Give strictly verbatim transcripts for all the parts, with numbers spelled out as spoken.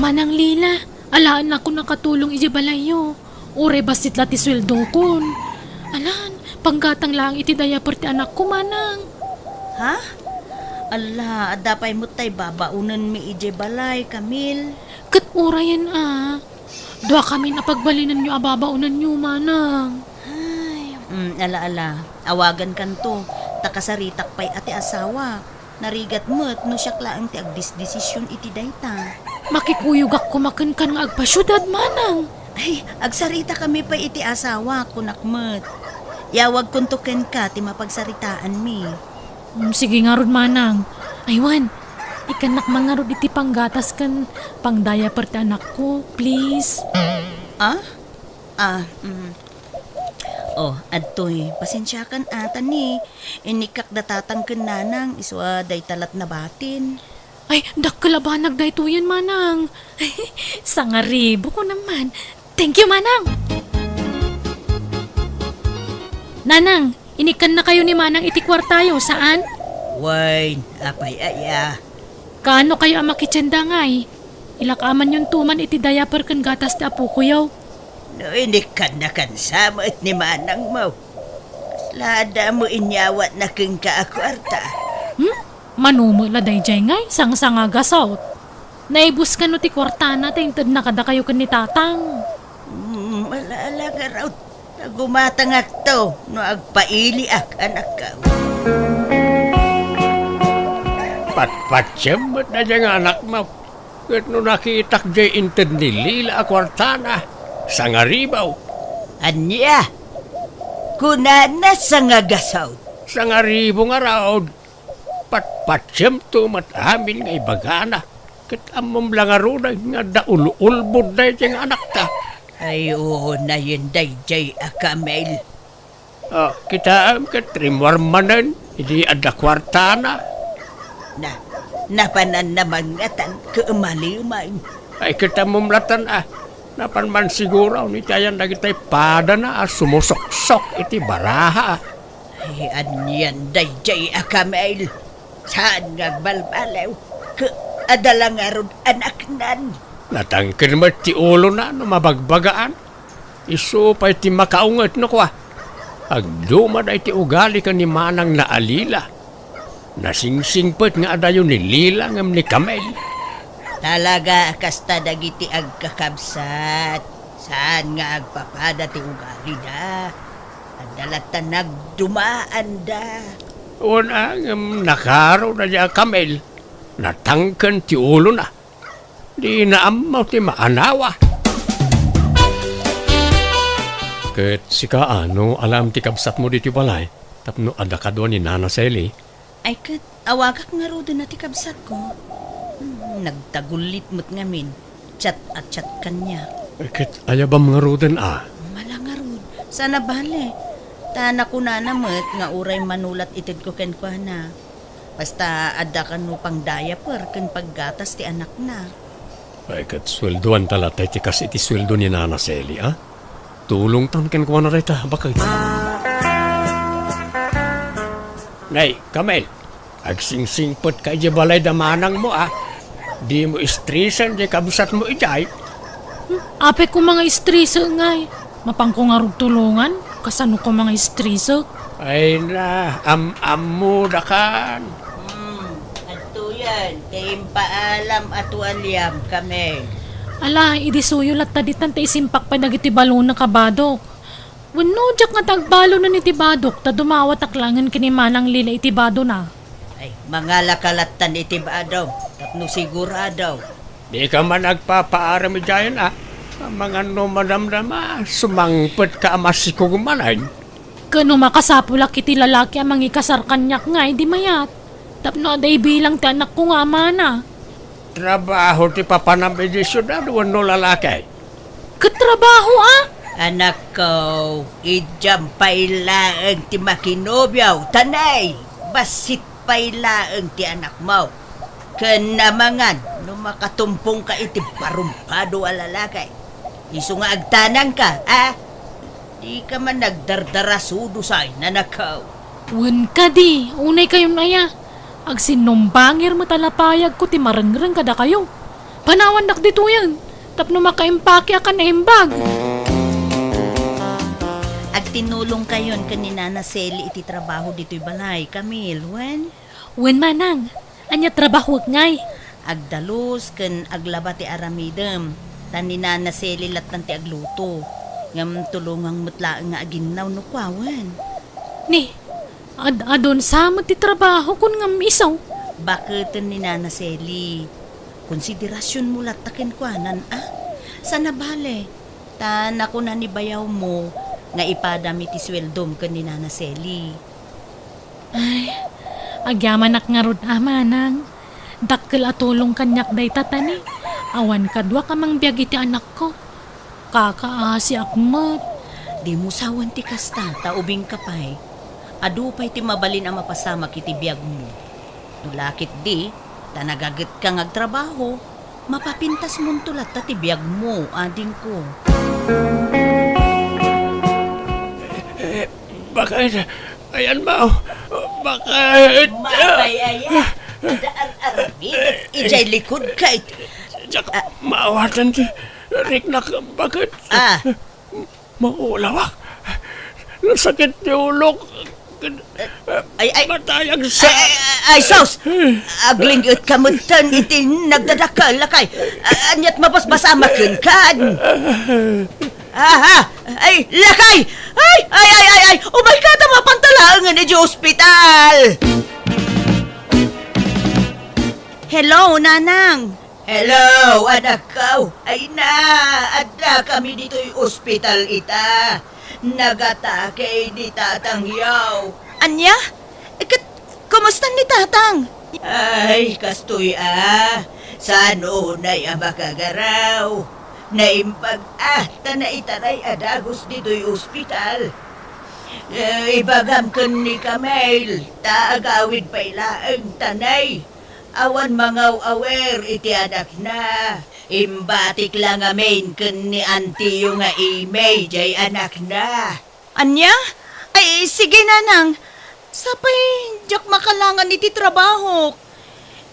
Manang Lila, alaennakon a katulong idiay balayyo. Uray bassit la ti sueldokon. Alan, panggatang laeng iti diaper ti anakko, Manang. Ha? Ala, adda pay met tay babaonenmi idiay balay, Camille. Ket urayen a. Duakamin a pagbalinenyo a babaonenyo, Manang. Ay, mm, ala, ala. Awagankanto, ta kasaritak pay a ti asawak. Narigat met no siak laeng ti agdisdesision iti dayta. Makikuyogak koma kenkan nga agpasiudad, Manang. Ay, agsaritakami pay iti asawak, kunak met. Yawagkonto kenka ti mapagsaritaanmi. Mm, sige ngarud, Manang. Ay wen, ikkannak man ngarud iti panggatas ken pangdiaper ti anakko, please. Ah? Ah, mm. Oh, adtoy, pasensiakan a ta ni, inikkak da tatang ken nanang, isu a dayta lat nabatin. Ay, dakkel a banag daytoyen, Manang. Sangaribo ko naman. Thank you, Manang. Nanang, inikkannakayo ni Manang iti kuartayo, saan? Wen, apay aya? Kaano kayo a makitienda ngay? Ilakamanyon tuman iti diaper ken gatas ti apokoyo. No inikkannakan sa met ni manangmo, kasla adda mo inyawatna kenka a kuarta? Hmm? Mano met la daydiay ngay, sangsangagasawt. Naibus kano ti kuartana ta intedna kadakayo ken ni tatang. Hmm, ala-ala ngarud. Nagumatangakto no agpailiak, anakko. Patpatiem met daydiay nga anakmo. Ket no nakitak diay inted ni Lila a kuartana, sangaribo. Ania? Kunana sangagasaw. Sangaribo ngarud. Patpatiemto met amin nga ibagana. Ket ammom la ngaruden nga adda ul-ulbod daydiay nga anakta. Ay, unayen daydiay a Camille. Ah, kitaem ket rimmuar manen idi adda kuartana. Na, napananna mangngatan ket umalimaen. Ay, ket ammom latan a, napan man siguro ni ti ayan dagitay padana a sumusoksok iti baraha. Ay, anian daydiay a Camille? Saan nga agbalbaliw? Ket adda la ngarud anaknan? Natangken met ti ulona no mabagbagaan. Isu pay ti makaunget no kua, agduma daytoy ugali ken ni manangna a Lila. Nasingsingpet nga adayo ni Lila ngem ni Camille. Talaga a kasta dagiti agkakabsat. Saan nga agpapada ti ugalida. Adda latta nagdumaanda. Wen a, ngem nakaro daydiay a Camille. Natangken ti ulona. Dina ammo ti maanawa. Ket sika, a, no alaem ti kabsatmo ditoy balay tapno adda kadua ni Nana Sally? Ay ket, awagak ngaruden a ti kabsatko. Hmm, nagtagullit met ngamin. Chat a chat kaniak. Ket ayabam ngaruden a? Mala ngarud. Saan a bale. Ta nakunana met nga uray manulat itedko kenkuana. Basta adda kano pangdiaper ken paggatas ti anakna. Ay, ket sueldoanta latta iti kas iti sueldo ni Nana Sally, a? Tulongtan kenkuana dayta, baket. Nay, Camille, agsingsingpetka idiay balay da manangmo, a? Dimo istresen diay kabsatmo idiay. Hmm, apay koma nga istresen ngay. Mapanko ngarud tulongan? Kasano koma nga istresek? Ay na, am-ammodakan. Hmm, adtoyen ti impaalam a tualiam, Camille. Ala, idi suyo latta ditan ta isimpak pay dagiti balona, kabadok. Wenno, diak ngata agbalonen iti badok ta dumawatak laengen ken ni Manang Lila iti badona. Ay, mangalaka lattan iti badom tapno sigurado. Dika man agpapaaram idiayen a. Amangan no madamdama, sumangpetka a masikog manen. Ken no makasapulak iti lalaki a mangikasar kaniak ngay, di mayat. Tapno adda ibilang ti anakko nga amana. Trabaho ti papanam idiay siudad wenno lalaki? Ket trabaho a? Anakko, idiam pay laeng ti makinobio, ta nay, bassit pay laeng ti anakmo. Ken amangan no makatumpongka iti barumpado a lalaki. Isu nga agtanangka, a? Dika man nagdardarasudo say, nanakaw. Wen kadi, unay kayon aya. Agsinnumbangir met a lapayagko ti marengreng kadakayo. Panawandak ditoyen tapno makaimpake a kan naimbag. Agtinulongkayon ken ni Nana Sally iti trabaho ditoy balay, Camille, wen? Wen, manang. Ania trabahoek ngay? Agdalus ken aglaba ti aramidem. Ta ni Nana Sally lattan ti agluto. Ngem tulongam met laeng nga aginnaw no kuawen. Ni, ad-adun sa met ti trabaho kun ngem isu? Baketen ni Nana Sally. Konsiderasionmo latta kenkuanan, a? Sana bale. Ta nakuna ni bayawmo nga ipadam iti sueldom ken ni Nana Sally. Ay, agyamanak ngarud a, manang. Dakkel a tulong kaniak dayta, ta ni, awan kaduak a mangbiag iti anakko. Kakaasiak met. Dimo sawen ti kasta, ta ubingka pay. Adu pay ti mabalin a mapasamak iti biagmo. No la ketdi, ta nagagetka nga agtrabaho, mapapintasmonto latta ti biagmo, adingko. Eh, bakit? Ayan, Mao. Bakit? Mapay aya. Adda ar-aramid. Ijay likud ka it-, Diak Ah. maawatan ti riknak. Bakit? Ah. Maulawak. Nasakit ti ulok. Ay, ay. Matayag sa Ay, ay, ay, ay, sus! Agling-et ka metten iti nagdadakkel, lakay. Ah, aniat mabasbasamaken kan? Aha! Ay, lakay! Ay, ay, ay, ay, ay! Umayka ta mapantalaengen iti ospital! Hello, Nanang! Hello, anakko! Ay na, adda kami ditoy ospital ita. Nagatake ni tatangyo. Ania? Ket, kumusta ni tatang? Ay, kastoy a. Saan unay a makagaraw? Naimbag a, ta naitaray a dagus ditoy ospital. Eh, ibagam ken ni Camille, ta agawid pay laeng ta nay. Awan mangaw-awer iti anakna. Imbatik la ngamin ken ni antiyo nga Amy jay anakna. Ania? Ay, sige, Nanang. Sapay, diak makalangan iti trabahok.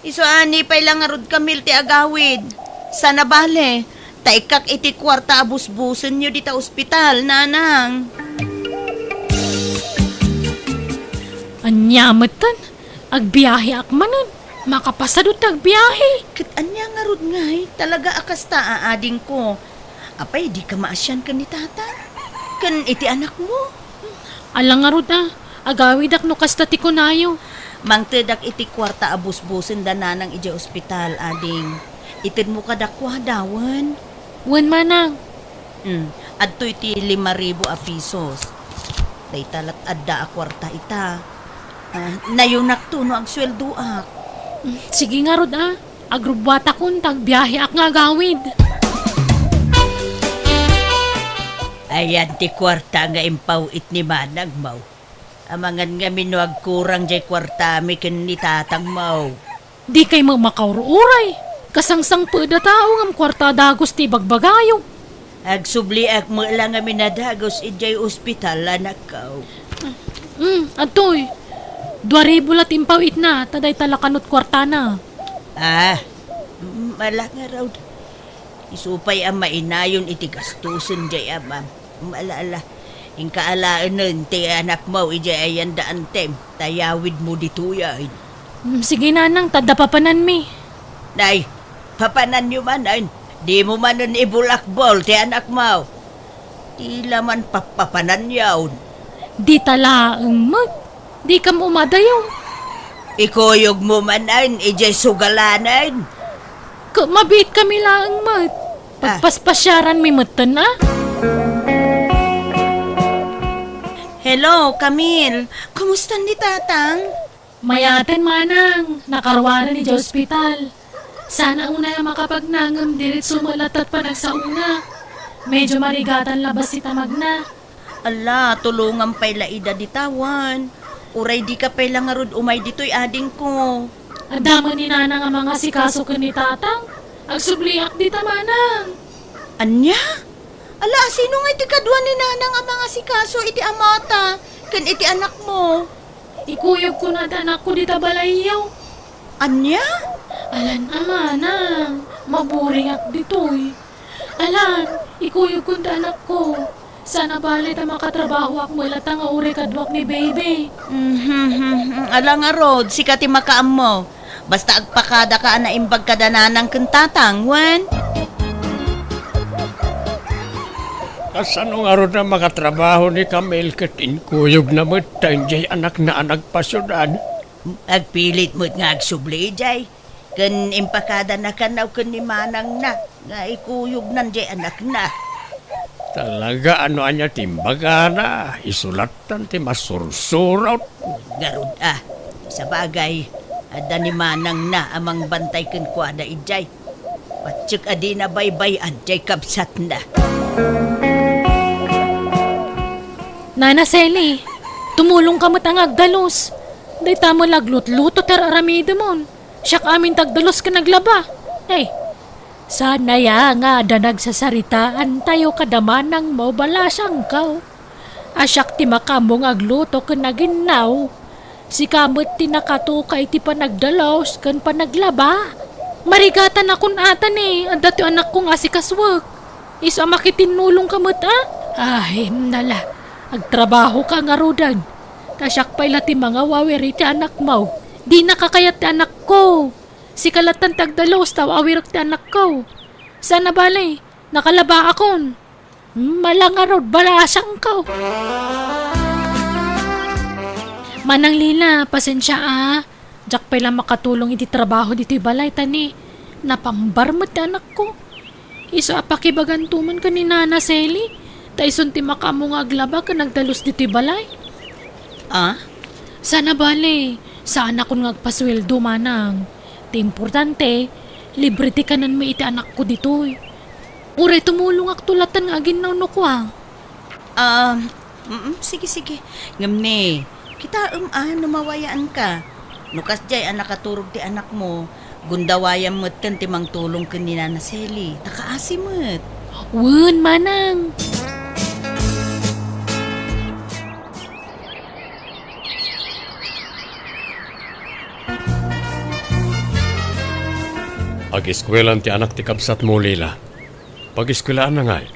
Isu a ni pay la ngarud Camille ti agawid. Sana bale, ta ikkak iti kuarta a busbusenyo dita ospital, Nanang. Ania metten? Agbiaheak manen. Makapasadut ti agbiahe. Ket ania ngarud ngay? Talaga a kasta a adingko. Apay, dika maasian ken ni tatang? Ken iti anakmo? Ala ngarud a, agawidak no kasta ti kunayo. Mangtedak iti kuarta a busbusen da nanang idiay ospital, ading. Itedmo kadakuada, wen? Wen, manang. Hmm, adtoy ti lima ribu a pisos. Dayta lat adda a kuarta ita. Ah, nayunakto no agsueldoak. Hmm, sige ngarud a. Agrubbuatakon ta agbiaheak nga agawid. Ayan ti kuarta nga impaw-it ni manangmo. Amangan ngamin no agkurang jay kuartami ken ni tatangmo. Dikay met makaur-uray. Kasangsangpet a tao ngem kuarta dagus ti ibagbagayo. Agsubliak met la ngamin a dagus idiay ospital, anakko. Hmm, adtoy. Dua ribu la ti impaw-itna, ta dayta la kanut kuartana. Ah, mm, ala ngarud. Isu pay a mainayon iti gastusen jay amam. Ala, ala. Inka alaenen ti anakmo idiay ayan da antem, ta yawidmo ditoyen. Mm, sige, nanang, ta adda papananmi. Nay, papananyo manen. Dimo manen ibulakbol ti anakmo. Ti la man pappapananyon. Dita laeng met. Dikam umadayom. Ikuyogmo manen idiay sugalanen. Ket mabiitkami laeng met. Ah. Pagpaspasiaranmi metten a. Hello, Camille. Kumusta ni tatang? Mayaten, manang. Nakaruaren idiay ospital. Sana unay a makapagnangem diretso met latta ti panagsaona. Medyo marigatan labat ti tamagna. Ala, tulongam pay la ida dita wen. Uray dika pay la ngarud umay ditoy, adingko. Adda met ni nanang a mangasikaso ken ni tatang. Agsubliak dita, manang. Ania? Ala, sino ngay ti kadua ni nanang a mangasikaso iti amata ken iti anakmo? Ikuyogko no adda anakko dita balayyo. Ania? Alan a manang, maburingak ditoy. Alan, ikuyogkon ti anakko. Saan a bale ta makatrabahoak met latta nga uray kaduak ni Baby. Mhm, ala ngarud, sika ti makaammo. Basta agpakadaka a naimbag kada nanang ken tatang, wen? Kasano ngarud a makatrabaho ni Camille ket inkuyogna met ta idiay anakna a nagpasiudad? Agpilit met nga agsubli idiay, ken impakadana kano ken ni manangna nga ikuyognan diay anakna. Talaga, no ania ti imbagana, isu lattan ti masursurot. Ngarud a, sabagay, adda ni manangna a mangbantay kenkuana idiay. Patiek a dina baybay-an diay kabsatna. Nana Sally, tumulongka met a nga agdalus. Dayta met la aglutluto ti ar-aramidemon. Siak amin ti agdalus ken aglaba. Hey, saan aya nga adda nagsasaritaantayo kada manangmo, balasangko? A siak ti makaammo nga agluto ken aginnaw. Sika met ti nakatuka iti panagdalus ken panaglaba. Marigatanakon ata ni adda ti anakko nga asikasuek. Isu a makitinnulongka met a? Ay, nala, agtrabahoka ngaruden. Ta siak pay la ti mangawawir iti anakmo. Dinaka kayat ti anakko. Sika lattan ti agdalus ta aw-awirek ti anakko. Saan a bale, nakalabaakon. Mala ngarud, balasangko. Manang Lila, pasensia a. Diak pay la makatulong iti trabaho ditoy balay ta ni napambar met ti anakko. Isu a pakibaganto man ken ni Nana Sally, ta isun ti makaammo nga aglaba ken agdalus ditoy balay. Ah? Saan a bale, saanakon nga agpasueldo, manang. Ti importante, libre ti kanenmi iti anakko ditoy. Uray tumulongakto lattan nga aginnaw no kua. Ah, mm, sige, sige. Ngem ni, kitaem a no mawayaanka. No kasdiay a nakaturog ti anakmo, gundawayam metten ti mangtulong ken ni Nana Sally, ta kaasi met. Wen, manang. Ageskuelaan ti anak ti kabsatmo, Lila. Pageskuelaanna ngay?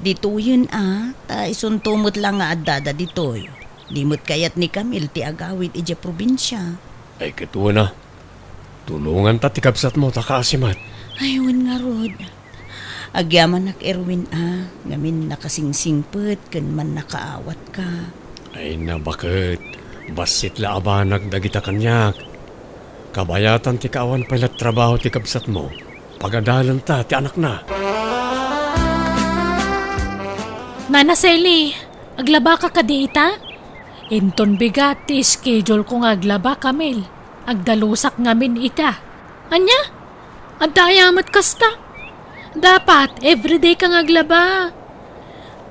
Ditoyen a, ta isunto met la nga addada ditoy. Di met kayat ni Camille ti agawid idiay probinsia. Ay, ket wen a. Tulonganta ti kabsatmo ta kaasi met. Ay, wen ngarud. Agyamanak, Erwin a, ngamin nakasingsingpet ken mannakaawatka. Ay, nabaket. Bassit la a banag dagita kaniak. Kabayatan ti kaawan pay la trabaho ti kabsatmo. Pagadalenta ti anakna. Nana Sally, aglabaka kadi ita? Inton bigat ti schedule ko nga aglaba, Camille. Agdalusak ngamin ita. Ania? Adda aya met kasta? Dapat, everyday ka nga aglaba.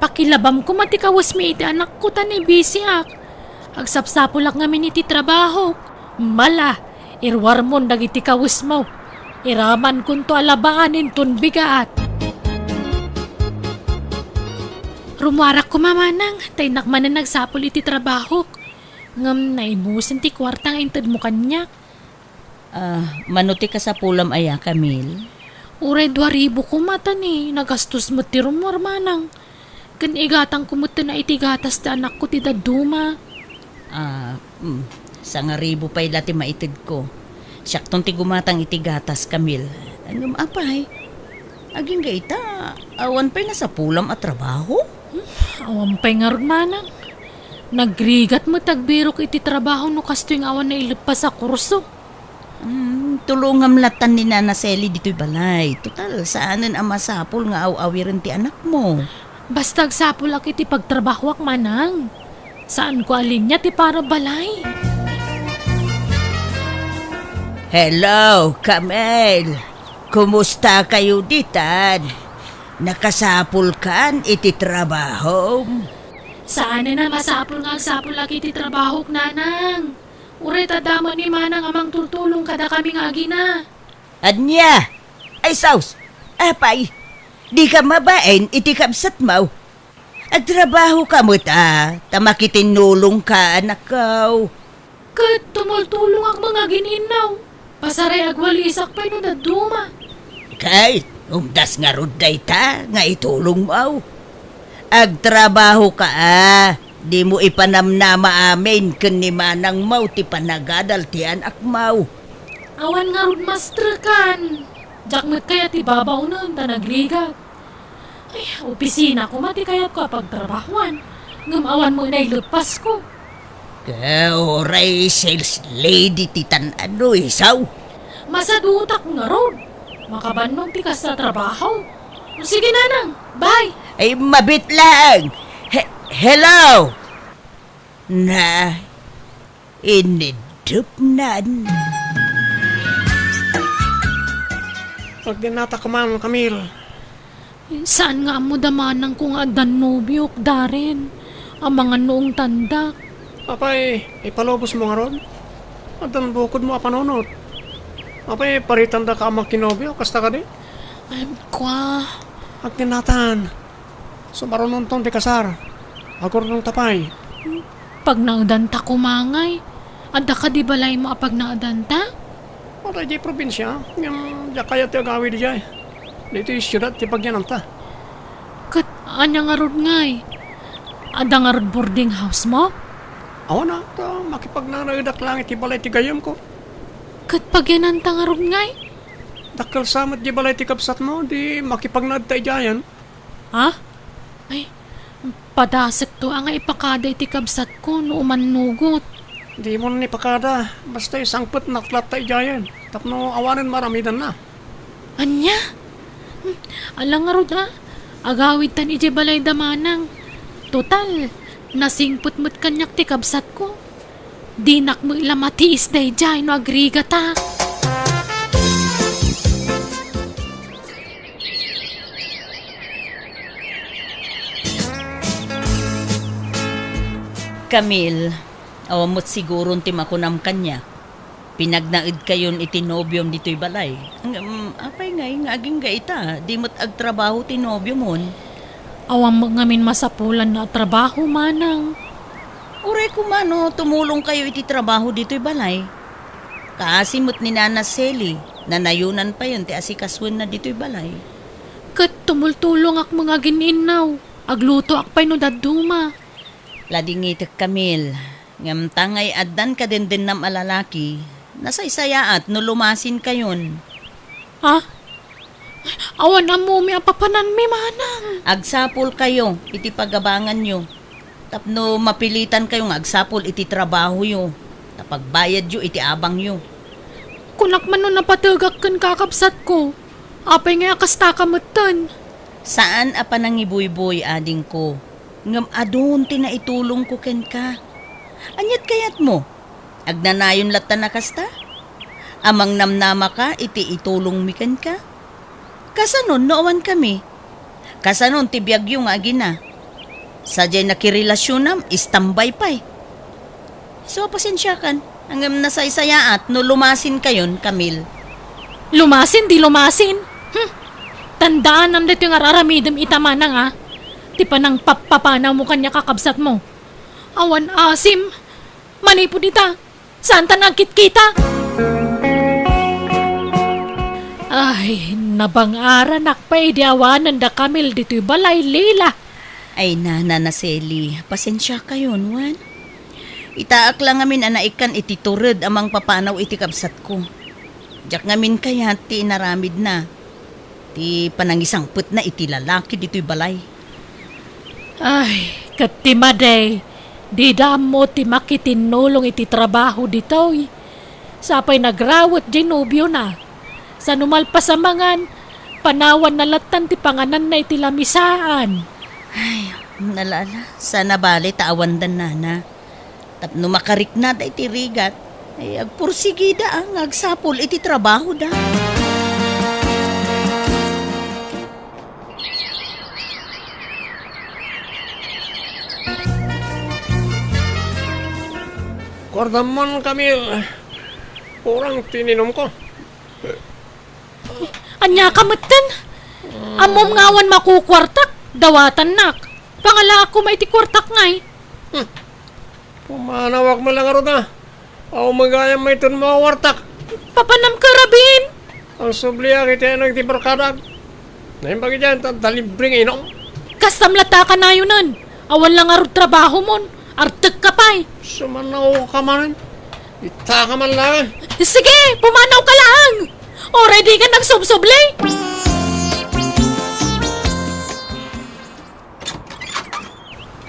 Pakilabam koma ti kawesmi iti anakko ta ni bisiak. Agsapsapulak ngamin iti trabahok. Mala, iruarmon dagiti kawesmo. Iramankonto a labaan inton bigat. Rumuarak koma manang, ta innak manen nagsapul iti trabahok. Ngem naibusen ti kuarta nga intedmo kaniak. Ah, mano ti kasapulam aya, Camille? Uray dua ribu koma ta ni nagastos met ti rumuar manang. Ken igatangko met ti naitigatas ti anakko ti dadduma. Ah, mm, sangaribu pay la ti maitedko. Siakton ti gumatang iti gatas, Camille. Ngem apay, agingga ita, awan pay nasapulam a trabaho? Hmm, awan pay ngarud manang. Nagrigat met agbirok iti trabaho no kastoy nga awan naileppas a kurso. Hmm, tulongam lattan ni Nana Sally ditoy balay. Total, saanen a masapul nga aw-awiren ti anakmo. Basta agsapulak iti pagtrabahoak manang. Saanko a linia ti para balay. Hello, Camille. Kumusta kayo ditan? Nakasapulkan iti trabahom? Saanen a masapul nga agsapulak iti trabahok, nanang. Uray ta adda met ni manang a mangtultulong kadakami nga agina. Ania? Ay, sus! Apay, dika mabain iti kabsatmo? Agtrabahoka met a, ta makitinnulongka, anakko. Ket tumultulongak met nga agin-innaw. Pasaray, agwalisak pay no dadduma. Kay, umdas ngarud dayta nga itulongmo. Agtrabahoka a, dimo ipanamnama amin ken ni manangmo ti panagadal ti anakmo. Awan ngarud, mastrekan. Diak met kayat ti babaonen ta nagrigat. Ay, opisina koma ti kayatko a pagtrabahoan, ngem awan met naileppasko. Ka, uray sales lady ti tan-ano, isaw? Masadutak ngarud. Makabannog ti kasta trabaho. O sige, nanang, bye. Ay, mabit lang. He-, hello? Na, inidupnan. Agdinata koma, Camille. Saan nga ammo da manangko nga addan nobiok, Darren? Amangan no ungtandak. Apay, ipalubosmo ngarud? Addan bukodmo a panunot. Apay, paritandaka a makinobio, kasta kadi? Ay, kua. Agdinatan. Sumarunonton ti kasar. Agurnongta pay. Pagnaedanta koma ngay. Adda kadi balaymo a pagnaedanta? Adda idiay probinsia, ngem diak kayat ti agawid idiay. Ditoy siudad ti pagyananta. Ket ania ngarud ngay? Adda ngarud boarding house-mo? Awan a, ta makipagnaedak laeng iti balay ti gayyemko. Ket pagyananta ngarud ngay? Dakkel sa met di balay ti kabsatmo, di makipagnaedta idiayen. Ha? Ay, padasekto a nga ipakada iti kabsatko no umannugot. Dimon ipakada, basta isangpetnak latta idiayen, tapno awanen maaramidanna. Ania? Hmm, ala ngarud a, agawidtan idiay balay da manang. Total, nasingpet met kaniak ti kabsatko. Dinak met la matiis daydiay no agrigata. Camille, awan met siguron ti makunam kaniak. Pinagnaedkayon iti nobiom ditoy balay. Ngem, apay ngay nga agingga ita, di met agtrabaho ti nobiomon? Awan met ngamin masapulanna a trabaho, manang. Uray koma no tumulongkayo iti trabaho ditoy balay. Kaasi met ni Nana Sally, nanayonan payen ti asikasoenna ditoy balay. Ket tumultulongak met nga agin-innaw, aglutoak pay no dadduma. Ladingitek, Camille. Ngem ta ngay addan kadendennam a lalaki, nasaysayaat no lumasinkayon. Ha? Awan ammomi a papananmi, manang. Agsapulkayo iti pagabanganyo, tapno mapilitankayo nga agsapul iti trabahoyo, ta pagbayadyo iti abangyo. Kunak man no napategak ken kakabsatko, apay nga kastaka metten? Saan a panangibuyboy, adingko, ngem adun ti naitulongko kenka. Aniat kayatmo? Agnanayon latta a kasta? A mangnamnamaka iti itulongmi kenka? Kasanon no awankami? Kasanon ti biagyo nga agina? Sadiay nakirelasionam, istambay pay. Isu a pasensiakan, ngem nasaysayaat no lumasinkayon, Camille. Lumasin, di lumasin? Hmm. Tandaanam daytoy nga ar-aramidem ita, manang, a. Ti panangpappapanawmo kaniak a kabsatmo. Awan asim. Manipud ita, saantan nga agkitkita. Ay, nabang-aranak pay idi awanen da Camille ditoy balay, Lila. Ay, Nana Sally, pasensiakayon, wen? Itaak la ngamin a naikkan iti tured a mangpapanaw iti kabsatko. Diak ngamin kayat ti inaramidna, ti panangisangpetna iti lalaki ditoy balay. Ay, ket ti madi, dida ammo ti makitinnulong iti trabaho ditoy. Sapay nagrawet diay nobiona. Sano malpas a mangan, panawanna lattan ti pangananna iti lamisaan. Ay, ala, ala, saan a bale ta awandan, Nana. Tapno makariknada iti rigat, ay agpursigida a nga agsapul iti trabahoda. Kuartam man, Camille. Kurang ti ininumko. Ania ka metten? Ammom nga awan makukuartak, dawatannak. Pangalaak koma iti kuartak ngay. Hmm. Pumanawak man lang ngarud a. Aw, magayam mayton makukuartak. Papanam ka, Rabin? Agsubliak iti anang ti barkadak. Naimbag idiay, ta, ta libre nga inum. Kastam latta kanayonen. Awan la ngarud trabahomon. Artek ka pay. Sumanaw ka manen. Ita ka man laeng. Sige, pumanaw ka laeng. O, ready ka nagsubsubli?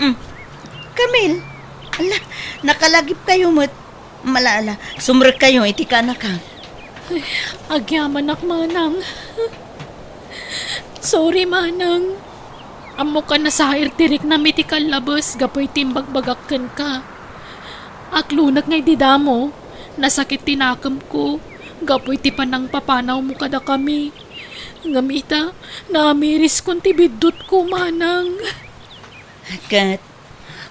Mm. Camille, ala, nakalagip kayo met. Mala, ala, sumrek kayo iti kanaka. Ay, agyamanak, manang. Sorry, manang. Ammok a nasair ti riknam iti kallabes gapu iti imbagbagak kenka. Aklonek nga idi damo, nasakit ti nakemko gapu iti panangpapanawmo kadakami. Ngem ita, naamiriskon ti biddutko, manang. Ket,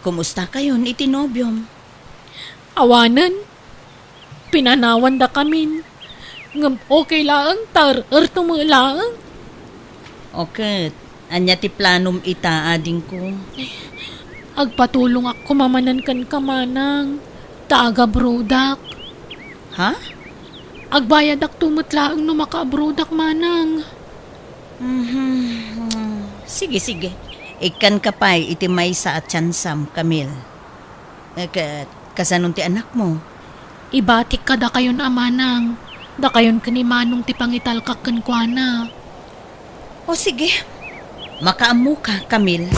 kumusta kayon iti nobiom? Awanen, pinanawandakamin. Ngem okay laeng, ta er-erto met laeng. O ket, ania ti planom ita, adingko? Agpatulongak koma manen kenka, manang, ta agabrodak. Ha? Agbayadakto met laeng no makaabrodak, manang. Mhm. Sige, sige. Ikkanka pay iti maysa a tiansam, Camille. Eh, ka-, kasanon ti anakmo? Ibatik kadakayon a manang, dakayon ken ni Manong ti pangitalkak kenkuana. O sige, makaammoka, Camille.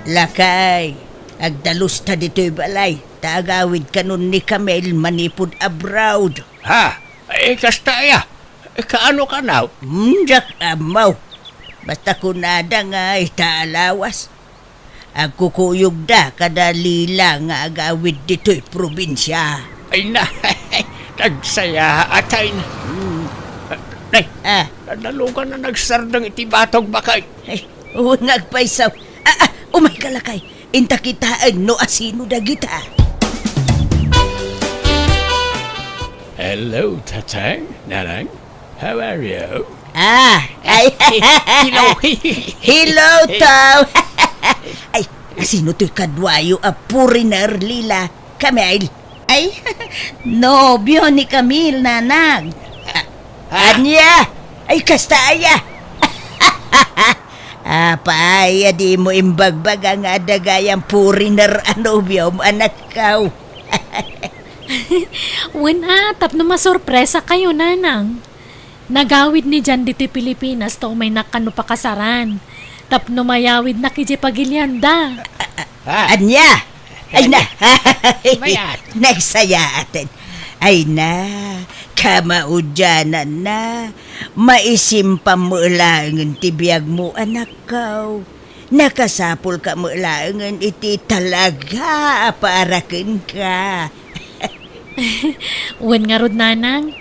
Lakay, agdalusta ditoy balay, ta agawidkanon ni Camille manipud abroad. Ha? Eh, kasta aya? Kaano kanaw? Hmm, diak ammo. Basta kunada nga ita a lawas, agkukuyogda kada Lila nga agawid ditoy probinsia. Ay na, nagsayaat ay na. Hmm. Nay, ah, nadalugan na nagsardeng iti batog bakay. Ay, wen nga agpayso. Ah, ah, umayka lakay. Inta kitaen no asino dagita. Hello, Tatang, Nanang. How are you? Ah, ay. Hello. Hello, Tom. Ay, asino toy kaduayo a foreigner, Lila? Camille? Ay, nobio ni Camille, Nanang. Ah, ah. Ania? Ay, kasta aya. Apay a dimo imbagbaga nga adda gayam foreigner a nobiom, anakko? Wen a, tapno masorpresa kayo, Nanang. Nagawid ni Jan ditoy Pilipinas ta umaynak kano pakasaran. Tapno mayawidnak idiay pagilianda. Ah. Ania? Ay na. Mayat. Nagsayaaten. Ay na, kamaudianan na. Maisimpam met laengen ti biagmo, anakko. Nakasapulka met laengen iti talaga a para kenka. Wen ngarud, Nanang,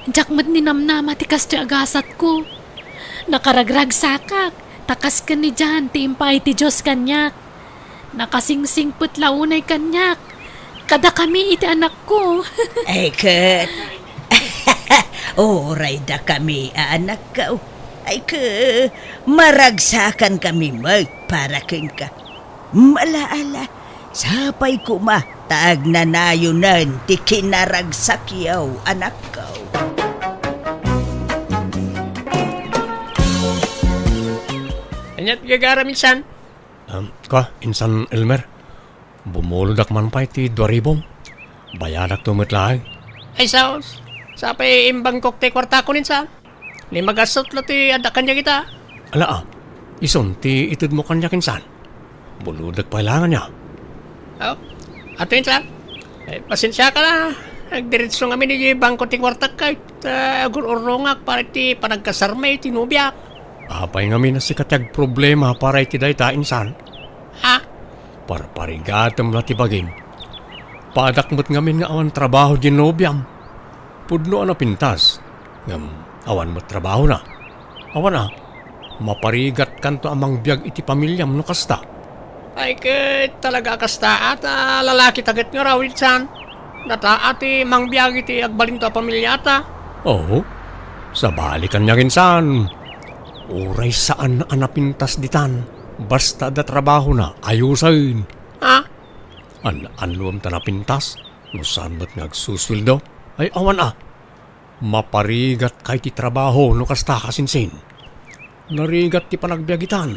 diak met ninamnama ti kastoy a gasatko. Nakaragragsakak, ta kas ken ni Jan ti impaay ti Dios kaniak. Nakasingsingpet la unay kaniak, kadakami iti anakko. Ay ket, uray dakami a anakko. Ay ket, maragsakankami met para kenka. Ala, ala, sapay koma ta agnanayonen ti kinaragsakyo, anakko. Ania ti gagaram, insan? Um, kua, Insan Elmer, bumulodak man pay ti dua ribom. Bayadakto met laeng. Ay, sus, sapay imbangkok ti kuartakon, insan. Ni magasut la ti adda kaniak ita. Ala, a, isun ti itedmo kaniak, insan. Bulodek pay laeng ania. Oh, ato, insan. Eh, pasensiaka la. Agdiretso ngamin iti bangko ti kuartak, kay, ta agur-urrongak para iti panagkasarmi iti nobiak. Apay ngamin a sika ti agproblema para iti dayta, insan? Ha? Parparigatem la ti bagim. Padak met ngamin nga awan trabaho di nobiam. Pudno a napintas, ngem awan met trabahona. Awan a, maparigatkanto a mangbiag iti pamiliam no kasta. Ay, ket talaga a kasta, a, ta lalaki ta ket ngarud, insan. Data a ti mangbiag iti agbalinto a pamiliata. Oo. Sabali kaniak, insan. Uray saan a napintas ditan, basta adda trabahona, ayusen. Ha? An-annuem ta napintas? No saan met nga agsusueldo? Ay, awan a. Maparigatka iti trabaho no kasta, kasinsin. Narigat ti panagbiag itan.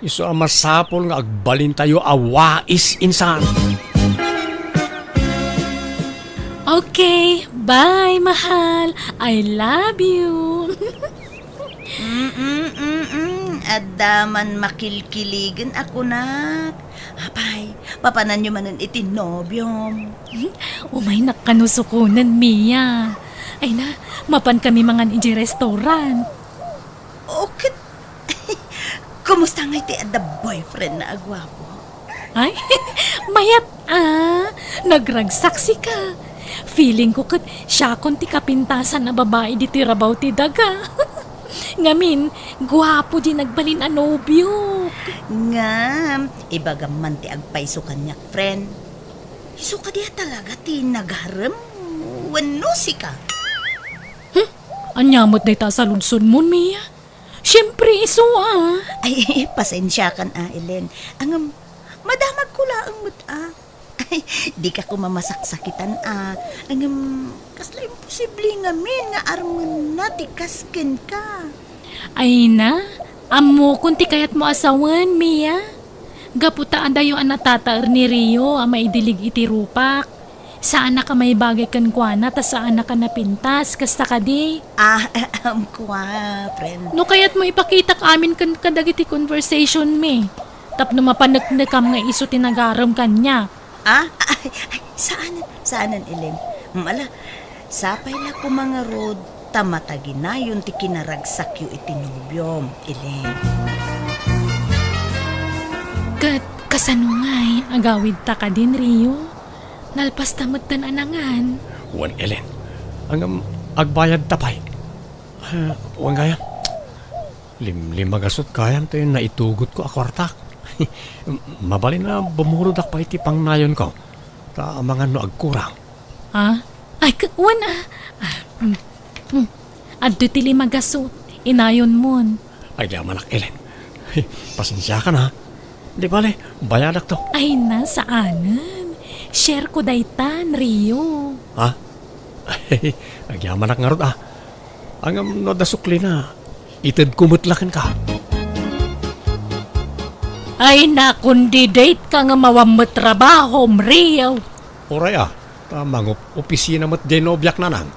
Isu a masapul nga agbalintayo a wais insan. Okay, bye, mahal. I love you. Mm-mm, mm-mm. Adda man makilkiligen a kunak. Apay, papananyo manen iti nobiom. Umaynak kano sukonen, Mia. Ay na, mapan kami mangan idiay restaurant. O ket, kumusta ngay ti adda boyfriend na a guapo? Ay, mayat a, nagragsaksika. Feeling ko ket siakon ti kapintasan a babai ditoy rabaw ti daga. Ngamin, guapo di nagbalin a nobiok. Ngem, ibagam man ti agpayso kaniak, friend. Isu kadi a talaga ti nagarem wenno sika? Hmm? Ania met dayta a saludsodmon, Mia? Siempre, isu a. Ay, pasensiakan a, Ellen. Ngem, madamagko laeng met a. Ay, dika koma masaksakitan a. Ngem, kasla imposible ngamin nga armenna ti kas kenka. Ay na, ammokon ti kayatmo a sawen, Mia. Gapu ta adayo a natataer ni Rio a maidilig iti rupak. Saanak a maibagay kenkuana ta saanak a napintas, kasta kadi? Ah, kua, friend. No kayatmo ipakitak amin ken kadagiti conversation mi, tapno mapaneknekam nga isu ti nagarem kaniak. Ah, ay, ay, saanen, saanen, Ellen. Mala, sapay la koma ngarud ta mataginayon ti kinaragsakyo iti nobiom, Ellen. Ket kasano ngay, agawidta kadin, Rio? Nalpasta metten a nangan. Wen, Ellen. Ngem, agbayadta pay. Ah, wen gayam. Limlimagasut gayam ti naitugotko a kuartak. Mabalin a bumurodak pay iti pangnayonko. Ta amangan no agkurang. Ah? Ay, k-, wen, ah. Ah, mm, mm. Adtoy ti limagasut. Inayonmon. Agyamanak, Ellen. Pasensiakan, ha? Di bale, bayadakto. Ay na, saanen. Share ko daytan, Rio. Ha? Agyamanak ngarud, ah. Ngem no adda suklina, itedko met la kenka. Ay na, kundi date ka nga mawan met trabahom, Rio. Uray, ah, ta mangup-opisina met diay nobiak, nanang.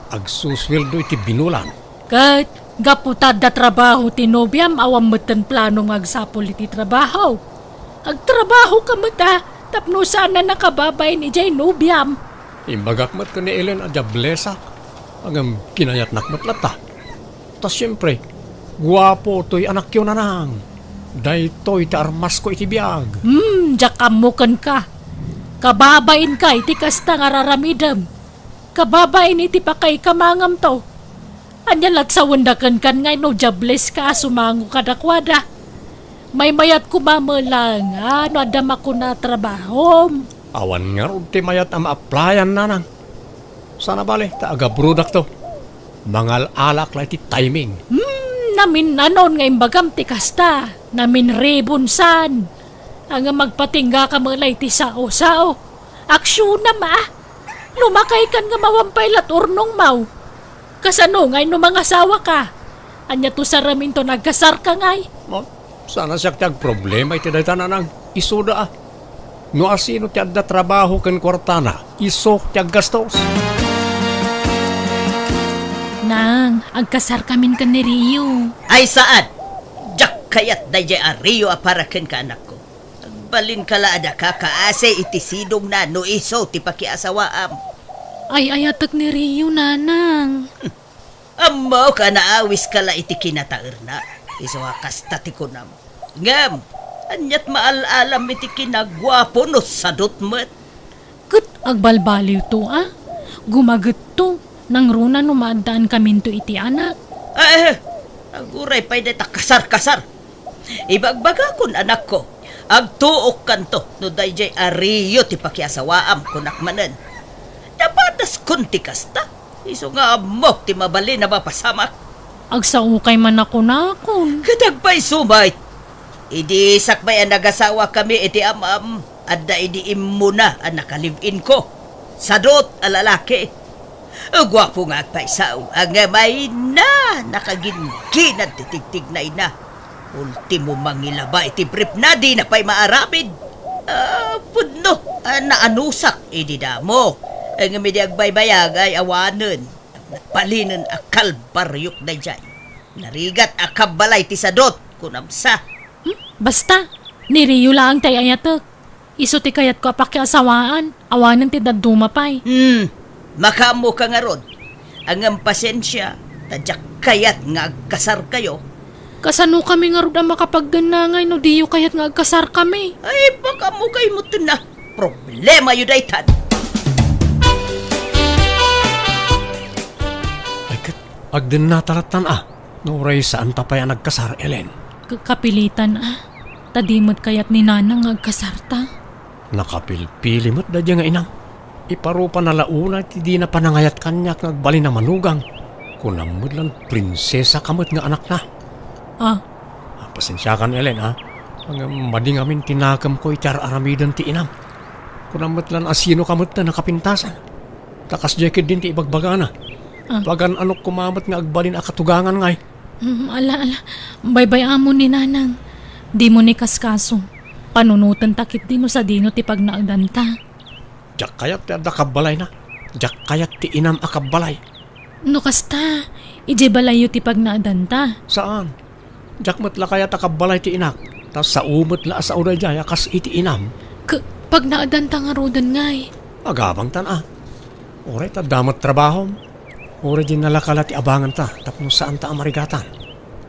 Agsusueldo iti binulan. Ket gapu ta adda trabaho ti nobiam, awan metten plano nga agsapul iti trabaho. Agtrabaho ka met a, tapno saan a nakababain idiay nobiam. Imbagak met ken ni Ellen a diablesak, ngem kinayatnak met latta. Ta siempre, guapo toy anakyo, nanang. Daytoy ti armasko iti biag. Hmm, diak ammo kenka. Kababainka iti kasta nga raramidem. Kababain iti pakaikamangam to. Ania lat sawenda kenkan ngay no diableska a sumango kadakuada? Maymayat koma met laeng a no adda makuna a trabahom. Awan ngarud ti mayat a ma-applyan, nanang. Sana bale ta agabrodakto. Mangal-alak la iti timing. Hmm, naminnanon nga imbagam ti kasta. Naminribon san. Ngem agpatingga ka met la iti sao-sao. Aksionam a. Lumakay kan nga mawan pay lat urnongmaw. Kasano ngay no mangasawa ka? Ania to saramin to nagkasar ka ngay? Mo, sana siak ti agproblema iti dayta, nanang. Isuda a. No asino ti adda trabaho ken kuartana, isu ti aggastos. Nang, agkasar kamin ken ni Rio. Ay saan! Diak kayat daydiay a Rio a para kenka, anakko. Agbalinka la a daka kaasi iti sidongna no isu ti pakiasawaam. Ay-ayatek ni Rio, nanang. Ammok a naawiska la iti kinataerna. Isu a kasta ti kunam. Ngem, aniat maal-alam iti kinaguapo no sadut met? Ket agbalbaliwto a, gumagetto, nangruna no maaddaan kaminto iti anak. Eh, aguray pay dayta kasar-kasar. Ibagbagakon, anakko, agtuokkanto no daydiay a Rio ti pakiasawaam, kunak manen. Napadaskon ti kasta, isu nga ammok ti mabalin a mapasamak. Agsaokay man a kunakon. Ket agpayso met. Idi sakbay a nagasawakami iti am-am, adda idi immuna a naka-live-in ko. Sadot a lalaki. Guapo nga agpayso, ngem ay na, nakagingginad ti tigtignayna. Ultimo mangilaba iti briefna, dina pay maaramid. Ah, pudno, ah, naanusak idi damo. Ngem idi agbaybayag ay awanen. Balinen a kalbariok daydiay. Narigat a kabbalay ti sadot, kunam sa. Hmm? Basta, ni Rio laeng ti ay-ayatek. Isu ti kayatko a pakiasawaan, awanen ti dadduma pay. Hmm, makaammoka ngarud. Ngem pasensia, ta diak kayat nga agkasarkayo. Kasanokami ngarud a makapagdennangay no diyo kayat nga agkasarkami? Ay, pakaammokayo metten a. Problemayo daytan. Ay, ket agdennata lattan a. No uray saanta pay a nagkasar, Ellen. Ka-, kapilitan a. Ta di met kayat ni Nanang nga agkasarta. Nakapilpili met daydiay nga inang. Iparupana la unay ti dina panangayat kaniak nga agbalin a manugang. Kunam met lan prinsesaka met nga anakna. Ah. Ah, pasensiakan, Ellen, ah. Ngem madi ngamin ti nakemko iti ar-aramiden ti inam. Kunam met lan a sinoka met a nakapintasan. Ta kasdiay ketdin ti ibagbagana. Ah. Pagan-anok koma met nga agbalin a katugangan ngay. Mm, ala, ala. Baybay-amon ni Nanang. Dimo ni kaskaso. Panunotenta ketdi no sadino ti pagnaedanta. Diak kayat ti adda kabbalayna. Diak kayat ti inam a kabbalay. No kasta, idiay balayyo ti pagnaedanta. Saan? Diak met la kayat a kabbalay ti inak. Ta sao met la a sao daydiay a kas iti inam. K-, pagnaedanta ngaruden ngay. Agabangtan a. Uray ta adda met trabahom. Uray diay nalaka la ti abanganta tapno saanta a marigatan.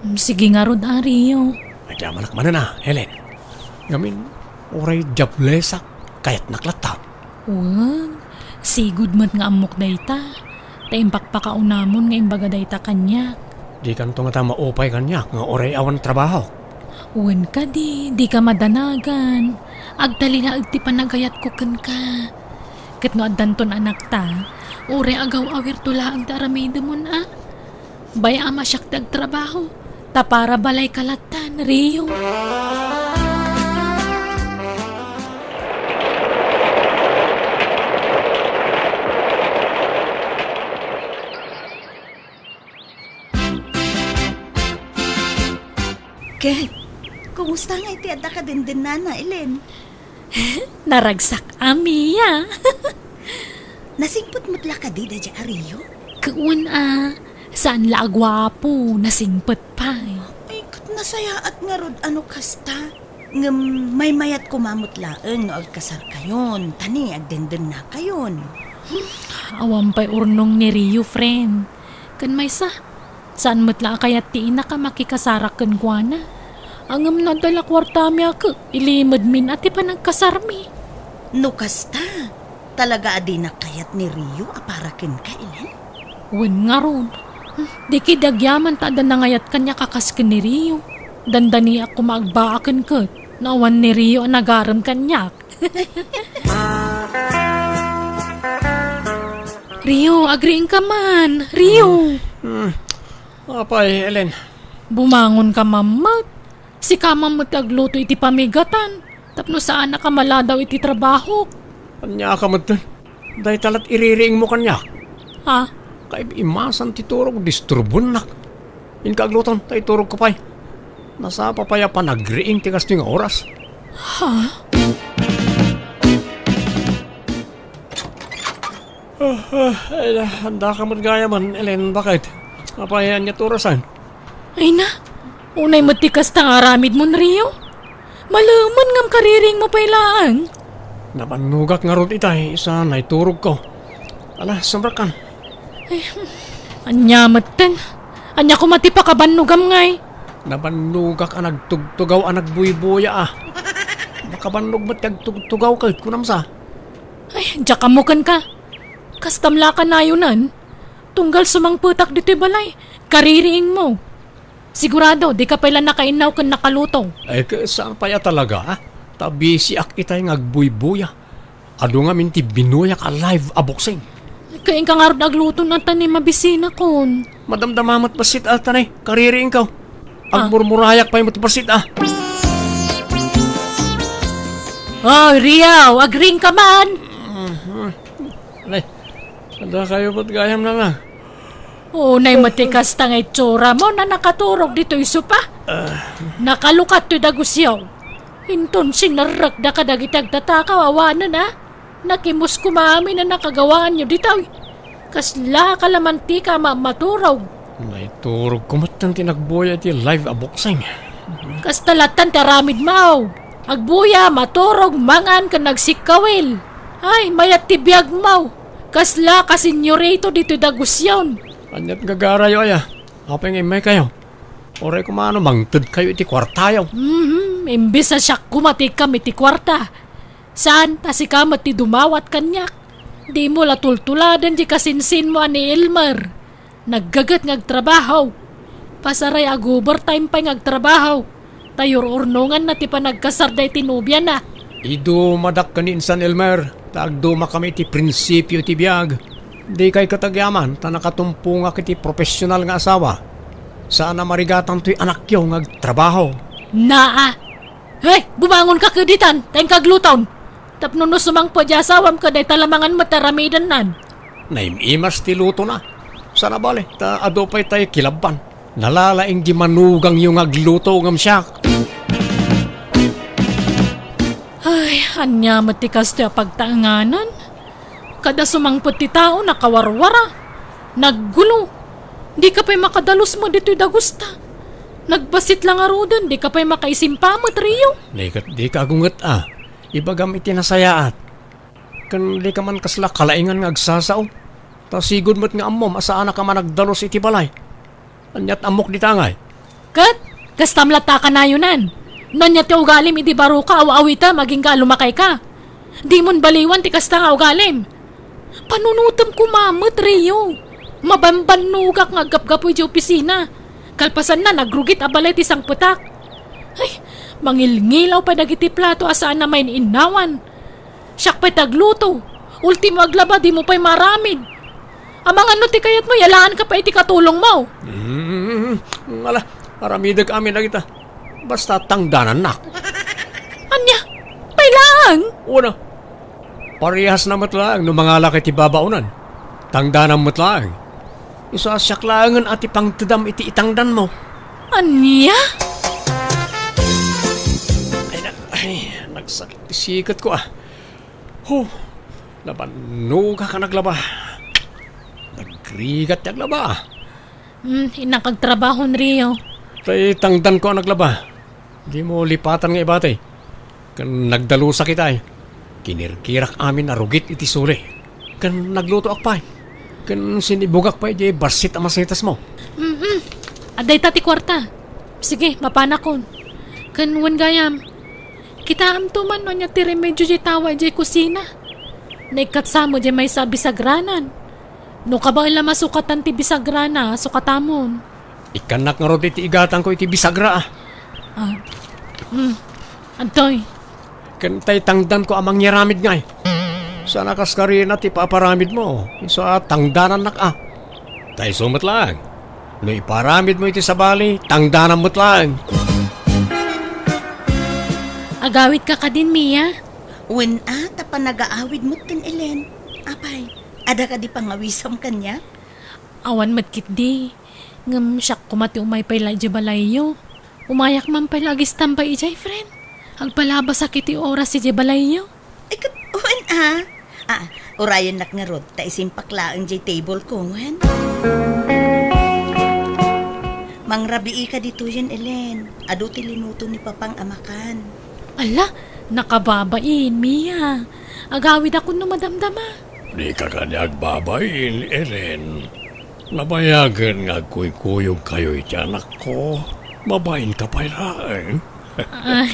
Mm, sige ngarud a, Rio. Agyamanak manen a, Ellen. Ngamin, uray diablesak, kayatnak latta. Wen, sigud met nga ammok dayta. Ta impakpakaunamon nga imbaga dayta kaniak. Dikanto ngata maupay kaniak nga uray awan trabahok. Wen kadi, dika madanagan. Agtalinaed ti panagayatko kenka. Ket no addanton anakta, uray agaw-awirto laeng ti aramidemon a. Bay-am a siak ti agtrabaho, ta para balayka lattan, Rio. Ket, kumusta ngay ti adda kadendennana, Ellen? Naragsak a, Mia. Nasingpet met la kadi daydiay a Rio? Wen a, saan la a guapo, nasingpet pay. Ay, ket nasayaat ngarud a no kasta. Ngem maymayat koma met laeng no agkasarkayon, ta ni agdendennakayon. Hmm, awan pay urnong ni Rio, friend. Ken maysa, saan met la a kayat ti inak a makikasarak kenkuana. Ngem no adda la kuartami a ket, ilimedmin a ti panagkasarmi. No kasta, talaga a dinak kayat ni Rio a para kenka, Ellen? Wen ngarud. Hmm, di ketdi agyaman ta adda nangayat kaniak a kas ken ni Rio. Dandaniak koma agbaaken ket no awan ni Rio a nagarem kaniak. Rio, agriingka man. Rio. Hmm. Apay, Ellen? Bumangonka man met. Sika man met ti agluto iti pamigatan. Tapno saannak a maladaw iti trabahok. Ania ka met? Dayta lat iririingmo kaniak. Ha? Kaimasan ti turog, disturbuennak. Inka agluton, ta iturogko pay. Nasapa pay a panagriing ti kastoy nga oras. Ha? Ah, ah, ay, andaka met gayam, Ellen, baket? Apay, ania ti orasan? Ay na, unay met ti kasta nga aramidmon, Rio. Malemen ngem kaririingmo pay laeng. Nabannogak ngarud itay, sa naiturogko. Ala, sumrekkan. Ay, ania metten? Ania koma ti pakabannogam ngay? Nabannogak a nagtugtugaw a nagbuybuya a. Makabannog met ti agtugtugaw ket kunam sa. Ay, diak ammo kenka. Kastam la a kanayonan. Tunggal sumangpetak ditoy balay, kaririingmo. Sigurado, dika pay la nakainnaw ken nakaluto. Ay, ket saan pay a talaga, ah? Ta bisiak itay nga agbuybuya. Adu ngamin ti binuyak a live a boxing. Kastoy inka ngarud agluto, Nathan, ni mabisinakon. Madamdama met bassit, a, tanay, kaririingkaw. Ah. Agmurmurayak pay met bassit, a. Oy, Rio, agriingka man. Mhm. Nay, adda kayo met gayam, Nana. Unay met ti kasta nga itsura mo, no nakaturog ditoy sopa. Ah. Nakalukat toy dagusyo. Inton sinarrekda kadagiti agtatakaw, awanen, a. Nakimus koma amin a nakagawaanyo ditoy. Kasla ka la mantika a ma-, maturog. Naiturogko met ti nagbuya iti live a boxing. Kasta lattan ti aramidmo. Agbuya, maturog, mangan, ken agsikkawil. Ay, mayat ti biagmo. Kasla ka senyorito ditoy dagusyon. Aniat gagarayo aya? Apay nga immaykayo? Uray koma no mangtedkayo iti kuartayo. Mhm, imbes a siak koma ti ikkam iti kuarta. Saan ta sika met ti dumawat kaniak. Dimo la tultuladen ti kasinsinmo a ni Elmer. Naggaget nga agtrabaho. Pasaray, ag-overtime pay nga agtrabaho. Ta yur-urnonganna ti panagkasarda iti nobiana. Idumadak ken ni insan Elmer, ta agdumakami iti prinsipio iti biag. Dikay ket agyaman ta nakatumpongak iti profesional nga asawa. Saan a marigatan toy anakyo nga agtrabaho. Naa! Hey, bumangonka kaditan, ta inka agluton. Tapno no sumangpet ti asawam ket dayta la mangan met ti aramidennan. Naim-imas ti lutona. Saan a bale, ta adu pay tay kilabban. Nalalaing di manugangyo nga agluto ngem siak. Ay, ania met ti kastoy a pagtaenganan? Kada sumangpet ti tao, nakawarwara, naggulo. Dika pay makadalus met ditoy dagusta. Nagbassit la ngaruden, dika pay makaisimpa met, Rio. Di ket dika agunget a. Ibagam iti nasayaat. Ken dika man kasla kalaingan nga agsasao. Ta sigud met nga ammom a saanaka a managdalus iti balay. Aniat ammok dita ngay? Ket kastam latta a kanayonan. No ania ti ugalim idi baroka, aw-awitem agingga a lumakayka. Dimon baliwan ti kasta nga ugalim. Panunotem koma met, Rio. Mabambannogak nga aggapgapu idiay opisina. Kalpasanna, nagrugit a balay ti sangpetak. Ay, mangilngilaw pay dagiti plato a saan a main-innawan. Siak pay ti agluto. Ultimo aglaba, dimo pay maaramid. Amangan no ti kayatmo, yalaanka pay iti katulongmo. Mm, ala, aramidek amin dagita. Basta tangdanannak. Ania? Pay laeng? Una, parehasna met laeng no mangalak iti babaonan. Tangdanam met laeng. Isu a siak laengen a ti pangtedam iti itangdanmo. Ania? Ay, na-, ay, nagsakit ti siketko, a. Huh, nabannogak a naglaba. Nagrigat ti aglaba. Hmm, innak agtrabahon, Rio. Tay tangdanko a naglaba. Dimo lipatan nga ibati. Ken nagdalusak itay. Kinirkirak amin a rugit iti suli. Ken naglutoak pay. Ken sinibugak pay di bassit a masetasmo. Mm-mm. Adda ita ti kuarta. Sige, mapanakon. Ken wen gayam, kitaamto man no ania ti remedio diay tawa idiay kusina. Naikkat sa met diay maysa a bisagranan. No kabaella masukatan ti bisagrana, sukatamon. Ikkannak ngarud iti igatangko iti bisagra, a. Ah. Hmm. Adtoy. Ken tay tangdanko a mangyaramid ngay. Saan a kaskarina ti paparamidmo. Isu a tangdanannak, a. Ta isu met laeng. No iparamidmo iti sabali, tangdanam met laeng. Agawidka kadin, Mia? Wen a, ta panagaawid met ken Elen. Apay, adda kadi pangawisam kaniak? Awan met ketdi. Ngem siak koma ti umay pay la idiay balayyo. Umayak man pay la agistambay idiay, friend. Agpalabasak iti oras idiay balayyo. Ay, ket, wen a. Ah, urayennak ngarud, ta isimpak laeng diay table ko, wen. Mangrabiika ditoyen, Elen. Adu ti linuto ni Papang a makan. Ala, nakababain, Mia. Agawidakon no madamdama. Dika kadi agbabain, Ellen. Nabayagen nga agkuykuyogkayo iti anakko. Mabainka pay laeng. Ay,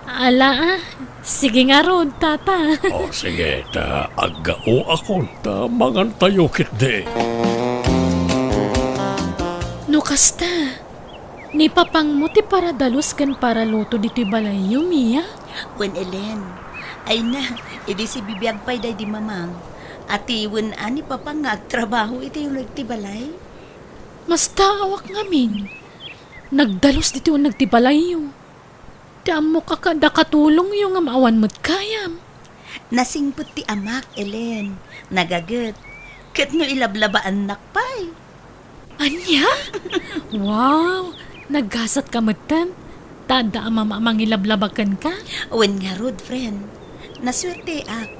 ala, a. Sige ngarud, tata. O, sige, ta aggaoakon, ta mangantayo ketdi. No kasta, ni papangmo ti paradalus ken paraluto ditoy balayyo, Mia? Wen, Ellen. Ay na, idi sibibiag pay daydi mamang. Atiwen a ni Papa nga agtrabaho iti uneg ti balay? Mastaawak ngamin. Nagdalus ditoy uneg ti balayyo. Ti ammok a kada katulongyo ngem awan met gayam. Nasingpet ti amak, Ellen. Nagaget. Ket no ilablabaannak pay. Ania? Wow! Naggasat ka metten? Ta adda a mama a mangilablaba kenka? Wen ngarud, friend. Nasuerteak.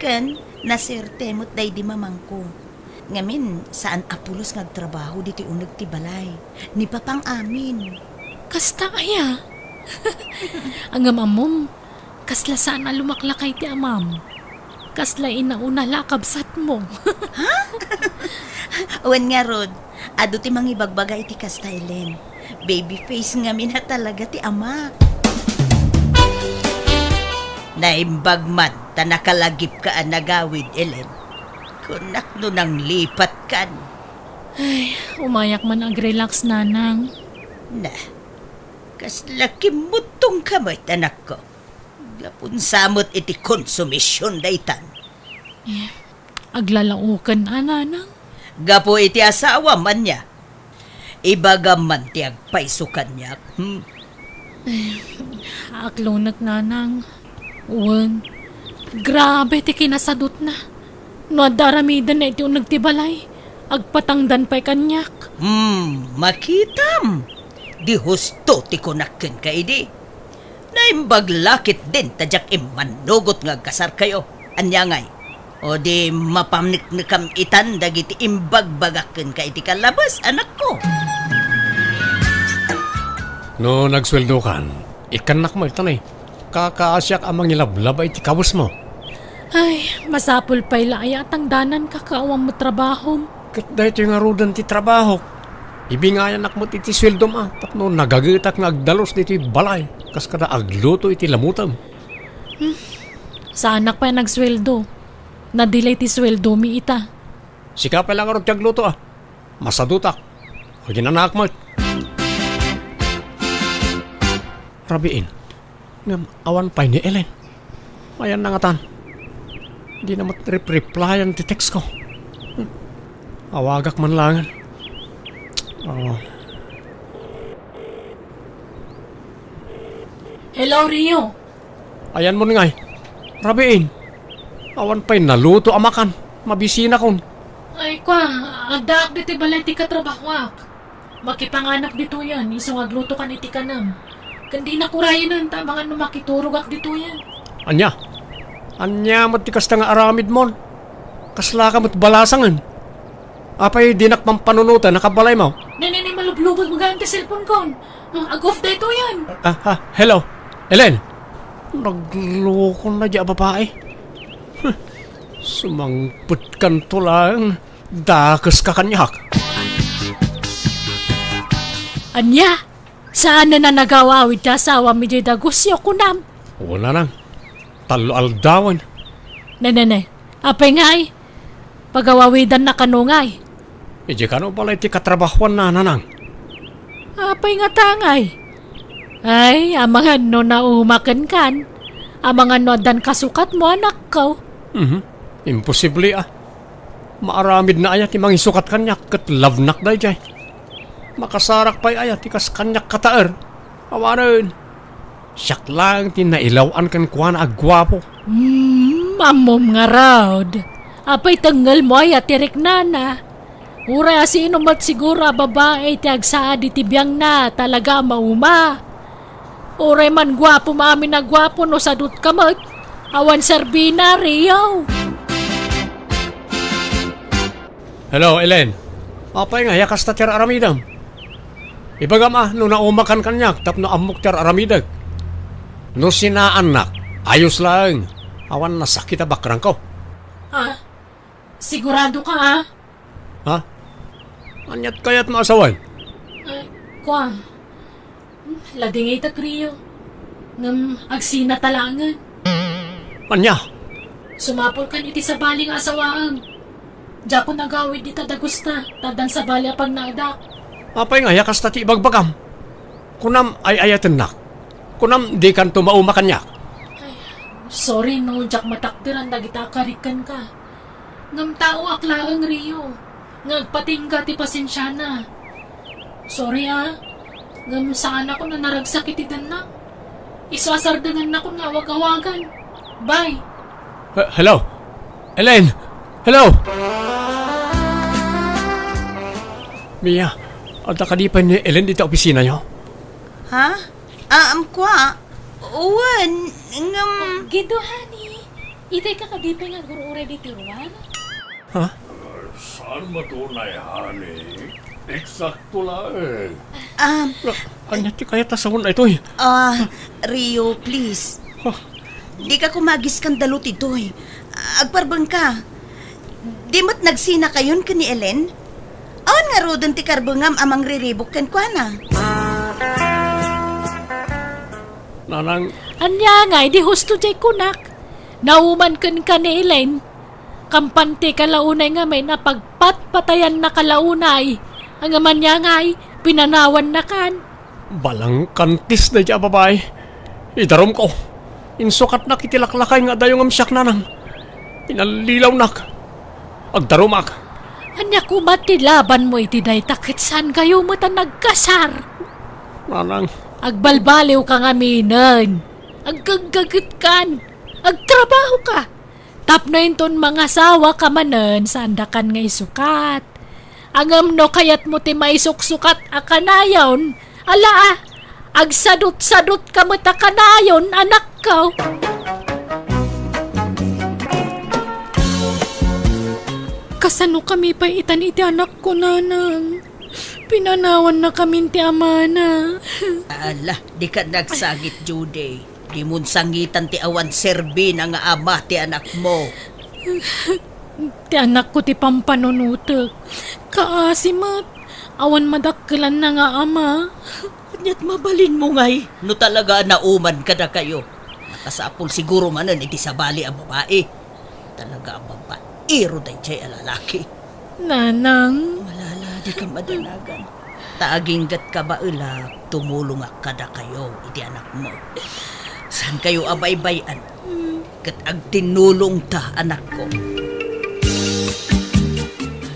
Ken nasuerte met daydi mamangko. Ngamin, saan a pulos nga agtrabaho ditoy uneg ti balay. Ni Papang amin. Kasta aya? Ngem ammom, kasla saan a lumaklakay ti amam. Kasla inauna la a kabsatmo. Ha? Wen ngarud, adu ti mangibagbaga iti kasta, Ellen. Baby face ngamin a talaga ti amak. Naimbag man ta nakalagipka a nagawid, Ellen. Kunak no nanglipatkan. Ay, umayak man agrelax, nanang. Na, kasla kimmuttongka met, anakko. Gapun sa met iti konsumision daytan. Eh, aglalaoken a, nanang? Gapu iti asawam, ania? Ibagam man ti agpayso kaniak, hmm? Eh, aklonek, nanang. Wen, grabe ti kinasadutna. No adda aramidenna iti uneg ti balay, agpatangdan pay kaniak. Hmm, makitam. Di husto ti kunak kenka idi. Naimbag la ketdin ta diak immannugot nga agkasarkayo. Ania ngay? O di mapaneknekam itan dagiti imbagbagak kenka iti kalabas, anakko? No nagsueldokan, ikkannak met, ta ne, kakaasiak a mangilablaba iti kawesmo. Ay, masapul pay la aya a tangdananka ket awan met trabahom. Ket daytoy ngaruden ti trabahok. Ibingayanak met iti sueldom a tapno nagagetak nga agdalus ditoy balay kas kada agluto iti lamutem. Hmm. Saanak pay a nagsueldo. Nadilay ti sueldomi ita. Sika pay la ngarud ti agluto a. Masadutak. Aginanaak met. Rabiin. Ngem awan pay ni Ellen. Ayanna ngatan. Dina met rep-replyan ti text ko. Hmm. Awagak man laengen. Oh. Hello, Rio. Ayanmon ngay. Rabiin. Awan pay naluto a makan. Mabisinakon. Ay, kua, addaak ditoy balay ti katrabahoak. Makipanganak ditoyen, isu nga aglutokan iti kanem. Ken dinak urayenen ta amangan no makiturogak ditoyen. Ania? Ania met ti kasta nga aramidmon? Kaslaka met balasangen? Apay dinak pampanunoten a kabalaymo? Ne, ne, ne, malublubot magan ti cellphone kon. Ah, ag-off daytoyen. Ah, ah, hello. Ellen, nagloko na di a babae. Huh, sumangpetkanto laeng. Dakeska kaniak. Ania? Saanen a nagaw-awid ti asawam idiay dagusyo, kunam? Wen, nanang. Tallo aldawen. Ne, ne, ne. Apay ngay? Pagaw-awidanna kano ngay? Idiay kano balay ti katrabahoanna, nanang. Apay ngata ngay? Ay, amangan no nauma kenkan. Amangan no addan kasukatmo, anakko. Mhm. Imposible, a. Maaramidna aya ti mangisukat kaniak ket love-nak daydiay? Makasarak pay aya ti kas kaniak kataer? Awanen. Siak laeng ti nailaw-an kenkuana a guapo. Hmm, ammom ngarud. Apay tengngelmo aya ti riknana? Uray a sino met siguro a babai ti agsaad iti biangna, talaga a mauma. Uray man guapo maamin a guapo no sadutka met, awan serbina, Rio. Hello, Ellen. Apay nga, aya kasta ti ar-aramidem? Ibagam a, no naumakan kaniak tapno ammok ti ar-aramidek. No sinaannak, ayos laeng. Awan nasakit a bakrangko. Ha? Sigurado ka, ha? Ha? Aniat kayat maasawan? Ay, kua. Hmm, ladingitek, Rio. Ngem agsina ta laengen. Ania? Sumapulkan iti sabali nga asawaem. Diakon agawid dita dagusta, ta addan sabali a pagnaedak. Apay nga, aya kasta ti ibagbagam? Kunam, ay-ayatennak. Kunam, dikanto mauma kaniak. Ay, sorry no diak matakderan dagita a karik kenka. Ngem taoak laeng, Rio, nga agpatingga ti pasensiana. Sorry, ah. Ngem saanakon a naragsak iti dennak. Isu a sardengannakon nga awag-awagan. Bye. Eh, hello? Elaine! Hello! Mia, adda kadi pay ni Elaine dita opisinayo? Ha? Ah, um, kua? Wen, ngem Gido, honey. Itay ka kadi pay nga agur-uray ditoy ruar? Ha? Saan matunay, honey? Eksakto laeng. Ah, Ania ti kayat a sawen daytoy? Ah, Rio, please. Huh? Dika koma agiskandalo ditoy. Agparbengka. Di met nagsinakayon ken ni Elaine? Awan ngaruden ti karbengam a mangriribuk kenkuana? Nanang. Ania ngay, di husto diay kunak? Nauman kenka ni Elaine. Kampanti ka la unay ngamin a pagpatpatayanna ka la unay. Ngem ania ngay, pinanawannakan. Balangkantis daydiay a babai. Idarumko. Insukatnak iti laklakay nga adayo ngem siak, nanang. Inallilawnak. Agdarumak. Ania koma ti labanmo iti dayta ket saankayo met a nagkasar? Nanang. Agbalbaliwka ngaminen. Aggaggagetkan. Agtrabahoka. Tapno inton mangasawaka manen, saandakan nga isukat. Ngem no kayatmo ti maisuksukat a kanayon, ala, agsadutsadutka met a kanayon, anakko. Kasanokami pay itan iti anakko, nanang? Pinanawannakamin ti amana. Ala, dika nagsangit, Judy. Dimon sangitan ti awan serbina nga ama ti anakmo. Ti anakko ti pampanunotek. Kaasi met, awan madakkelanna nga ama. Ania't mabalinmo ngay no talaga a nauman kadakayo? Nakasapul siguro manen iti sabali a babai. Talaga a babaero daydiay a lalaki. Nanang. Malala, dika madanagan. Ta aginggatka baelak, tumulongak kadakayo iti anakmo. Saankayo a baybay-an, ket agtinnulongta, anakko.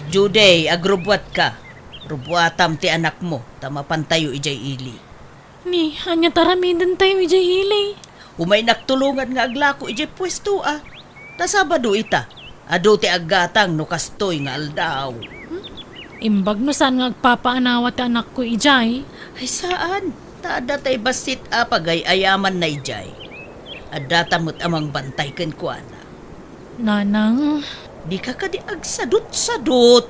Judy, agrubbuatka. Rubbuatam ti anakmo, ta mapantayo idiay ili. Ni, ania ti aramidentayo idiay ili? Umaynak tulongan nga aglako idiay puesto, a. Ta Sabado ita. Adu ti aggatang no kastoy nga aldaw. Hmm? Imbag no saan nga agpapaanawa ti anakko idiay? Ay, saan. Ta adda tay bassit a pagay-ayamanna idiay. Addata met a mangbantay kenkuana. Nanang. Dika kadi agsadutsadot.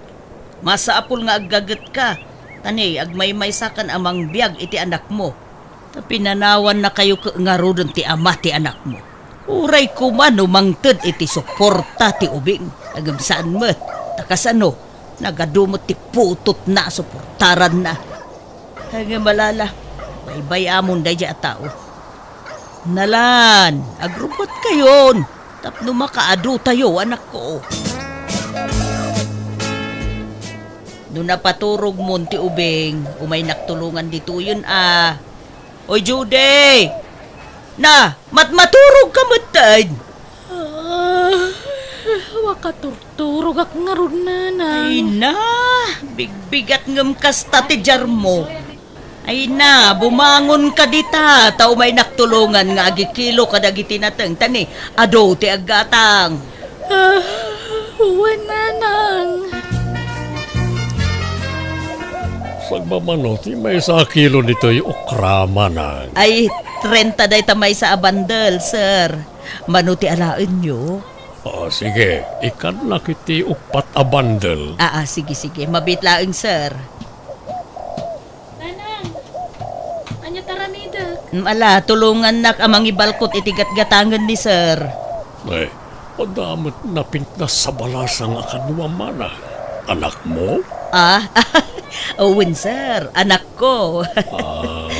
Masapul nga aggagetka. Ta ni, agmaymaysakan a mangbiag iti anakmo. Ta pinanawannakayo ket ngaruden ti ama ti anakmo. Uray koma no mangted iti suporta ti ubing, ngem saan met. Ta kasano, nagadu met ti putotna a suportaranna. Ngem malala, baybay-amon daydiay a tao. Nalan, agrubbuatkayon, tapno makaadutayo, anakko. No napaturogmon ti ubing, umaynak tulongan ditoyen a. Oy, Judy! Na, matmaturog ka metten! Ah, makaturturogak ngarud, nanang. Ay na, bigbigat ngem kasta ti diarmo. Ay na, bumangon ka dita, ta umaynak tulongan nga agikilo kadagiti nateng, ta ni, adu ti aggatang. Ah, wen, nanang. Sagmamano ti maysa a kilo ditoy okra, manang? Ay, trenta dayta maysa a bandel, sir. Mano ti alaenyo? Ah, sige, ikkannak iti uppat a bandel. Ah, ah, sige, sige. Mabiit laeng, sir. Nanang, ania ti aramidek? Mm, ala, tulongannak a mangibalkot iti gatgatangen ni sir. Ay, adda met napintas a balasang a kadua, manang. Anakmo? Ah, wen, sir. Anakko. Ah,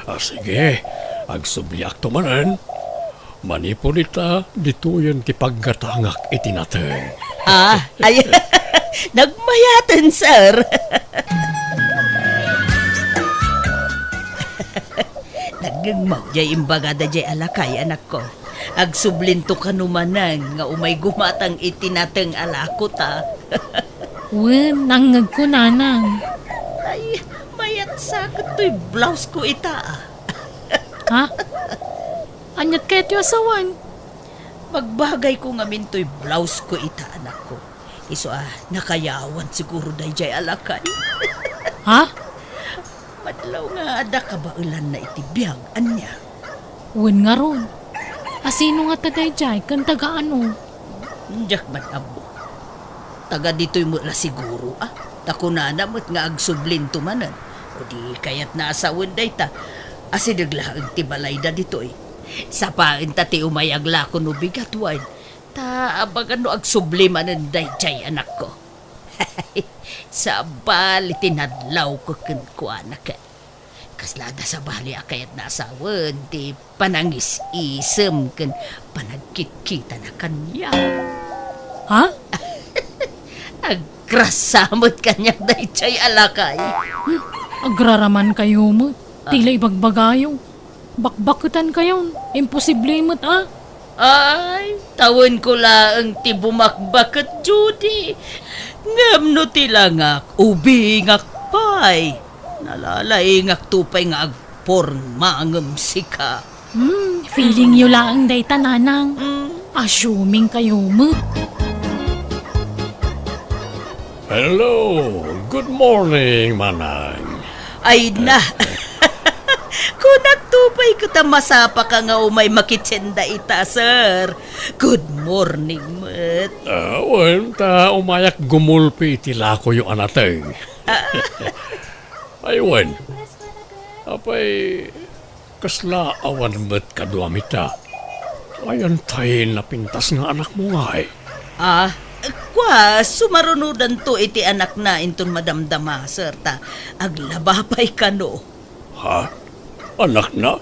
ah, sige. Agsubliakto manen. Manipud ita, ditoyen ti paggatangak iti nateng. Ah, ay, nagmayaten, sir. Nagngegmo jay imbagada jay a lakay, anakko. Agsublinto kano manen nga umay gumatang iti nateng a lakota. Wen, nangngegko, nanang. Ay, mayat sa ket toy blouse ko ita, ah. Ha? Aniat kayatyo a sawen? Magbagay ko ngamin toy blouse ko ita, anakko. Isu a, nakayawan siguro dayjay a lakay. Ha? Madlaw nga adda kabaelanna iti biag, ania? Wen ngarud. A sino ngata dayjay ken taga ano? Diak man ammo. Taga ditoy met la siguro, ah. Ta kunana met nga agsublinto manen. O di kayatna a sawen dayta. Asideg laeng ti balayda ditoy. Sapaenta ti umay aglako no bigat wen. Ta abagan no agsubli manen dayjay anakko. Sabali ti nadlawko kenkuana ket. Kasla adda sabali a kayatna a sawen ti panangis-isem ken panagkitkitana kaniak. Ha? Agrasa met kaniak dayjay a lakay. Agraraman kayo met. Ah. Tila ibagbagayo. Bakbaketan kayon. Imposible met a. Ay, tawenko laeng ti bumakbaket, Judy. Ngem no ti langak, ubingak pay. Nalalaingakto pay nga agpormangem sika. Hmm, feeling yo laeng dayta, nanang. Hmm. Assuming kayo met. Hello, good morning, manang. Ay na. Kunakto pay ket a masapaka nga umay makitsen dayta, sir. Good morning met. Ah, wen, ta umayak gumulpi iti lakoyo a nateng. Ah. Ay, wen. Apay, kasla awan met kaduam ita? Ayan tay napintas nga anakmo ngay? Ah, kua, sumarunodanto iti anakna inton madamdama, sir, ta aglaba pay kano. Ha? Anakna?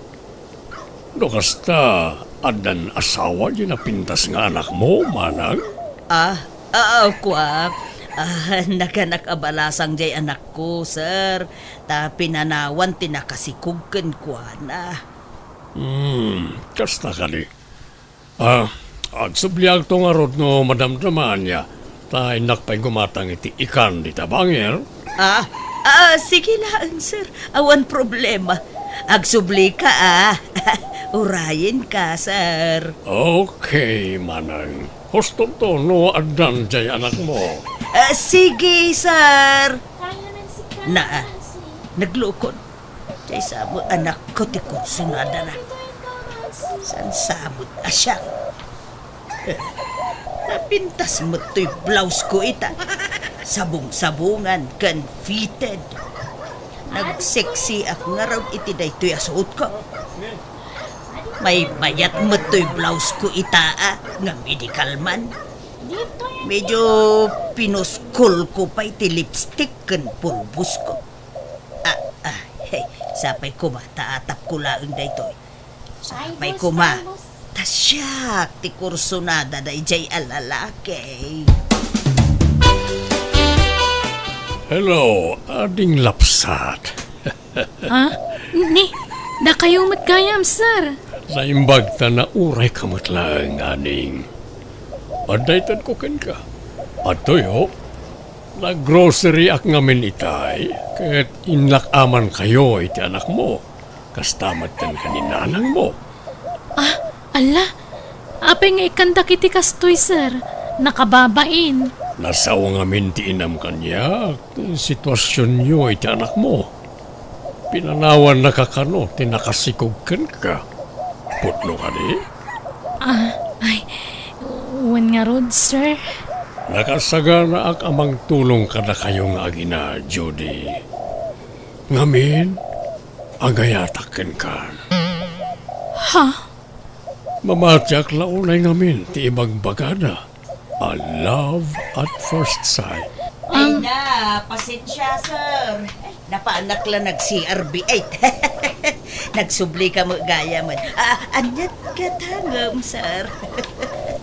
No kasta, addan asawa di napintas nga anakmo, manang? Ah, ah, kua. Ah, naganak a balasang jay anakko, sir. Ta pinanawan ti nakasikog kenkuana. Hmm, kasta kadi. Ah, agsubliakto ngarud no madamdama ania, ta innak pay gumatang iti ikan dita bangir. Ah, ah, sige laeng, sir. Awan problema. Agsubli ka, ah. Urayen ka, sir. Okay, manang. Hustonto no addan jay anakmo. Ah, sige, sir. Na, ah, naglukon. Jay sa met anakko ti kursunadana. Saan sa met a siak? Napintas met toy blouse ko ita. Sabong-sabongan ken fitted. Nagseksiak ngarud iti daytoy a suotko. Maymayat met toy blouse ko ita, ah, nga medical man. Medyo pinuskol ko pay ti lipstick ken pulbos ko. Ah, ah, hey, sapay koma ta atapko laeng daytoy. Sapay koma ta siak ti kursunada dayjay a lalaki. Hello, ading lapsat. Ha? Ni, dakayo met gayam, sir. Naimbag ta nauray ka met laeng, ading. Adda itedko kenka. Adtoyo, naggroceryak ngamin itay, ket innak-aman kayo iti anakmo. Kasta met ken ni nanangmo. Ah, alla, apay nga ikkandak iti kastoy, sir? Nakababain. Nasao ngamin ti inam kaniak, ti situasionyo iti anakmo. Pinanawannaka kano ti nakasikog kenka. Pudno kadi? Ah, ay, wen ngarud, sir. Nakasaganaak a mangtulong kadakayo nga agina, Judy. Ngamin, agayatak kenkan. Ha? Mamatiak la unay ngamin ti ibagbagada a love at first sight. Ay na, pasensya, sir. Napaanak la nag-C R B. Ay, nagsubli ka met gayam. Ah, aniat ka tangem, sir?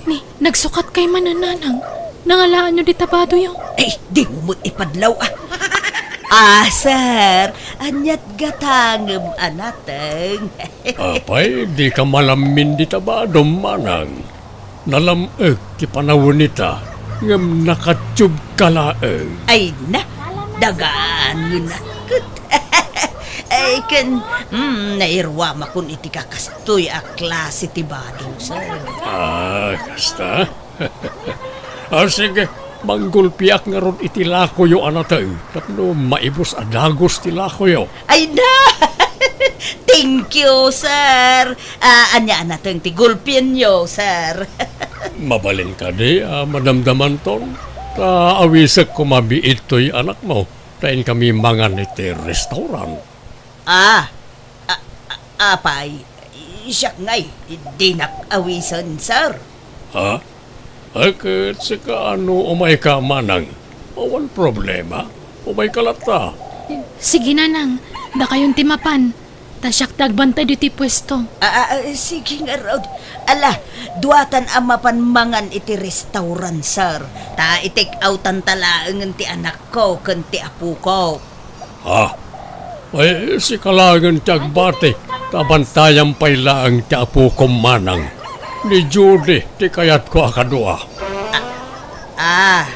Ni, nagsukat kay manananang. Nangalaanyo di tabadoyo. Ay, dimo met ipadlaw, ah. Ah, sir, aniat gatangem a nateng? Apay, dika malammin dita badom, manang. Nalam-ek ti panawen ita, ngem nakatubka laeng. Ay na, dagaan nga naket. Ay, ken, mm, nairuamakon iti kakastoy a klase ti badom, sir. Ah, kasta? Ah, sige, manggulpiak ngarud iti lakoyo a nateng tapno maibus a dagus ti lakoyo. Ay na! Thank you, sir. Ah, ania a nateng ti gulpienyo, sir? Mabalin kadi a madamdamanton? Ta awisek koma biit toy anakmo, ta inkami mangan iti restaurant. Ah, a-, a-, apay, siak ngay, dinak awisen, sir. Ha? Ay, ket sika, ano, umayka, manang? Awan problema. Umayka latta. Sige, nanang. Dakayon ti mapan. Ta siak ti agbantay ditoy puesto. Ah, ah, ah, sige ngarud. Ala, duatan a mapan mangan iti restaurant, sir. Ta i-take outan ta laengen ti anakko ken ti apoko. Ha? Ay, sika laengen ti agbati, ta bantayam pay laeng ti apokom, manang. Ni Judy ti kayatko a kadua. Ah.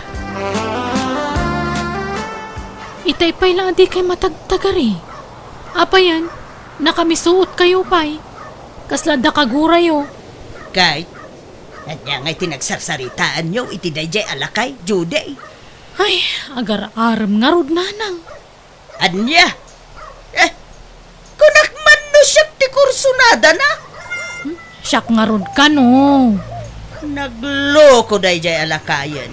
Itay pay la a dikay matagtagari. Apayan, nakamisuotkayo pay. Kasla adda kagurayo. Kay, ania ngay ti nagsarsaritaanyo iti daydiay a lakay, Judy? Ay, agar-arem ngarud, nanang. Ania? Eh, kunak man no siak ti kursunadana? Hmm? Siak ngarud kano. Nagloko daydiay a lakayen.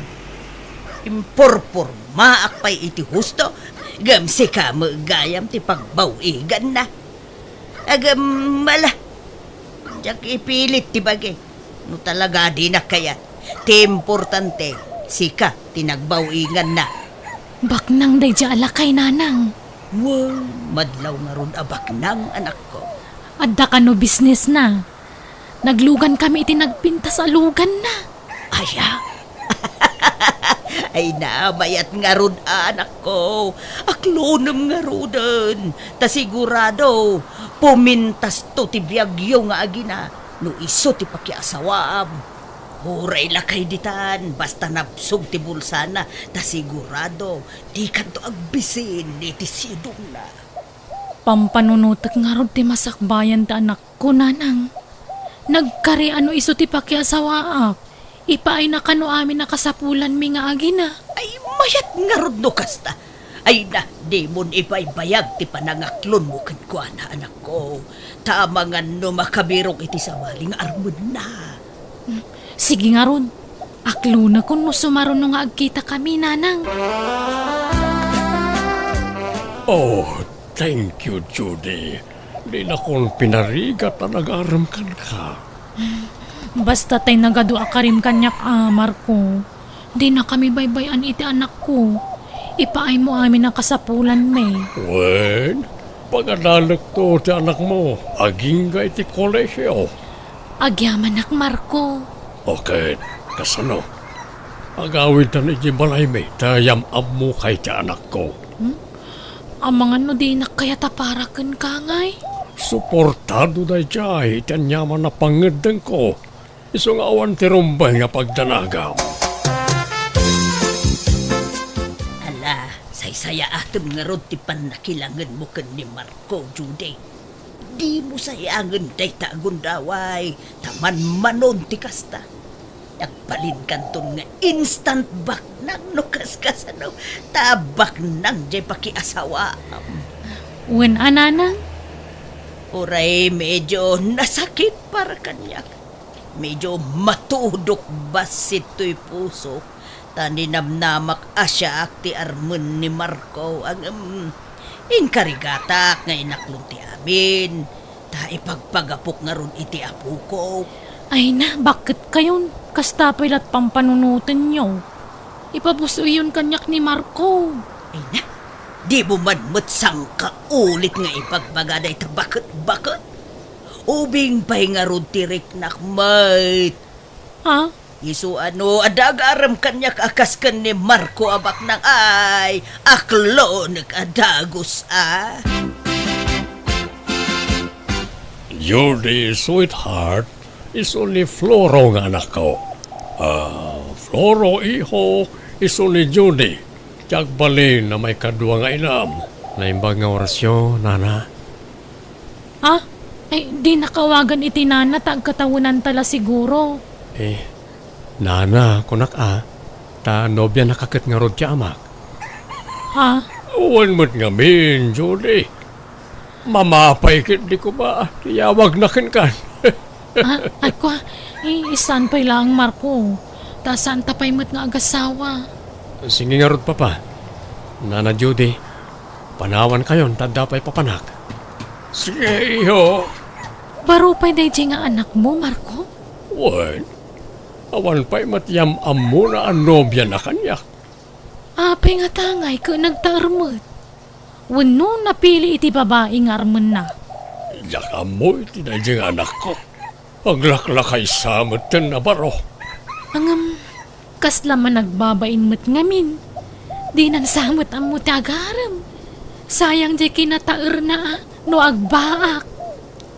Impurpurmaak pay iti husto, ngem sika met gayam ti pagbaw-iganna. Agam, ala, diak ipilit ti bagi. No talaga dinak kayat, ti importante, sika ti nagbaw-inganna. Baknang daydiay a lakay, nanang. Wen, madlaw ngarud a baknang, anakko. Adda kano businessna? Naglugan kami iti nagpintas a luganna. Aya? Ay na, mayat ngarud, anakko. Aklonem ngaruden. Ta sigurado, pumintasto ti biagyo nga agina no isu ti pakiasawaam. Uray lakay ditan, basta nabsog ti bulsana, ta sigurado, dikanto agbisin iti sidongna. Pampanunotek ngarud ti masakbayan ti anakko, nanang. Nagkari a no isu ti pakiasawaak, ipaayna kano amin a kasapulanmi nga agina. Ay, mayat ngarud no kasta. Ay na, dimon ibaybayag ti panangaklonmo kenkuana, anakko. Ta amangan no makabirok iti sabali nga armenna. Sige ngarud, aklonekon no sumaruno nga agkitakami, nanang. Oh, thank you, Judy. Dinakon pinarigat a nagarem kenka. Basta tay nagadu a karim kaniak a, Marco. Dinakami baybay-an iti anakko. Ipaaymo amin a kasapulanmi. Wen, pagadalekto ti anakmo agingga iti kolesio. Agyamanak, Marco. O ket, kasano? Agawidtan iti balaymi ta yam-ammokay ti anakko. Hmm? Amangan no dinak kayat a para kenka ngay? Suportado daydiay iti aniaman a pangngeddengko. Isu nga awan ti rumbeng a pagdanagam. Ala, saysayaatem ngarud ti pannakilangenmo ken ni Marco, Judy. Dimo sayangen dayta a gundaway, ta manmanon ti kasta. Agbalinkanton nga instant baknang no kaskasano, ta baknang jay pakiasawaam. Wen a, nanang? Uray medyo nasakit para kaniak. Medyo matudok bassit toy pusok, ta ninamnamak a siak ti armen ni Marco, ngem inkarigatak nga inaklon ti amin, ta ipagpagapok ngarud iti apoko. Ay na, bakket kayon? Kasta pay lat pampanunotenyo. Ipabus-oyyon kaniak ni Marco. Ay na, dimo man met sangkaulit nga ibagbaga dayta baket-baket? Ubing pay ngarud ti riknak met. Ha? Isu a no adda agarem kaniak a kas ken ni Marco a baknang ay, aklonek a dagus a. Judy, sweetheart, isu ni Floro nga anakko. Ah, Floro, iho, isu ni Judy. Ti agbalin a maikadua nga inam. Naimbag nga orasyo, nana. Ah? Ay, dinak awagan iti nana ta agkatawenanta la siguro. Eh, nana, kunak a, ta nobianaka ket ngarud ti amak. Ha? Wen met ngamin, Judy. Mamapay ketdi koma ti yawagna kenkan. Ah, ay, kua, eh, saan pay laeng, Marco? Ta saanta pay met nga agasawa. Sige ngarud, Papa. Nana Judy, panawankayon ta adda pay papanak. Sige, iho. Baro pay daydiay nga anakmo, Marco? Wen, awan pay met yam-ammona a nobiana kaniak. Apay nga tangay ket nagtaer met? Wenno napili iti babai nga armenna? Diak ammo iti daydiay nga anakko. Aglaklakaysa metten a baro. Ngem, kasla managbabain met ngamin. Dinan sa met ammo ti agarem. Sayang diay kinataerna a no agbaak.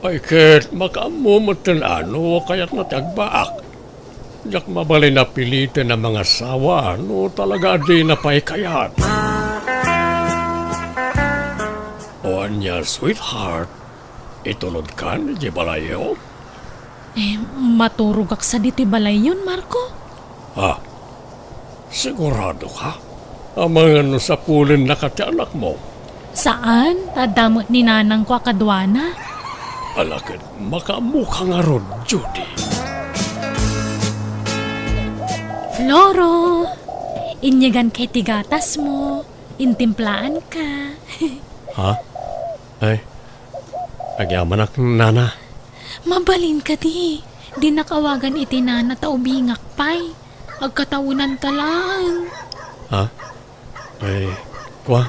Ay ket, makaammo metten a no kayatna ti agbaak. Diak mabalin a piliten a mangasawa no talaga a dina pay kayat. O ania, sweetheart, itulodkan idiay balayyo? Eh, maturogak sa ditoy balayyon, Marco. Ha? Sigurado ka? Amangan no sapulennaka ti anakmo? Saan, ta adda met ni nanangko a kaduana. Ala ket makaammoka ngarud, Judy. Floro, inyeganka iti gatasmo, intimplaanka. Ha? Ay, agyamanak, nana. Mabalin kadi, dinak awagan iti nana ta ubingak pay. Agkatawenanta laeng. Ha? Ay, kua,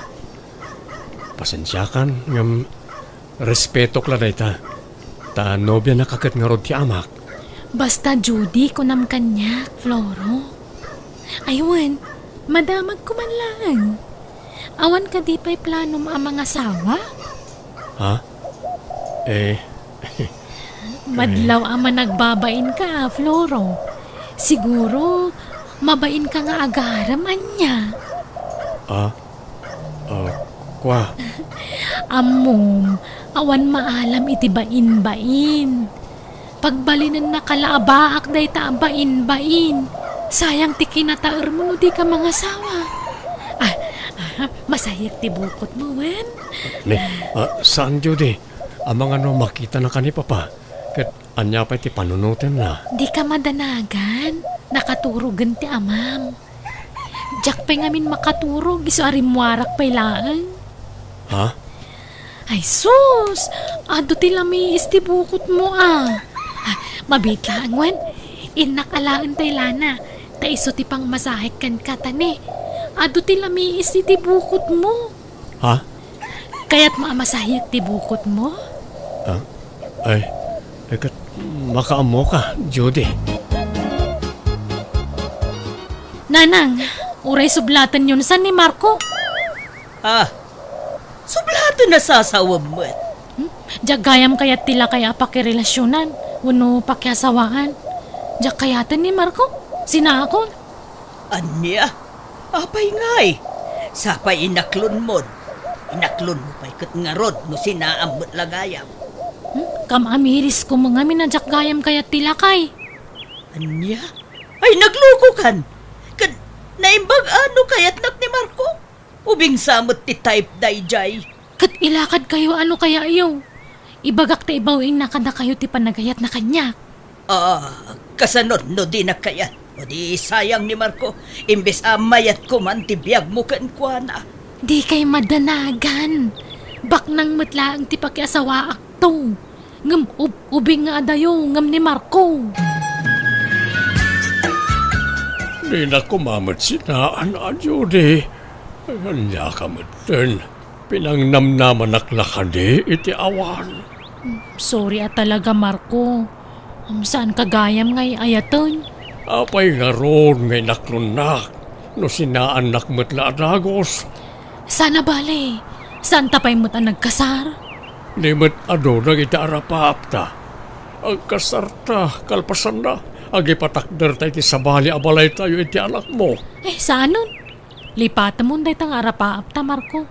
pasensiakan, ngem respetok la dayta. Ta nobianaka ket ngarud ti amak. Basta Judy, kunam kaniak, Floro. Ay wen, madamagko man laeng. Awan kadi pay planom a mangasawa? Ha? Eh. Madlaw a managbabainka, Floro. Siguro, mabainka nga agarem, ania? Ah, ah, kua. Ammom, awan maalam iti bainbain. Pagbalinennaka la a baak dayta a bainbain. Sayang ti kinataermo no dika mangasawa. Ah, ah, masayak ti bukotmo, wen? Ni, ah, saan, Judy? Amangan no makitanaka ni Papa, ket ania pay ti panunotenna? Dika madanagan, nakaturogen ti amam. Diak pay ngamin makaturog isu a rimmuarak pay laeng. Ha? Ay sus! Adu ti lamiis ti bukotmo a. Ah, mabiit laeng wen, innak alaen tay lana, ta isu ti pangmasahek kenka ta ne. Adu ti lamiis iti bukotmo. Ha? Kayatmo a masahiek ti bukotmo? Ah? Ay, ay, ket makaammoka, Judy. Nanang, uray sublatenyon san ni Marco. Ah, sublaten a sasawem met. Hmm? Diak gayam kayat ti lakay a pakirelasionan wenno pakiasawaan. Diak kayaten ni Marco. Sinaakon. Ania? Apay ngay? Sapay inaklonmon. Inaklonmo pay ket ngarud no sinaam met la gayam. Hmm? Kam-amiris komo ngamin a diak gayam kayat ti lakay. Ania? Ay, naglukokan! Ket naimbag a no kayatnak ni Marco? Ubingsa met ti type daydiay. Ket ilakadkayo a no kayatyo. Ibagak ta ibaw-ingna kadakayo ti panagayatna kaniak. Ah, kasano no dinak kayat? O di sayang ni Marco, imbes a mayatko man ti biagmo kenkuana. Dikay madanagan. Baknang met laeng ti pakiasawaakto. Ngem ub-, ubing nga adayo ngem ni Marco. Dinak koma met sinaan a Judy. Ania ka metten? Pinangnamnamanak la kadi iti awan? Sorry a talaga, Marco. Um, saanka gayam nga ay-ayaten? Apay ngarud nga inaklonnak no sinaannak met la a dagus? Saan a bale, saanta pay met a nagkasar? Di met adu dagiti arapaapta. Agkasarta, kalpasanna, agipatakderta iti sabali a balaytayo iti anakmo. Eh, saanon? Lipatemon dayta nga arapaapta, Marco.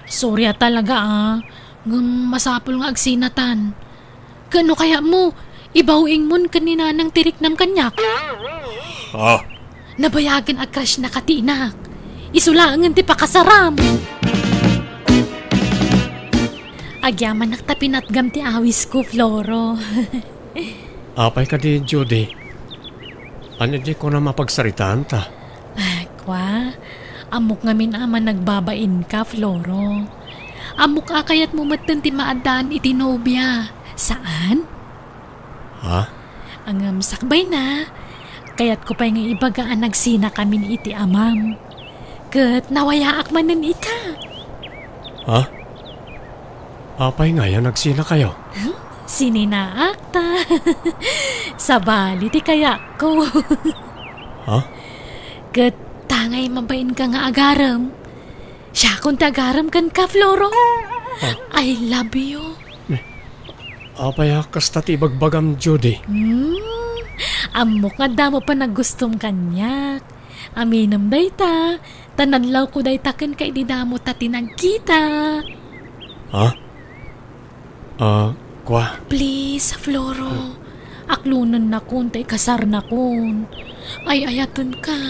Sorry a talaga, ah. Ngem masapul nga agsinatan. Ken no kayatmo, ibaw-ingmon ken ni Nanang ti riknam kaniak. Ah. Nabayagen a crush na katinak. Isu laengen ti pakasaram. Agyamanak ta pinatgam ti awisko, Floro. Apay kadi, Judy? Ania diay kunam a pagsaritaanta? Ah, kua, ammok ngamin a managbabainka, Floro. Ammok a kayatmo metten ti maaddaan iti nobia. Saan? Ha? Ngem sakbayna, kayatko pay nga ibaga a nagsinakamin iti amam. Ket nawayaak manen ita. Ha? Apay ngay a nagsinakayo? Hmm? Sininaakta. Sabali ti kayatko. Ha? Ket ta ngay mabainka nga agarem. Siakon ti agarem kenka, Floro. Ah. I love you. Eh, apay a kasta ti ibagbagam, Judy? Hmm, ammok nga adda met panagustom kaniak. Aminem dayta, ta nanlawko dayta kenka idi damo ta ti nagkita. Ha? Ah, kua. Please, Floro. Aklonennakon ta ikasarnakon. Ay-ayatenka.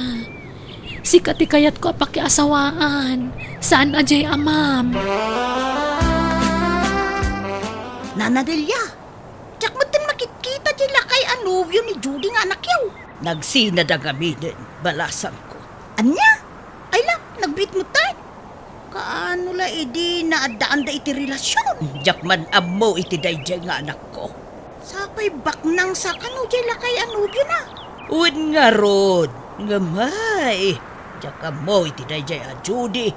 Sika ti kayatko a pakiasawaan. Saan a diay amam. Nana Delia, diak metten makitkita diay lakay a nobio ni Judy nga anakyo. Nagsinada ngaminen, balasangko. Ania? Ay la, nagbiit metten. Kaano la idi naaddaanda iti relasion? Diak man ammo iti daydiay nga anakko. Sapay baknang sa kano diay lakay a nobiona? Wen ngarud, ngem ay, diak ammo iti daydiay a Judy.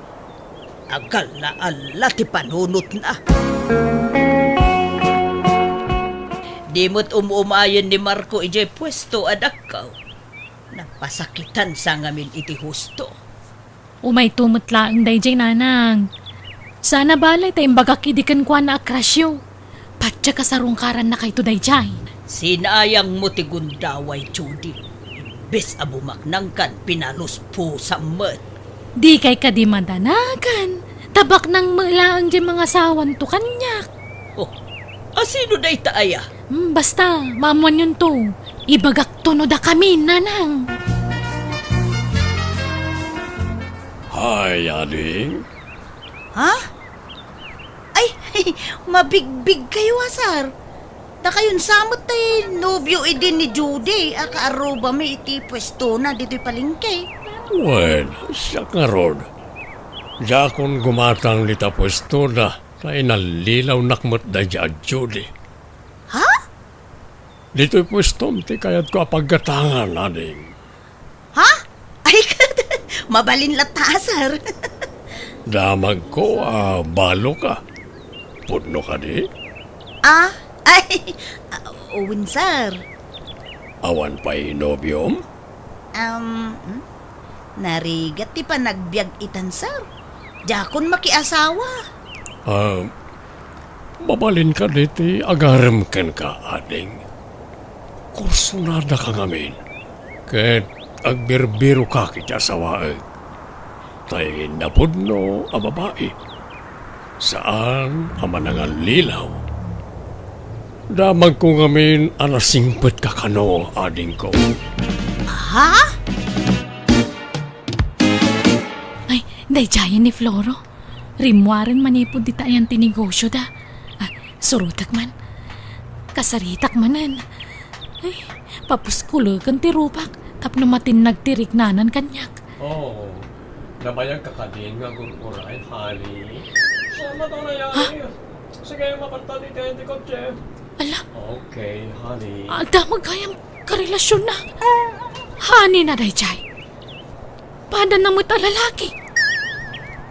Agalla-alla ti panunotna. Di met um-umayen ni Marco idiay puesto a dakko. Napasakitan sa ngamin iti husto. Umayto met laeng daydiay, nanang. Saan a bale ta imbagak idi kenkuana a crushyo. Patiek a sarungkarannakayto daydiay. Sinayangmo ti gundaway, Judy. Imbes a bumaknangkan, pinaluspusam met. Dikay kadi madanagan. Ta baknang met laeng diay mangasawanto kaniak. Oh, a sino dayta aya? Hmm, basta, maammoanyonto. Ibagakto no dakami, nanang. Hi, ading. Ha? Ay, mabigbigkayo a, sir. Dakayon sa met ti nobio idi ni Judy a kaarrubami iti puestona ditoy palengke. Wen, siak ngarud. Diakon gumatang dita puestona, ta inallilawnak met daydiay a Judy. Ha? Ditoy puestom ti kayatko a paggatangan, ading. Ha? Ay, mabalin latta, sir. Damagko a baloka. Pudno kadi? Ah, ay, ah, wen, sir. Awan pay nobiom? Um, hmm? Narigat ti panagbiag itan, sir. Diakon makiasawa. Ah, mabalin kadi ti agarem kenka, ading? Kursunadaka ngamin, ket agbirbiroka iti asawaek. Tay napudno a babai, saan a manangallilaw. Damagko ngamin a nasingpetka kano, adingko. Ha? Ay, daydiayen ni Floro. Rimmuaren manipud dita ayan ti negosyoda. Ah, surotek man. Kasaritak manen. Ay, papuskuleken ti rupak tapno matinnag ti riknanan kaniak. Oh, nabayagka kadin nga agur-uray, honey? Saan mato na yan? Ha? Sige, mapantan iti iti kotse. Ala. Okay, honey. Adda met gayam karelasionna. Honey na daydiay. Padana met a lalaki.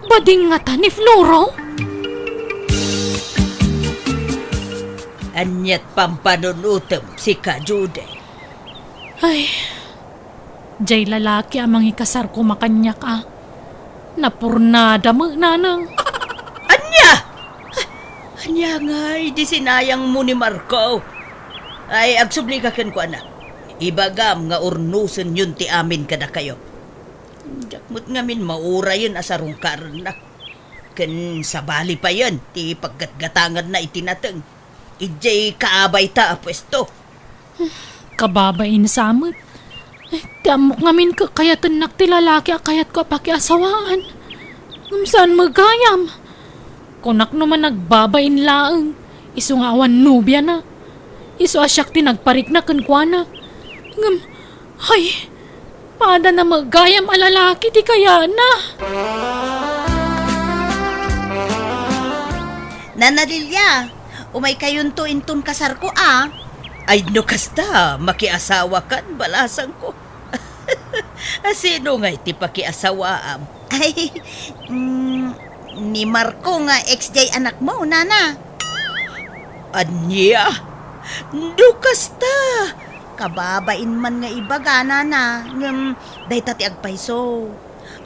Bading ngata ni Floro? Aniat pampanunutem, sika, Judy? Ay, Jay lalaki a mangikasar koma kaniak a. Napurnada met, nanang. Ania? Ania nga idi sinayangmo ni Marco? Ay, agsubli ka kenkuana. Ibagam nga urnosenyon ti amin kadakayo. Diak met ngamin maurayen a sarungkarennak. Ken sabali payen ti paggatgatanganna iti nateng. Idiay kaabayta a puesto. Kababain sa met. Eh, ti ammok ngamin kakayatennak ti lalaki a kayatko a pakiasawaan. Ngem saan met gayam? Kunak no man nagbabain laeng, isu nga awan nobiana. Isu a siak ti nagparikna kenkuana. Ngem, ay, padana met gayam a lalaki ti kayatna. Nana Lilia, umaykayonto inton kasarko a. Ay, no kasta, makiasawakan, balasangko. A, sino ngay ti pakiasawaam? Ay, mm, ni Marco nga ex jay anakmo, nana. Ania? No kasta, kababain man nga ibaga, nana, ngem dayta ti agpayso.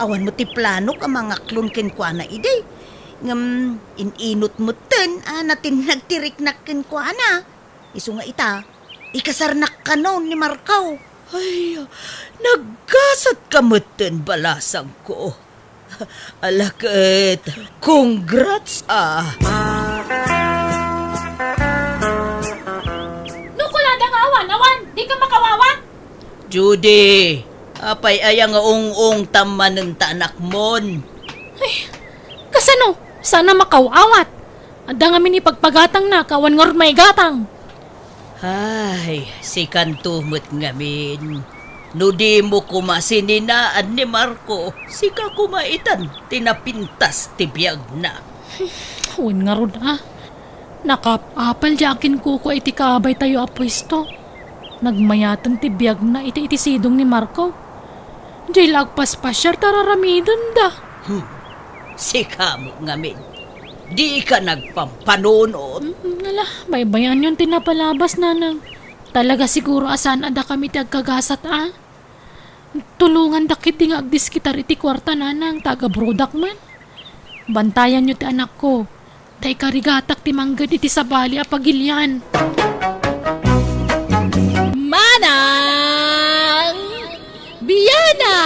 Awan met ti planok a mangaklon kenkuana idi. Ngem in-inut metten a natinnag ti riknak kenkuana. Isu nga ita, ikasarnak kano ni Marco. Ay, naggasatka metten, balasangko. Ala ket, congrats a. No kunada nga awan, awan, dika makawawat. Judy, apay aya nga ung-ungtam manen ta anakmon? Ay, kasano? Saan a makaw-awat? Adda ngamin ipagpagatangna, awan ngarud maigatang. Ay, sikanto met ngamin. No dimo koma sininaan ni Marco, sika koma itan ti napintas ti biagna. Wen ngarud a. Nakaap-apal diay akinkukua iti kaabaytayo a puesto. Nagmayaten ti biagna iti, iti sidong ni Marco. Diay la agpaspasiar ta ar-aramidenda. Hmm. Sika met ngamin. Dika nagpampanunot. Mm, ala, baybayanyon ti napalabas, nanang. Talaga siguro a saan a dakami ti agkagasat a. Tulongandak ketdi nga agdiskitar iti kuarta, nanang, ta agabrodak man. Bantayanyo ti anakko. Ta ikarigatak ti mangged iti sabali a pagilian. Manang Biana!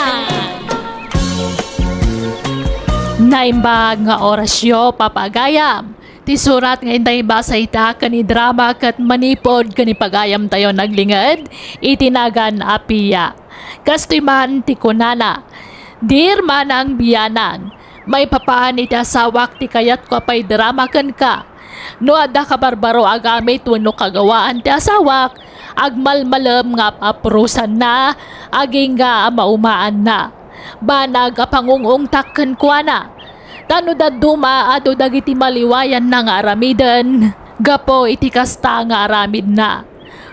Naimbag nga orasyo, papagayam. Ti surat nga intay ibasa ita ken idrama ket manipud ken ipagayamtayo naglinged iti nagan a Pia. Kastoy man ti kunana, Dear Manang Bianang, maipapan iti asawak ti kayatko a paidrama kenka. No adda kabarbaro a gamit wenno kagawaan ti asawak, agmalmalem nga ap-aprosanna, agingga a maumaanna. Banag a pangung-ungtak kenkuana. Ta no dadduma, adu dagiti maliwayanna nga aramiden gapu iti kasta nga aramidna.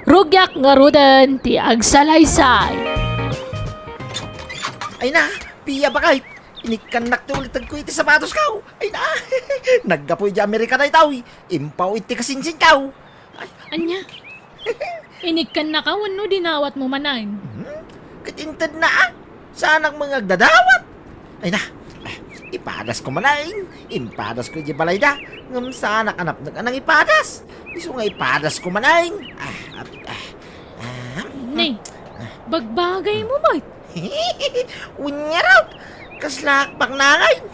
Rugiak ngaruden ti agsalaysay. Ay na, Pia, bakay. Inikkannak ti ulitegko iti sapatosko. Ay na, naggapu iti Amerika daytoy. Impaw iti kasinsinko. Ay. Ania? Inikkannaka wenno dinawatmo manen? Hmm? Ket intedna a. Saanak met nga agdadawat. Ay na, ah, ipadasko manen. Impadasko iti balayda. Ngem saanak a napnek a nangipadas. Isu nga ipadasko manen. Ah, ah, ah, ah. Ni, bagbagaymo met. Wen ngarud, kasla paknangan.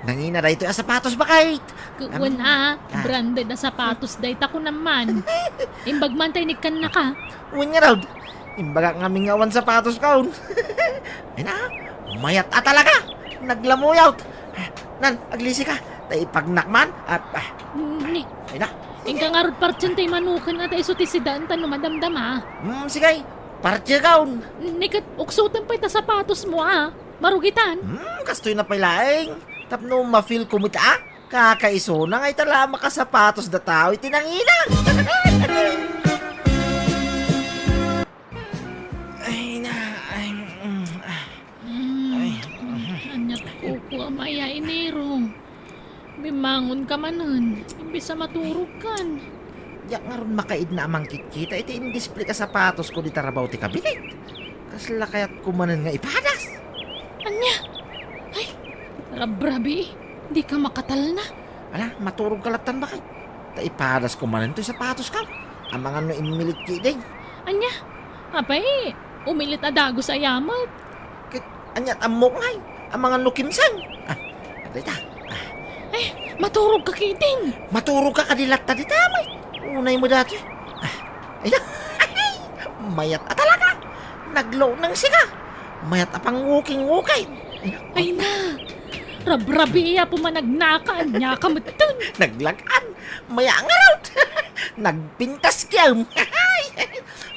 Nangina daytoy a sapatos, bakay. Wen a, ah, branded a sapatos dayta, kunam man. Imbag man ta inikkannaka. Wen ngarud, imbagak ngamin nga awan sapatoskon. Ay na, mayat a talaga. Naglamuyot. Nan, aglisika. Ta ipagnak man. Ah, ah. Ni, ay na. Inka ngarud partien tay manuken a ta isu ti sidaan ta no madamdama. Hmm, sige. Partien. Ni ket uksoten pay ta sapatosmo a. Marugitan. Hmm, kastoy na pay laeng. Tapno ma-feel ko met a. Kakaisuna nga ita la a makasapatos dataw iti nangina. Ay na, ay, mm, ah. Mm, ay, mm. Ania koko a maya iniro. Bimangonka manen, imbes a maturogkan. Diak ngarud makaidna a mangkitkita iti indisplay a sapatosko dita rabaw ti kabinet. Kasla kayatko manen nga ipadas. Ania? Ay, rabrabii, dika makatalna. Ala, maturogka lattan, baket. Ta ipadasko manen toy sapatosko. Amangan no immilit ketdin. Ania? Apay, umilit a dagus aya met. Ket aniat ammok ngay? Amangan no kimseng. Ah, dayta. Ah. Eh, maturogka ketdin. Maturogka kadi latta dita, met. Unay met dayta. Ah, ay, mayat a talaga. Naglawneng sika. Mayat a pangwuking-wuking. Ay, na. Rabrabii, Apo Managnaka, ania ka metten? Naglag-an. Maya ngarud. Nagpintas kayam.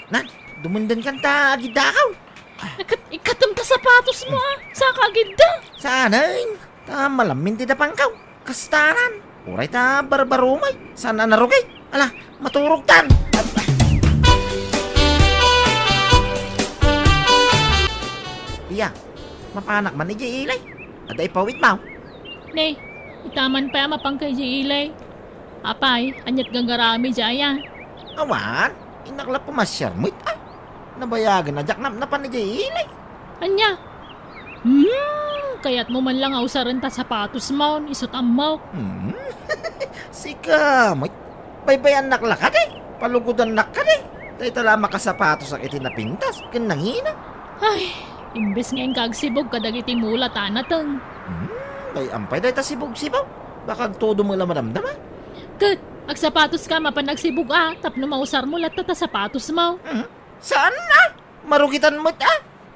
Nan, dumenden kanta agidakaw. Ikat-, ikatem ta sapatosmo, a. Saka agidda. Saanen? Ta malamin ti dapangkaw. Kastanan. Uray ta barbarumay. Saan a narugit? Ala, maturogtan. Iya, mapanak man idiay ili. Adda ipawitmo? Ne, ita man pay a mapanka idiay ili. Apay, aniat gagaramid idiay, a? Awan, innak la pumasiar met, a. Nabayagen a diak napnapan idiay ili. Ania? Hmm, kayatmo man la nga usaren ta sapatosmon, isut' ammok. Hmm? Sika met, baybayannak la kadi, palugodannak kadi. Dayta la a makasapatosak iti napintas ken nangina. Ay, imbes nga inka agsibog kadagiti mula ta nateng. Hmm, bay-am pay dayta sibog-sibog. Baka agtudo met la madamdama. Ket, agsapatoska mapan agsibog, a, tapno mausarmo latta ta sapatosmo. Hmm, saan a? Marugitan met, a.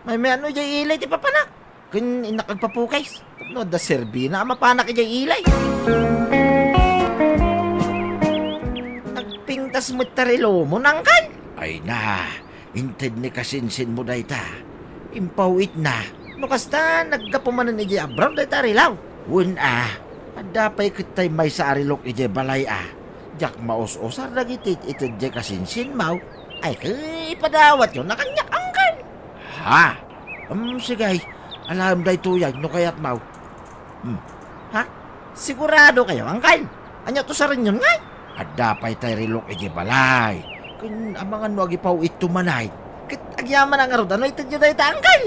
Maymayat no idiay ili ti papanak. Ken innak agpapukis. Tapno adda serbina a mapanak idiay ili. Nagpintas met ta relomon, angkel. Ay na, inted ni kasinsinmo dayta. Impaw-itna. No kasta, naggapu manen idiay abroad dayta a relo. Wen a, adda pay ket tay maysa a relok idiay balay a. Diak maus-usar dagiti it-ited diay kasinsinmo. Ay, ket ipadawatyo na kaniak, angkel. Ha? Em, sige. Alaem daytoy, ay, no kayatmo. Hmm. Ha? Siguradokayo, angkel? Ania ti usarenyon ngay? Adda pay tay relok idiay balay. Ken amangan no agipaw-itto manen. Ket agyamanak ngarud no itedyo dayta, angkel.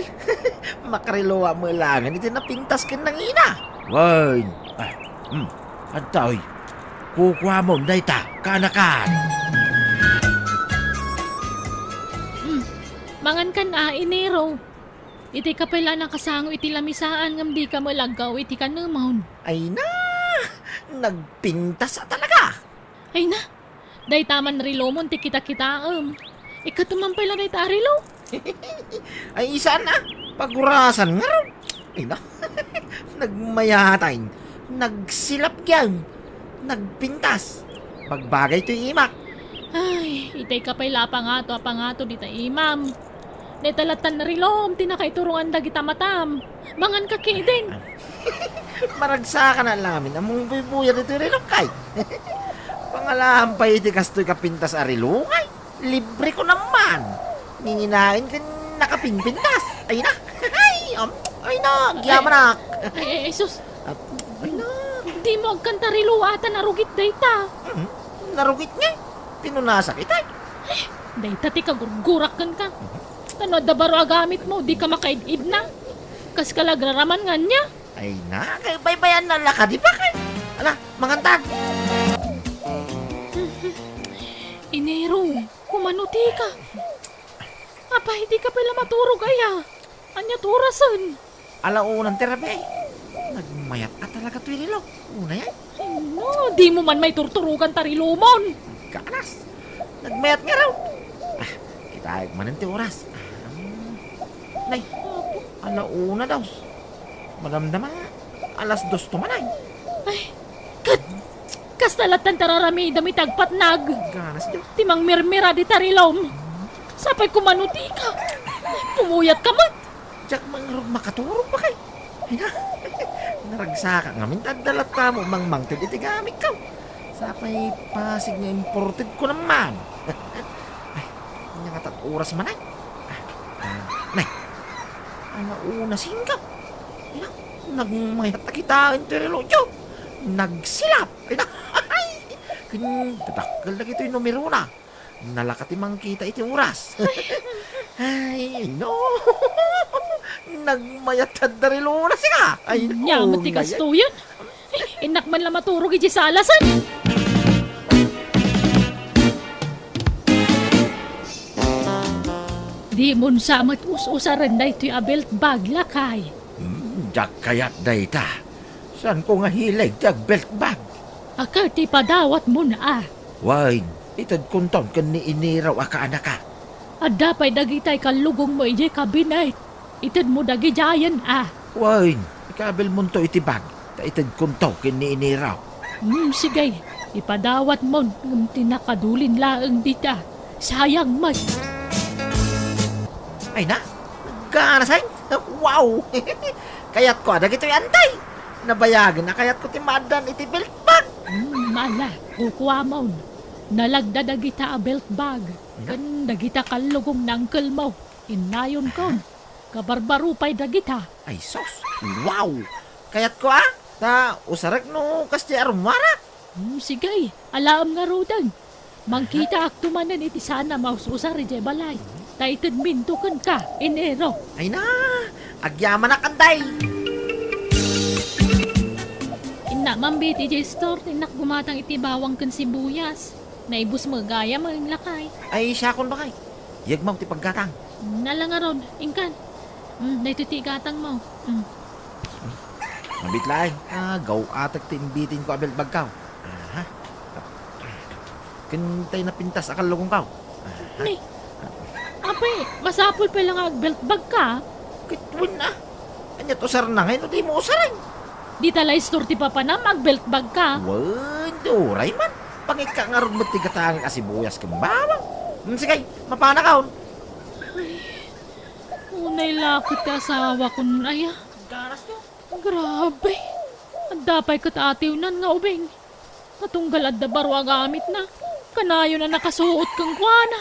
Makareloak met laengen iti napintas ken nangina. Wen. Ah, hmm. Adtoy. Kukuamon dayta, kaanakan. Hmm. Mangankan a, Enero. Itay ka pay la nakasango iti lamisaan ngem dika met la aggaw iti kanemon. Ay na! Nagpintas a talaga! Ay na! Dayta man relomon ti kitakitaem. Ikatem man pay la dayta a relo. Ay, saan a? Pagurasan ngarud. Ay na. Nagmayatay. Nagsilap kayam. Nagpintas. Bagbagay toy imak. Ay, itay ka pay la a pangato a pangato dita imam. Dayta lattan relom ti nakaiturongan dagita matam. Manganka ketdin. Maragsakanak la ngamin a mangbuybuyat iti relok, kay. Pangalaam pay iti kastoy kapintas a relo, kay. Libre ko naman. Nginginaen ken nakapingpintas. Ay na. Ay, um, ay na, agyamanak. Ay, ay, ay, sus. Ap-, ay na. Dimo agkanta relo a ta narugit dayta. Mhm. Narugit nga. Pinunasak itay. Ay, dayta ti kagurgurak kenka. Mhm. Ta no adda baro a gamitmo, dika makaid-idna. Kaska la agraraman nga ania? Ay na, kay baybayan na la kadi, bakay. Ala, mangantan. Enero, kumano tika? Apay, dika pay la maturog aya? Ania ti orasen? Ala unan ti rabii. Nagmayat a talaga toy relo. Unay, ay. Ay, no, dimo man maiturturogan ta relomon. Ganas. Nagmayat ngarud. Ah, kitaek manen ti oras. Ah, nay, ala una daw. Madamdama, alas dos to man ay. Ay, ket, kasta lattan ti ar-aramidem iti agpatnag. Ganas, Dios. Ti mangmirmira dita relom. Sapay kumano tika. Pumuyat ka met. Diak man ngarud makaturog, bakay. Ay na, naragsakak ngamin ta adda latta met mangmangted iti gamikko. Sapay pasig nga imported ko naman. Ay, ania ngata ti oras man ay? Ah, ah, nay. Ala una singko. Ay na, nagmayat a kitaen ti relokyo. Nagsilap. Ay na, ay. Ken dadakkel dagitoy numerona. Nalaka ti mangkita iti oras. Ay, no. Nagmayat adda ri Luna sika. Ay, no. Nya, met ti kastoyen. Innak man la maturog iti salasen. Dimon sa met us-usaren daytoy a belt bag, lakay. Hmm, diak kayat dayta. Saanko nga hilig ti agbelt bag. Ket ipadawatmon a. Wen, itedkonton ken ni Iniraw a kaanaka. Adda pay dagitay kallugongmo idiay kabinet. Itedmo dagidiayen a. Wen, ikabilmonto iti bag, ta itedkonto ken ni Iniraw. Hmm, sige, ipadawatmon, ngem ti nakadulin laeng dita. Sayang met. Ay na, ganasen. Wow! Kayatko a dagitoy, antay. Nabayagen a kayatko ti maaddaan iti belt bag. Hmm, ala, kukuamon. Nalagda dagita a belt bag. Ken dagita kallugong ni angkelmo. Innayonkon. Kabarbaro pay dagita. Ay, sus! Wow! Kayatko a. Ta usarek no kasdiay a rummuarak. Hmm, sige, alaem ngaruden. Mangkitaakto manen iti saan a maus-usar idiay balay. Ta itedminto kenka, Inero. Ay na, agyamanak, antay. Innak man biit idiay store, innak gumatang iti bawang ken sibuyas. Naibus met gayam, lakay. Ay, siakon, bakay. Yegmaw ti paggatang. Nala ngarud, inkan. Mm, daytoy ti igatangmo. Mm. Mabit laeng. Ah, gaw-atek ti imbitinko a belt bagkaw. Aha. Ken tay napintas a kallugongkaw. Aha. Ni, apay, masapul pay la nga agbelt bagka? Ket wen a. Ania't usarna ngay no dimo usaren? Dita la istor ti papanam, agbelt bagka. Wen, di uray man. Pangikka ngarud met ti gatangek a sibuyas ken bawang. Hmm, sige, mapanakon. Ay, unay la ket ti asawakon aya. Ganas to. Grabe. Adda pay ket atiwnan nga ubing. Natunggal adda baro a gamitna. Kanayon a nakasuot kenkuana.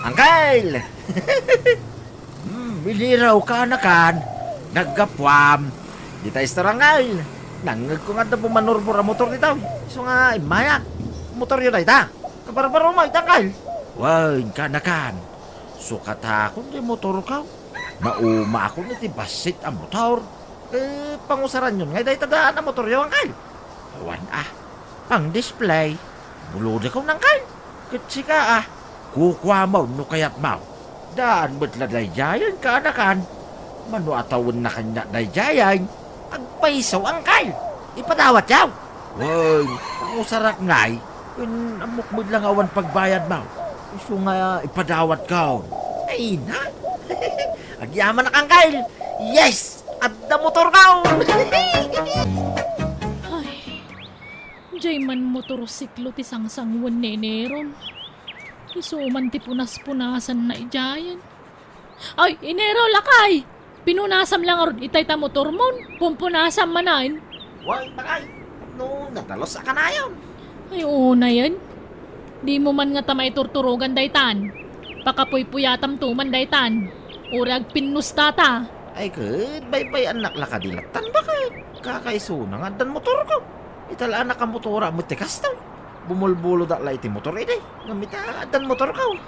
Angkel! Hmm, Iniraw, kaanakan. Naggapuam. Dita istor, Angkel. Nangngegko nga adda bumanurbor a motor dita. Isu nga immayak. Motoryo dayta. Kabarbaro mo ita, Angkel. Wen, kaanakan. Sukatakon ti motorkaw. Naumaakon iti bassit a motor. Eh, pangusaranyon ngay dayta daan a motoryo, Angkel? Awan a. Pang-display. Bulodekon, Angkel. Ket sika a. Kukuamon no kayatmo. Daan met la daydiayen, kaanakan. Mano a tawenna kaniak daydiayen. Agpayso, Angkel. Ipadawatyo. Wen, pangusarak ngay. Wen, ammok met la nga awan pagbayadmo. Isu nga ipadawatko. Ay na. Agyamanak, Angkel. Yes! Adda motorko! Ay, diay man motorsiklo ti sangsangoen ni Ineron. Isu man ti punas-punasanna idiayen. Ay, Inero, lakay! Pinunasam la ngarud itay ta motormon. Pumpunasam manen. Wen, bakay. No, nadalus a kanayon. Ay, unayen. Dimo man ngata maiturturogan daytan. Pakapuypuyatamto man daytan. Uray agpinnustata. Ay, ket baybay-annak la kadi lattan, bakay. Kakaisuna nga addan motorko. Ita la a nakamotora met ti kastoy. Bumulbulodak la iti motor idi. Ngem ita, addan motorko.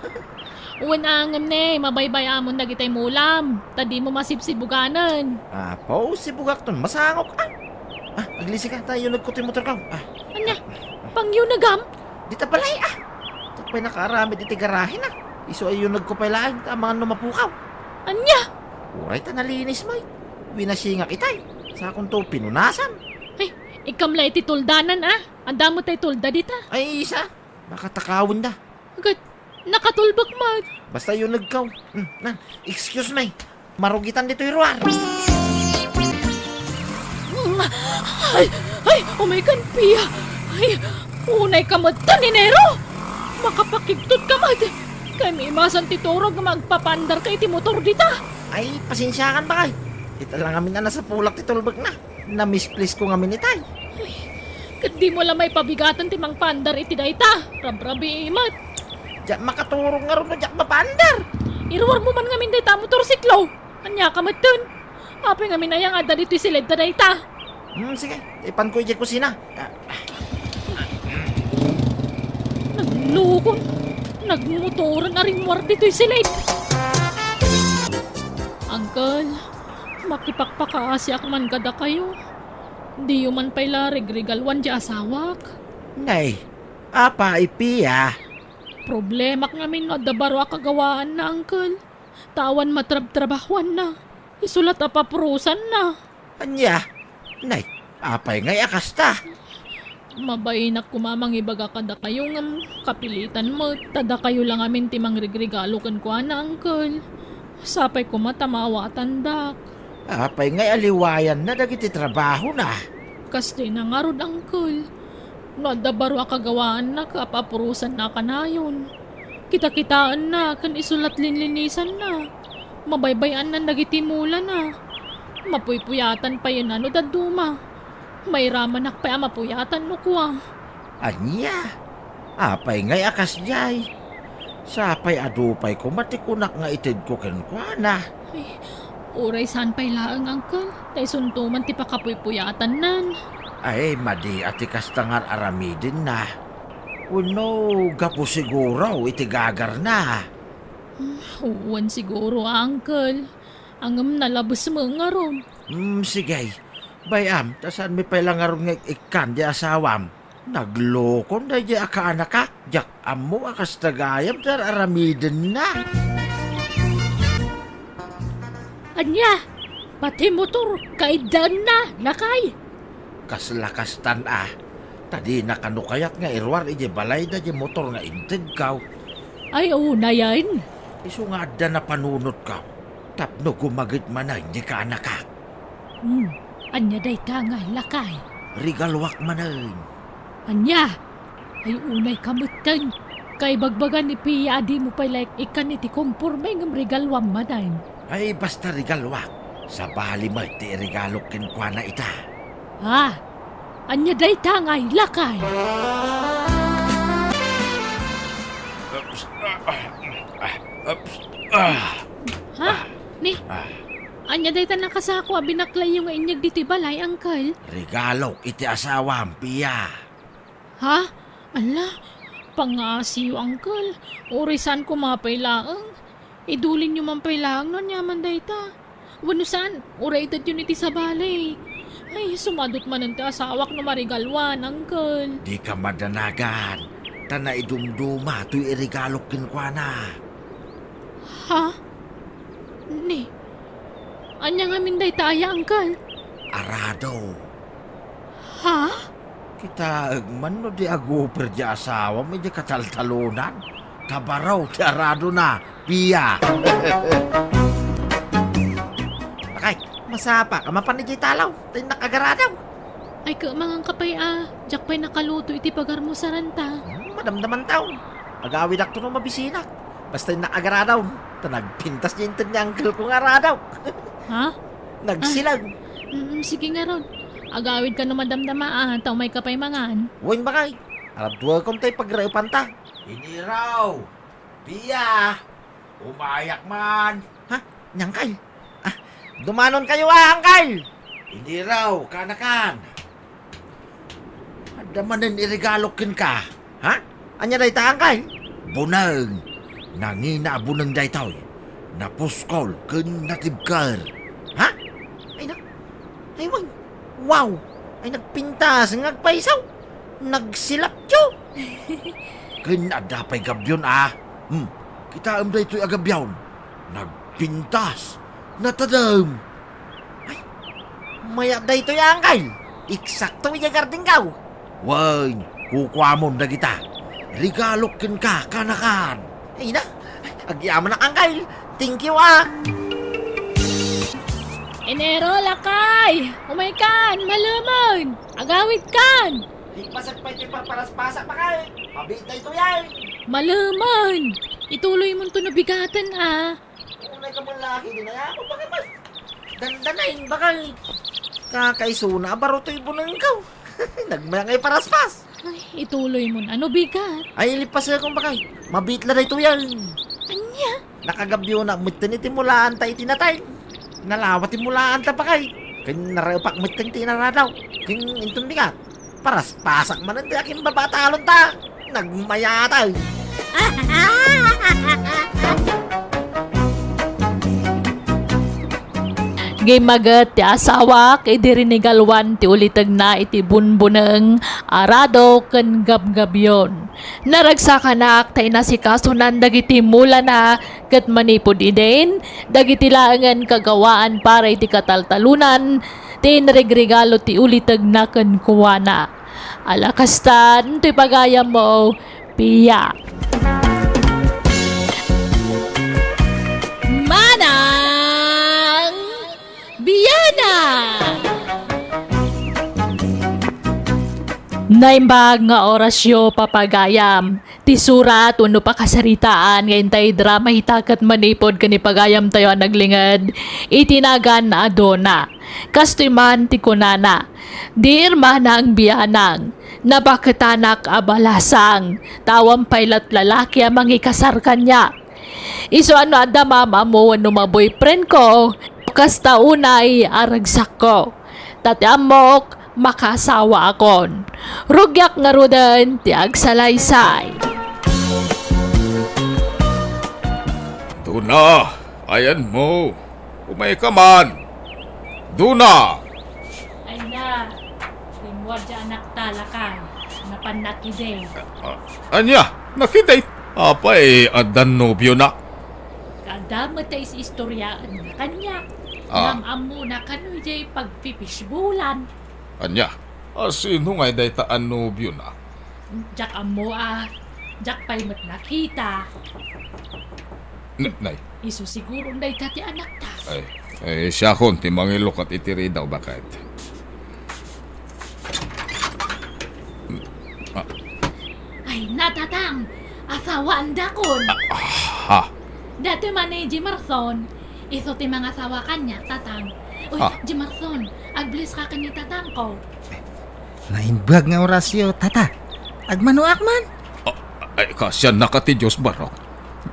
Wen a, ngem ne, mabaybay-amon dagitay mulam, ta dimo masibsibuganen. Apo, sibugakton masangok, a. A, aglisika, ta yunegko ti motorko. A. Ania? Pangyunegam? Dita balay, a. Diak pay nakaaramid iti garahena. Isu a yunegko pay laeng, ta amangan no mapukaw. Ania? Uray ta nalinis met. Winasingak itay. Sakonto pinunasam. Ay, ikkam la iti tuldanan, a. Adda met tay tulda dita. Ay, isa. Makatakawenda. Agad, nakatulbek met. Basta yunegko. Hmm, na, excuse me. Marugitan ditoy ruar. Mm, ay, ay, umay kan Pia. Ay, unay ka met tan, Inero. Makapakigtot ka met. Kay mimasan ti turog nga agpapaandar ka iti motor dita. Ay, pasensiakan, bakay. Ita la ngamin a nasapulak ti tulbekna. Namisplisko ngamin itay. Ay, ket dimo la maipabigaten ti mangpaandar iti dayta. Rabrabii met. Diak makaturog ngarud no diak mapaandar. Iruarmo man ngamin dayta a motorsiklo. Ania ka metten? Apay ngamin aya nga adda ditoy siledda dayta? Hmm, sige. Ipanko idiay kusina. Ah, ah. Lukon, nagmotoren a rimmuar ditoy silid. Uncle, makipakpakaasiak man kadakayo. Diyo man pay la regregaluan ti asawak. Nay, apay, Pia? Problemak ngamin no adda baro a kagawaanna, uncle. Ta awan matrabtrabahuanna. Isu la't apapurosanna. Ania? Nay, apay ngay a kasta? Mabainak koma mangibaga kadakayo ngem kapilitan met ta dakayo la ngamin ti mangregregalo kenkuana, uncle. Sapay koma ta maawatandak. Apay ngay a liwayanna dagiti trabahona? Kas dayta ngarud, uncle. No adda baro a kagawaanna ket apapurosanna a kanayon. Kitakitaenna ken isu la't linlinisanna. Mabaybay-annan dagiti mulana. Mapuypuyatan payen no dadduma. Mairamanak pay a mapuyatan no kua. Ania? Apay ngay a kasdiay? Sapay adu pay koma ti kunak nga itedko kenkuana. Ay, uray saan pay laeng, uncle, ta isunto man ti pakapuypuyatannan. Ay, madi a ti kasta nga ar-aramidenna. Wenno gapu siguro iti gagarna? Hmm, wen siguro, uncle. Ngem nalabes met ngarud. Hmm, sige. Bay-am, ta saanmi pay la ngarud nga ik-ikkan di asawam. Naglukon daydiay a kaanakak, diak ammo a kasta gayam ti ar-aramidenna. Ania? Pati motor, kaiddaenna, lakay? Kasla kastan a, ta dina kano kayat nga iruar idiay balayda diay motor nga intedko. Ay, unayen. Isu nga adda napanunotko, tapno gumaged manen diay kaanakak. Hmm, ania dayta nga lakay? Regaluak manen. Ania? Ay, unayka metten. Kaibagbaga ni Pia a dimo pay la ik-ikkan iti komporme ngem regaluam manen. Ay, basta regaluak. Sabali met ti iregalok kenkuana ita. Ha? Ania dayta nga lakay? Ups, ah, ah, ah, ups, ah. Ha? Ni? Ah. Ania dayta nakasako a binaklayyo nga inyeg ditoy balay, uncle? Regalok iti asawam, Pia. Ha? Ala, pangaasiyo, uncle. Uray saan koma pay laeng. Idulinyo man pay laeng no aniaman dayta. Wenno saan, uray itedyon iti sabali. Ay, sumadot manen ti asawak no maregaluan, uncle. Dika madanagan, ta naidumduma toy iregalok kenkuana. Ha? Ni, ania ngamin dayta aya, uncle? Arado. Ha? Kitaek man no di aguper di asawam idiay kataltalonan. Ta baro ti aradona, Pia. Lakay, masapaka mapan idiay talaw, ta innak agaradaw. Ay, ket manganka pay a, diak pay nakaluto iti pagarmusaranta. Hmm, madamdamantaw. Agawidakto no mabisinak. Basta innak agaradaw, ta nagpintas diay inted ni uncle ko nga aradaw. Ha? Nagsilag. Ah, mm, sige ngarud. Agawidka no madamdama a, ta umayka pay mangan. Wen, bakay. Araduekom tay pagraepanta. Iniraw! Pia! Umayak man! Ha? Ni uncle? Ah, dumanonkayo a, uncle! Iniraw, kaanakan! Adda manen iregalok kenka, ha? Ania dayta, uncle? Buneng. Nangina a buneng daytoy. Napuskol ken natibker. Ha? Ay na. Ay, wen. Wow! Ay, nagpintas nga agpayso. Nagsilapyo. Ken adda pay gabbion a. Hmm. Kitaem daytoy a gabbion. Nagpintas. Natadem. Ay, mayat daytoy, uncle. Eksakto idiay gardengko. Wen, kukuamon dagita. Regalok kenka, kaanakan. Ay na, agyamanak, uncle. Thank you, ah. Enero, lakay! Umaykan, malemen! Agawidkan! Di pasag pay ti parparaspasak, bakay. Mabiit daytoy ay. Malemen! Ituloymonto no bigaten, ah. Unay ka man laki, di na ako, bakay mas. Dandanay, bakay. Kakaisuna, baro toy bunengko. Nagmayat nga iparaspas. Ay, ituloymon. Ano, bigat? Ay, ilipas ka kung bakay. Mabiit la daytoy yan. Ania? Nakagabbiona metten iti mulaanta iti natay. Nalawa ti mulaanta, bakay. Ken naraepak metten ti inaradaw. Ken inton bigat. Paraspasak manen ti akin babatalon ta. Nagmayatay. Gimmaget ti asawak idi rinigaluan ti ulitegna iti bunbuneng, arado ken gabgabion. Naragsakanak ta inasikasonan dagiti mulana ket manipud idin, dagiti laengen kagawaan para iti kataltalonan ti inregregalo ti ulitegna kenkuana. Ala kasta, ditoy pagayammo, Pia. Manang Biana! Naimbag nga orasyo, papagayam. Ti surat wenno pakasaritaan nga intay drama ita ket manipud ken ni pagayamtayo a naglinged iti nagan a Dona. Kastoy man ti kunana, "Dear Manang Bianang, nabaketanak a balasang, ta awan pay lat lalaki a mangikasar kaniak. Isu a no adda maam-ammo wenno ma-boyfriend ko, kasta unay a ragsakko. Ta ti ammok, makaasawaakon. Rugiak ngaruden ti agsalaysay." Duna, ayanmo. Umayka man. Duna! Ay na, rimmuar diay anakta, lakay. Napannak idi. Ah, ania? Nakita it-, apay, addan nobiona? Adda met ti is-istoriaenna kaniak. Ah. Ngem ammona kano diay pagpipishbolan. Ania? A, sino ngay dayta a nobiona? Diak ammo a, diak pay met nakita. N-, nay. Isu siguron dayta ti anakta. Ay, ay, siakon ti mangilukat iti ridaw, baket. Ah. Ay, na, Tatang! Asawaandakon! Ah, ha? Daytoy man ni Jimerson. Isu ti mangasawa kaniak, Tatang. Uy, ah. Jimerson, ag-bless ka ken ni Tatangko. Naimbag nga orasyo, Tata. Agmanoak man. Ah, ay, kasiannaka ti Dios, Barok.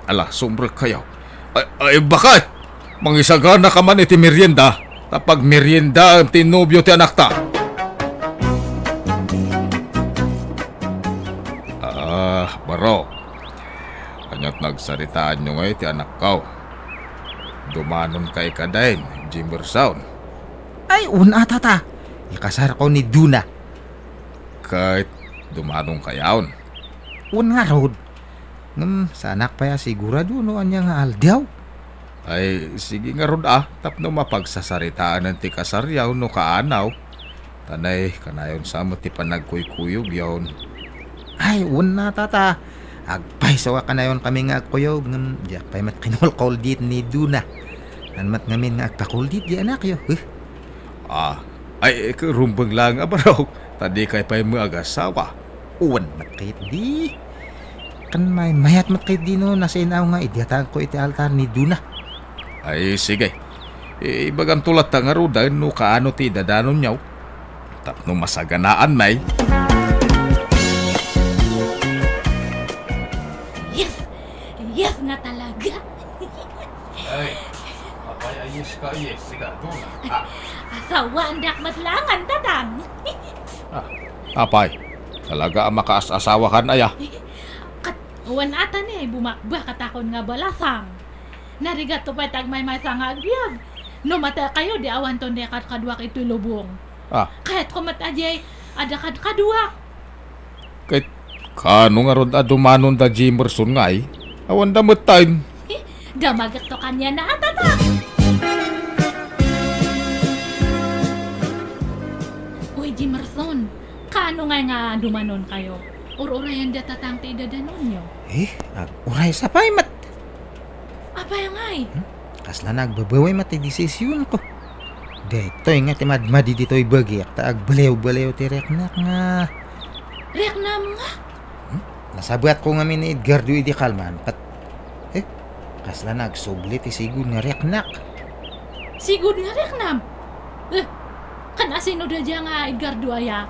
Ala, sumrekkayo. Ay, ay, baket! Mangisaganaka man iti merienda, ta pagmeriendaem ti nobio ti anakta. Ah, Barok. Ania't nagsaritaanyo ngay ti anakko? Dumanonka kadaen, Jimerson? Ay, wen a, Tata. Ikasarko ni Duna. Ket dumanonkayon? Wen ngarud. Ngem, saanak pay a sigurado no ania nga aldaw. Ay, sige ngarud a, tapno mapagsasaritaen ti kasaryo no kaanaw. Ta nay, kanayon sa met ti panagkuykuyogyon. Ay, wen a, Tata. Agpayso a kanayon kami nga agkuyog, ngem diak pay met kinulkuldit ni Duna. Saan met ngamin nga agpakuldit diay anakyo, eh? Ah, ay, ket rumbeng laeng a Barok, ta dikay pay met agasawa. Wen met ketdi. Ken maymayat met ketdi no nasin-aw nga idiatangko iti altar ni Duna. Ay, sige. Ibagamto latta ngaruden no kaano ti idadanonyo. Tapno masaganaan, nay. Yes! Yes nga talaga! Ay, apay a yes ka, yes, ita, Duna. Ah. Asawaandak met laengen, Tatang. Ah, apay, talaga a makaas-asawakan aya? Ket, wen a, Tatang, bumakbak a takon nga balasang. Narigatto pay ti agmaymaysa nga agbiag. No matekayo, di awanton diay kadkaduak iti lubong. Ah. Kayatko met a diay adda kadkaduak. Ket kaano ngarud a dumanon da Jimerson ngay? Awanda metten. Eh, damagekto kaniana a, Tata. Uy, Jimerson, kaano ngay nga dumanonkayo? Ur-urayen da Tatang ti idadanonyo. Eh, ag-uraysa pay met. Apay ngay? Hmm? Kasla nagbabawi met ti desisionko. Daytoy nga ti madmadi ditoy bagik ta agbaliwbaliw ti riknak nga. Riknam nga? Hmm? Nasabatko ngamin ni Edgardo idi kalman, ket, eh, kasla nagsubli ti sigud nga riknak. Sigud nga riknam? Eh, ken asino da dia nga Edgardo aya?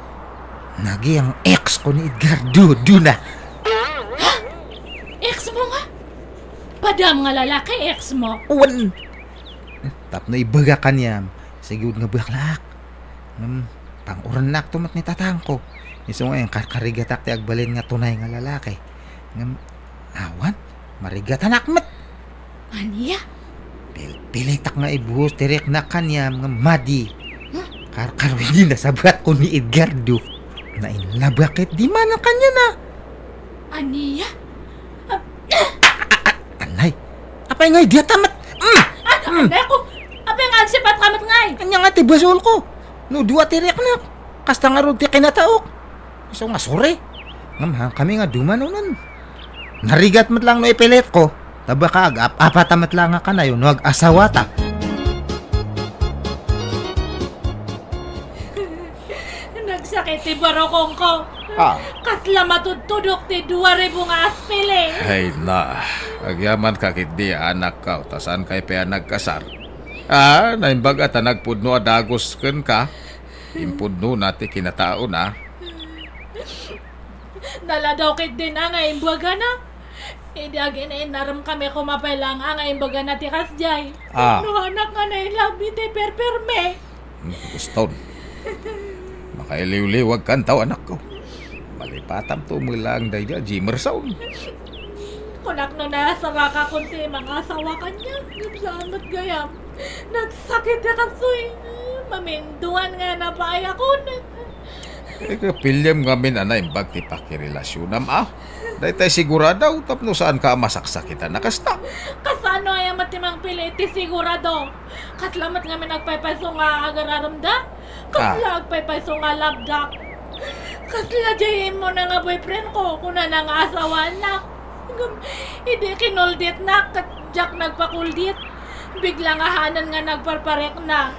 Naging ex ko ni Edgardo, Duna. Ha? Ex mo nga? Padam nga lalaki, ex mo? Wen. Tapno ibaga kaniam, sigud nga baklak. Ngem, pang-urennakto met ni tatangko. Isu nga, karkarigatak ti agbalin nga tunay nga lalaki. Ngem, awan, marigatanak met. Ania? Pilpilitak nga ibuhos ti riknak kaniam nga madi. Huh? Karkaro idi nasabatko ni Edgardo. Nainlabak ket di man kaniana. Ania? Ah, Anay, apay ngay diata met? Mm! Ah, Mm! Anay ko! Apay nga agsipat ka met ngay? Ania nga ti basolko? No dua ti riknak, kasta ngarud ti kinataok. Isu nga suri. Ngem haan kami nga dumanonan. Narigat met lang no ipilitko. Ta baka ag-ap-apata met lang nga kanayo no ag-asawata. Nagsakit ti barukongko. Ah. Kasla matudtudok ti dua ribu nga aspili. Ay na, agyamanka ketdi, anakko, ta saankayo pay a nagkasar. Ah, naimbag a ta nagpudno a dagus kenka. Impudnona ti kinataona. Naladaw ketdin a nga imbagana. Idi agin-innarem kami, koma pay lang a nga imbagana ti kasdiay. Ah. No anak nga nailabmi ti perpermi. Hmm, Guston. Makailiwliwagkanto, anakko. Malipatamto met lang daydiay a Jemerson. Kunak no nasarakakon ti mangasawa kaniak, ngem saan met gayam. Nagsakit ti kastoy. Maminduan nga napaayakon. Eh, kapiliam ngamin a naimbag ti pakirelasionam, a? Daytay sigurado tapno saanka a masaksakitan a kasta. Kasano aya met ti mangpili ti sigurado? Kasla met ngamin agpaypayso nga agararemda? Kasla Ah. agpaypayso nga labdak? Kasla diay immuna nga boyfriendko, kunana nga asawaannak. Ngem, idi kinulditnak, ket diak nagpakuldit. Bigla nga haanen nga nagparparikna.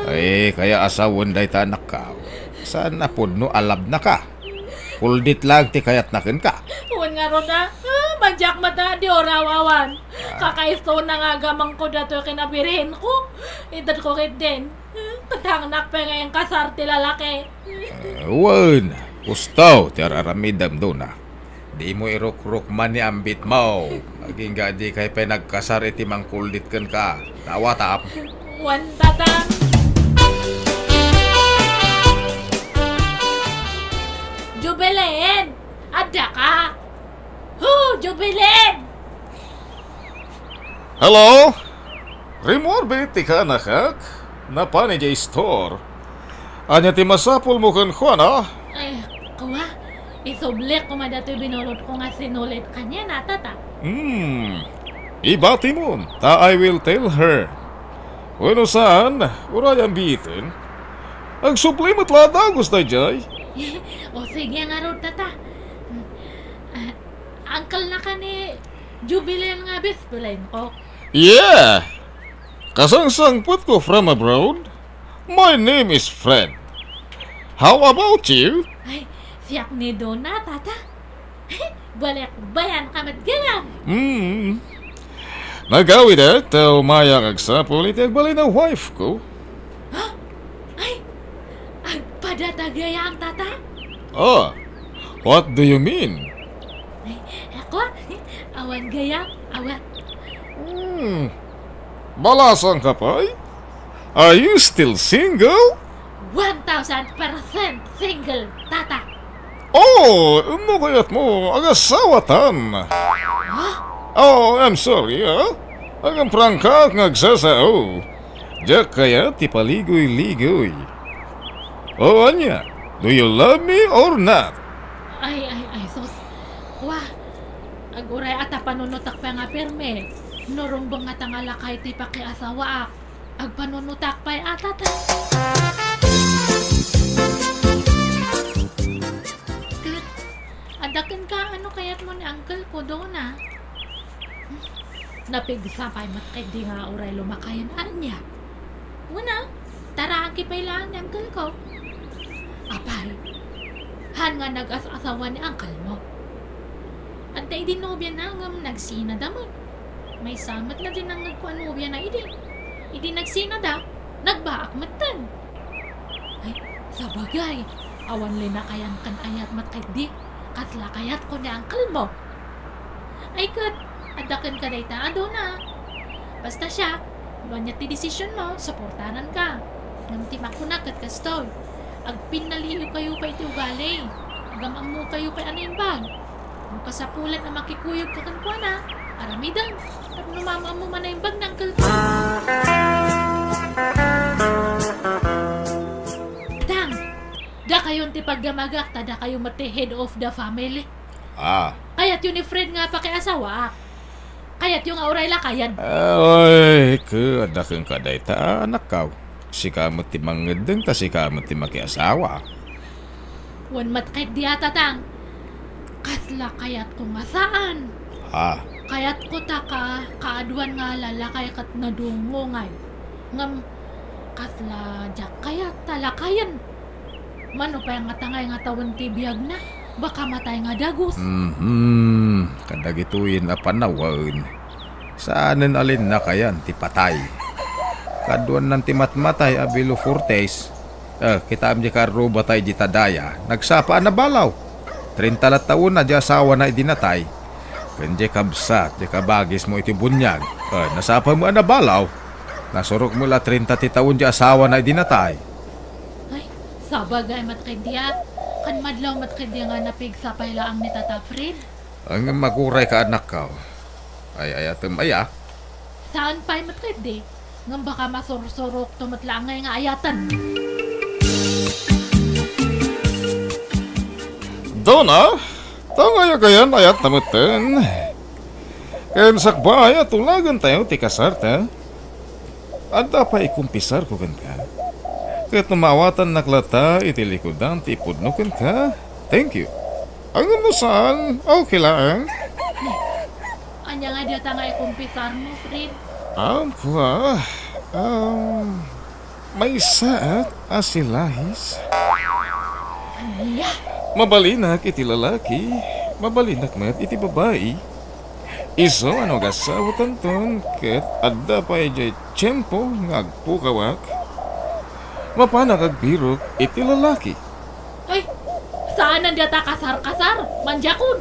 Ay, kaya asawen dayta anakko. Saan a pudno a labnaka? Kuldit lang ti kayatna kenka. Wen ngarud a, ah, madiak met a di urawawan. Ah. Kakaistona nga agamengko datoy ken a birhenko. Itedko ketdin. Ket hangnak pay nga inkasar ti lalaki. Eh, wen, kusto ti ar-aramidem, Dona. Dimo irukrukman ni ambitmo. Agingga a dikay pay nagkasar iti mangkuldit kenka. Nawatam. Wen, Tata. Jubilin! Addaka? Hu, Jubilin! Hello? Rimmuar ti kaanakak? Napan idiay store. Ania ti masapulmo kenkuana? Eh, kua, isublik koma datoy binulotko nga sinulid kaniana, Tata. Hmm. Ibatimon, ta I will tell her. Wenno saan, uray ambiten. Agsubli met la a dagus daydiay. O, sige ngarud, Tata. Ah, uncle-naka ni Jubilin nga best friend ko. Yeah! Kasangsangpetko from abroad. My name is Fred. How about you? Ay, siak ni Dona, Tata. Balikbayanka met gayam. Hmm. Nagawidak ta umayak agsapul iti agbalin a wife ko. Ha? Ay, agpadata gayam, Tata? Ah, what do you mean? Ay, ako, awan gayam, awan. Hmm. Balasangka pay? Are you still single? One thousand percent single, Tata. Oh, no kayatmo agasawatan? Ha? Oh, I'm sorry, ah. Agprangka nga agsasao. Diak kayat ti paligoy-ligoy. Oh, ania? Do you love me or not? Ay, ay, ay, sus. Kua, aguray a ta panunotak pay nga pirmi. No rumbeng nga ta nga lakay ti pakiasawaak, agpanunotak pay a, Tata. Ket, adda kenka, ano kayatmo ni uncle ko, Dona? Napigsa pay met ketdi nga uray lumakayan, ania? Wen a, taraagi pay laeng ni uncle ko. Apay, haan nga nagas-asawa ni uncle mo? Adda idi nobiana ngem nagsinada met. Maysa met la dinangngegko a nobiana idi. Idi nagsinada, nagbaak metten. Ay, sabagay, awan linakayan ken ayat met ketdi. Kasla kayatko ni uncle mo? Ay ket, adda kenka dayta a Dona. Basta siak, no ania ti desision mo, suportaranka. Ngem ti makuna ket kastoy, Agpinnaliwkayo pay iti ugali. Agam-ammokayo pay a naimbag. No kasapulan a makikuyogka kenkuana, aramiden tapno maam-ammom a naimbag ni Uncle Phil. Dang! Dakayon ti pagdamagak, ta dakayo met ti head of the family. Ah. Kayatyo ni Fred nga pakiasawaak. Kayatyo nga uray lakayen. Ay, ket adda kenka dayta, anakkaw. Sika met ti mangngeddeng, ta sika met ti makiasawa. Wen met ket di a, Tatang. Kasla kayatko nga saan. Ah. Kayatko ta ka, kaaduan nga lalakay ket nadungngongay. Ngem, kasla diak kayat ta lakayen. Mano pay nga tangay nga tawen ti biagna, baka matay nga dagus. Mhm. Kadagitoyen a panawen, saanen a linnakayan ti patay. Kaduannan ti matmatay a Belo Fortes. Eh, kitaem diay karruba tay dita daya, nagsapa a nabalaw. Trinta la tawen a di asawana idi natay. Ken diay kabsat, diay kabagismo iti buniag. Eh, nasapa met a nabalaw. Nasurok met la trinta ti tawen diay asawana idi natay. Ay, sabagay met ket diay. Kan madlaw met ket diay nga napigsa pay laeng ni Tata Fred. Ngem agurayka, anakkaw. Ay-ayatem aya? Saan pay met ket di? Ngem baka masursurokto met laeng nga ayaten. Dona, tangay a kayan-ayat ta metten. Ken sakbay a tulagentayo ti kasarta. Adda pay ikumpisarko kenka. Ket no maawatannak latta iti likudan ti ipudno kenka, thank you. Ngem no saan, okay laeng. Ania nga dayta nga ikumpisarmo, Fred? Ampua, um, maysaak a si Lahis. Ania? Mabalinak iti lalaki, mabalinak met iti babai. Isu a no agasawatanton ket adda pay diay tiempo nga agpukawak, mapanak agbirok iti lalaki. Ay, saanen dayta kasar-kasar, mandiakon.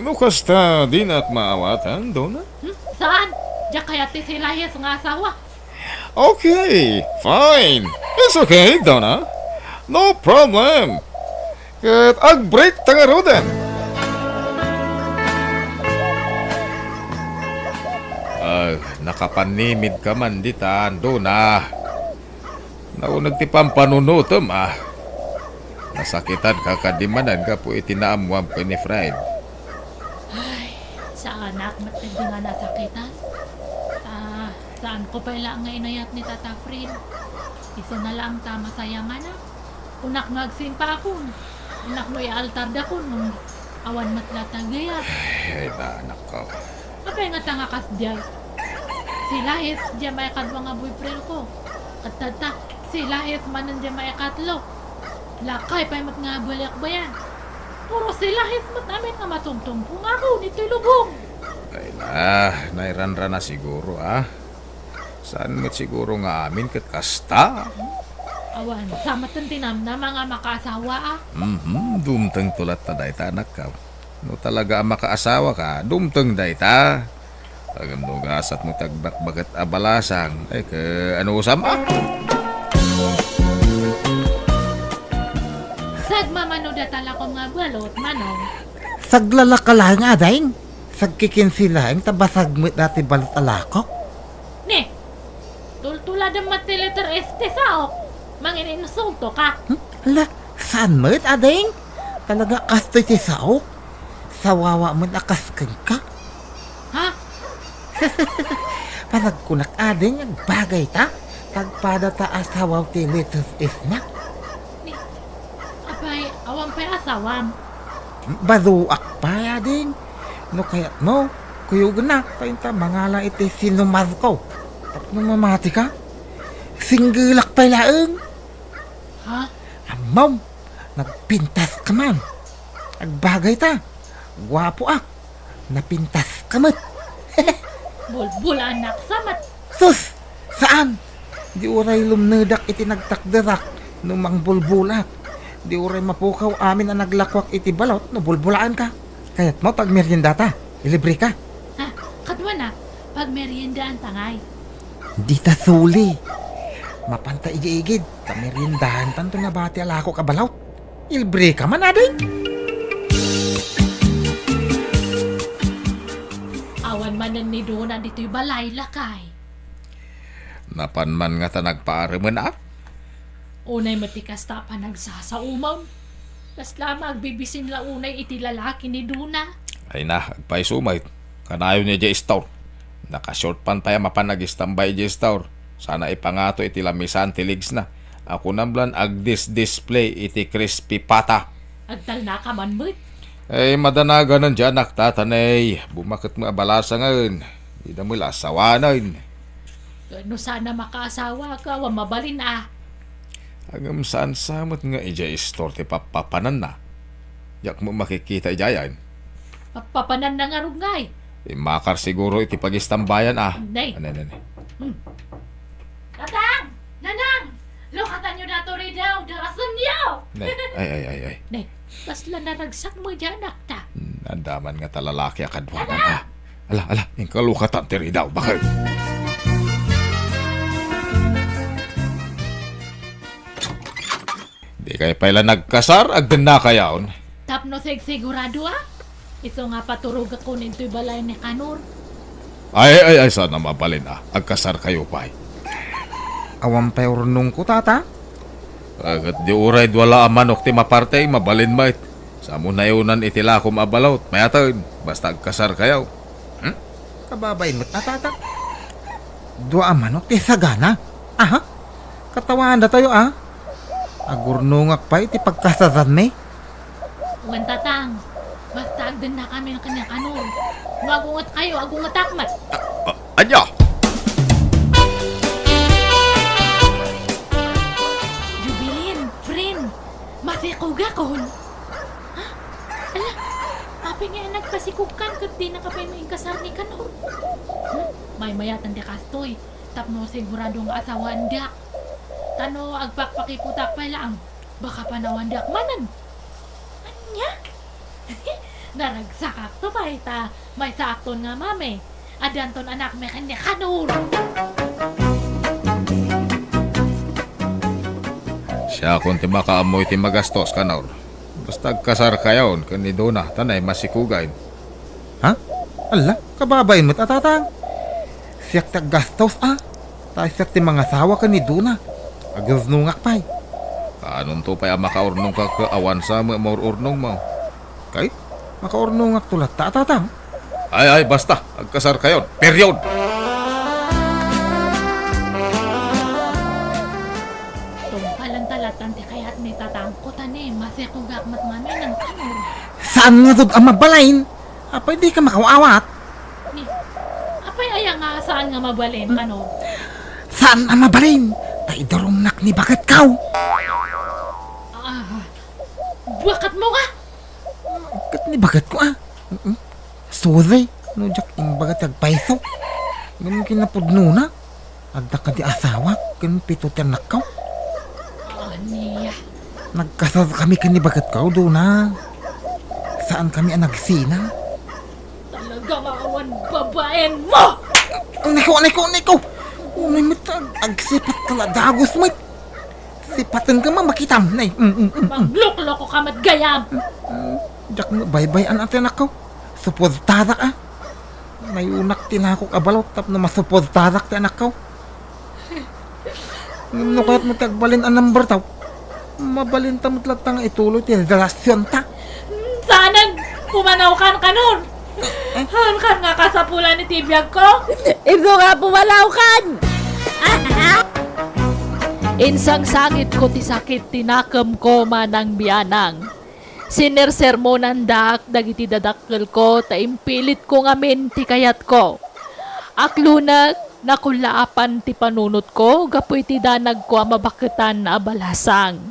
No kasta, dinak maawatan, Dona? Hmm? Saan? Diak kayat ti si Lahis nga asawa. Okay, fine. It's okay, Dona. No problem. Ket agbreak ta ngaruden. Ah, nakapanimidka man ditan, Dona. Nauneg ti pampanunotem, ah. Nasakitanka kadi manen gapu iti naammoam ken ni Fred? Ay, saanak met ket di nga nasakitan. Ah, saanko pay laeng nga inayat ni Tata Fred. Isuna laeng ta masayanganak. Kunak no agsimpaakon. Kunak no ialtardakon, ngem awan met latta gayam. Ay, anakko. Apay ngata nga kasdiay? Si Lahis diay maikadua nga boyfriendko. Ket tatta, si Lahis manen diay maikatlo. Lakay pay met nga baliakbayan. Puro si Lahis met amin nga matumtumpong ako ditoy lubong. Ay na, nairanrana siguro, ah. Saan met siguro nga amin ket kasta? Awan, sa met ti namnama nga makaasawa, ah. Mhm, dumtengto latta dayta, anakko. No talaga a makaasawaka, dumteng dayta. Ngem no gasatmo ti agbakbaket a balasang, ay, ke-, anusam, ah? Sagmamano dayta lakom nga balot, Manong. Saglalaka laeng, ading. Sagkikinsi laeng ta basag met dayta balot a lakok. Ne, tultuladem met ti letter S ti saok. Mangininsultoka. Hmm? Ala, saan met, ading? Talaga kastoy ti saok. Sawawa met a kas kenka. Ha? Panagkunak, ading, agbagayta. Tagpada ta a sawaw ti letter S na. Ni, apay, awan pay asawam? Baduak pay, ading. No kayatmo, kuyogennak ta inta mangala iti sinumarko. Tapno mamatika, singgelak pay laeng. Ha? Ammom, nagpintaska man. Agbagayta, guapoak. Napintaska met. Bulbulaannak sa met. Sus! Saan? Di uray lumnedak iti nagtakderak no mangbulbulaak. Di uray mapukaw amin a naglakuak iti balot no bulbulaanka. Kayatmo pagmeriendata? Ilibreka? Ha? Kaduana, pagmeriendaanta ngay. Dita suli. Mapanta idiay igid, ta meriendahantan to nabati a lakok a balaut. Ilbreka man, adi? Awan manen ni Dona ditoy balay, lakay. Napan man ngata nagpaaremen, a? Unay met ti kasta a panagsasaomam. Kasla met agbibisin la unay iti lalaki ni Dona. Ay na, agpayso met. Kanayon idiay store. Naka-short pant pay a mapan agistambay idiay store. Sana ipangato iti lamisaan ti legs na. A kunam la agdis-display iti crispy pata. Agtalnaka man met. Ay, madanaganan diay anakta, ta nay, bumaket met a balasangen. Dida met la asawanen. No saan a makaasawa, awan mabalin a. Ngem saan sa met nga idiay store ti pappapananna? Diak met makikita idiayen. Pappapananna ngarud ngay. Immakar siguro iti pagistambayan a. Nay. Anay, anay, anay. Hmm. Tatang! Nanang! Lukatanyo datoy ridaw, darasenyo! Nay, ay, ay, ay, ay. Nay, kasla naragsak met diay anakta. Hmm, adda man ngata lalaki a kaduanan a. Ala, ala, inka lukatan ti ridaw, baket. Dikay pay la nagkasar, agdennakayon. Tapno sigsigurado a, isu nga paturogakon intoy balay ni Kanor. Ay, ay, ay, saan a mabalin a. Agkasarkayo pay. Awan pay urnongko, tata. Ket di uray dua la a manok ti maparte, mabalin met. Sa mo nayonan iti lakom a balaut, mayaten, basta agkasarkayo. Hmm? Kababain met a, tata. Dua a manok ti sagana. Aha? Katawaandatayo a. Agurnongak pay iti pagkasaranmi. Wen, tatang. Basta agdennakamin ken ni Kanor. No agungetkayo, agungetak met. A, a, ania? Jubilin, friend, masikogakon. Ha? Ala, apay nga nagpasikogkan ket dinaka pay mainkasar ni Kanor? Hmm? Maymayatan ti kastoy, tapno sigurado nga asawaandak. Ta no agpakpakiputak pay laeng, baka panawandak manen. Ania? Naragsakakto pay ta maysaakton nga mami. Addanton anakmi ken ni Kanor. Siakon ti makaammo iti magastos, Kanor. Basta agkasarkayon ken ni Dona, ta nay masikogayen. Ha? Alla, kababain met a, tatang. Siak ti aggastos a. Ta siak ti mangasawa ken ni Dona. Agurnongak pay. Kaanonto pay a makaurnongka ket awan sa met maur-urnongmo? Kay, makaurnongakto latta a, tatang. Ay, ay, basta. Agkasarkayon. Period! Tungpalan ta lattan ti kayat ni tatangko ta ni masikogak met ngamin a Kanor. Saan ngarud a mabalin? Apay dika makaawat? Ni, apay aya nga saan nga mabalin, Kanor? Saan a mabalin? Ta idurongnak ni baketko. Ah, baketmo nga? Ket ni baketko a. Mm-mm. Sorry, no diak imbaga ti agpayso. Ngem kinapudnona, adda kadi asawak ken pito ti annakko. Ania? Nagkasarkami ken ni baketko, Dona. Saankami a nagsina. Talaga nga awan babaenmo! Niko, niko, niko! Unay met ag-, agsipat ka la dagus met. Sipatenka, makitam, nay. Mm, mm, mm, mm. Mangloklokoka met gayam. Mm, diak met baybay-an a ti anakko. Suportarak a. Nayonak ti lakok a balaut tapno masuportarak ti anakko. Ngem no kayatmo ti agbalin a number taw, mabalinta met latta nga ituloy ti relasionta. Saanen, pumanawkan, Kanor. Haankan nga kasapulan iti biagko? Isu nga pumalawkan! Insangsangitko ti sakit ti nakemko, Manang Bianang. Sinersermonandak dagiti dadakkelko ta impilitko ngamin ti kayatko. Aklunek, nakullaapan ti panunotko gapu iti danagko a mabaketan a balasang.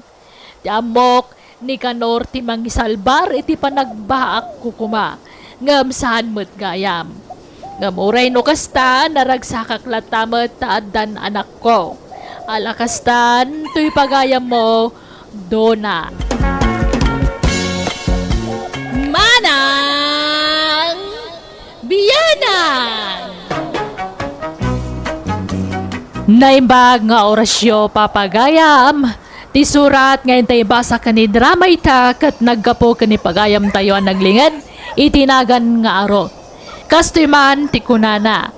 Ti ammok, Nicanor ti mangisalbar iti panagbaakko koma, ngem saan met gayam. Ngem uray no kasta, naragsakak latta met ta addan anakko. Ala kastan, toy pagayammo, Dona. Manang Bianang! Naimbag nga orasio, pagayam. Ti surat nga intay ibasa ken idrama ita ket naggapu ken ni pagayamtayo a naglinged iti nagan nga Aro. Kastoy man ti kunana,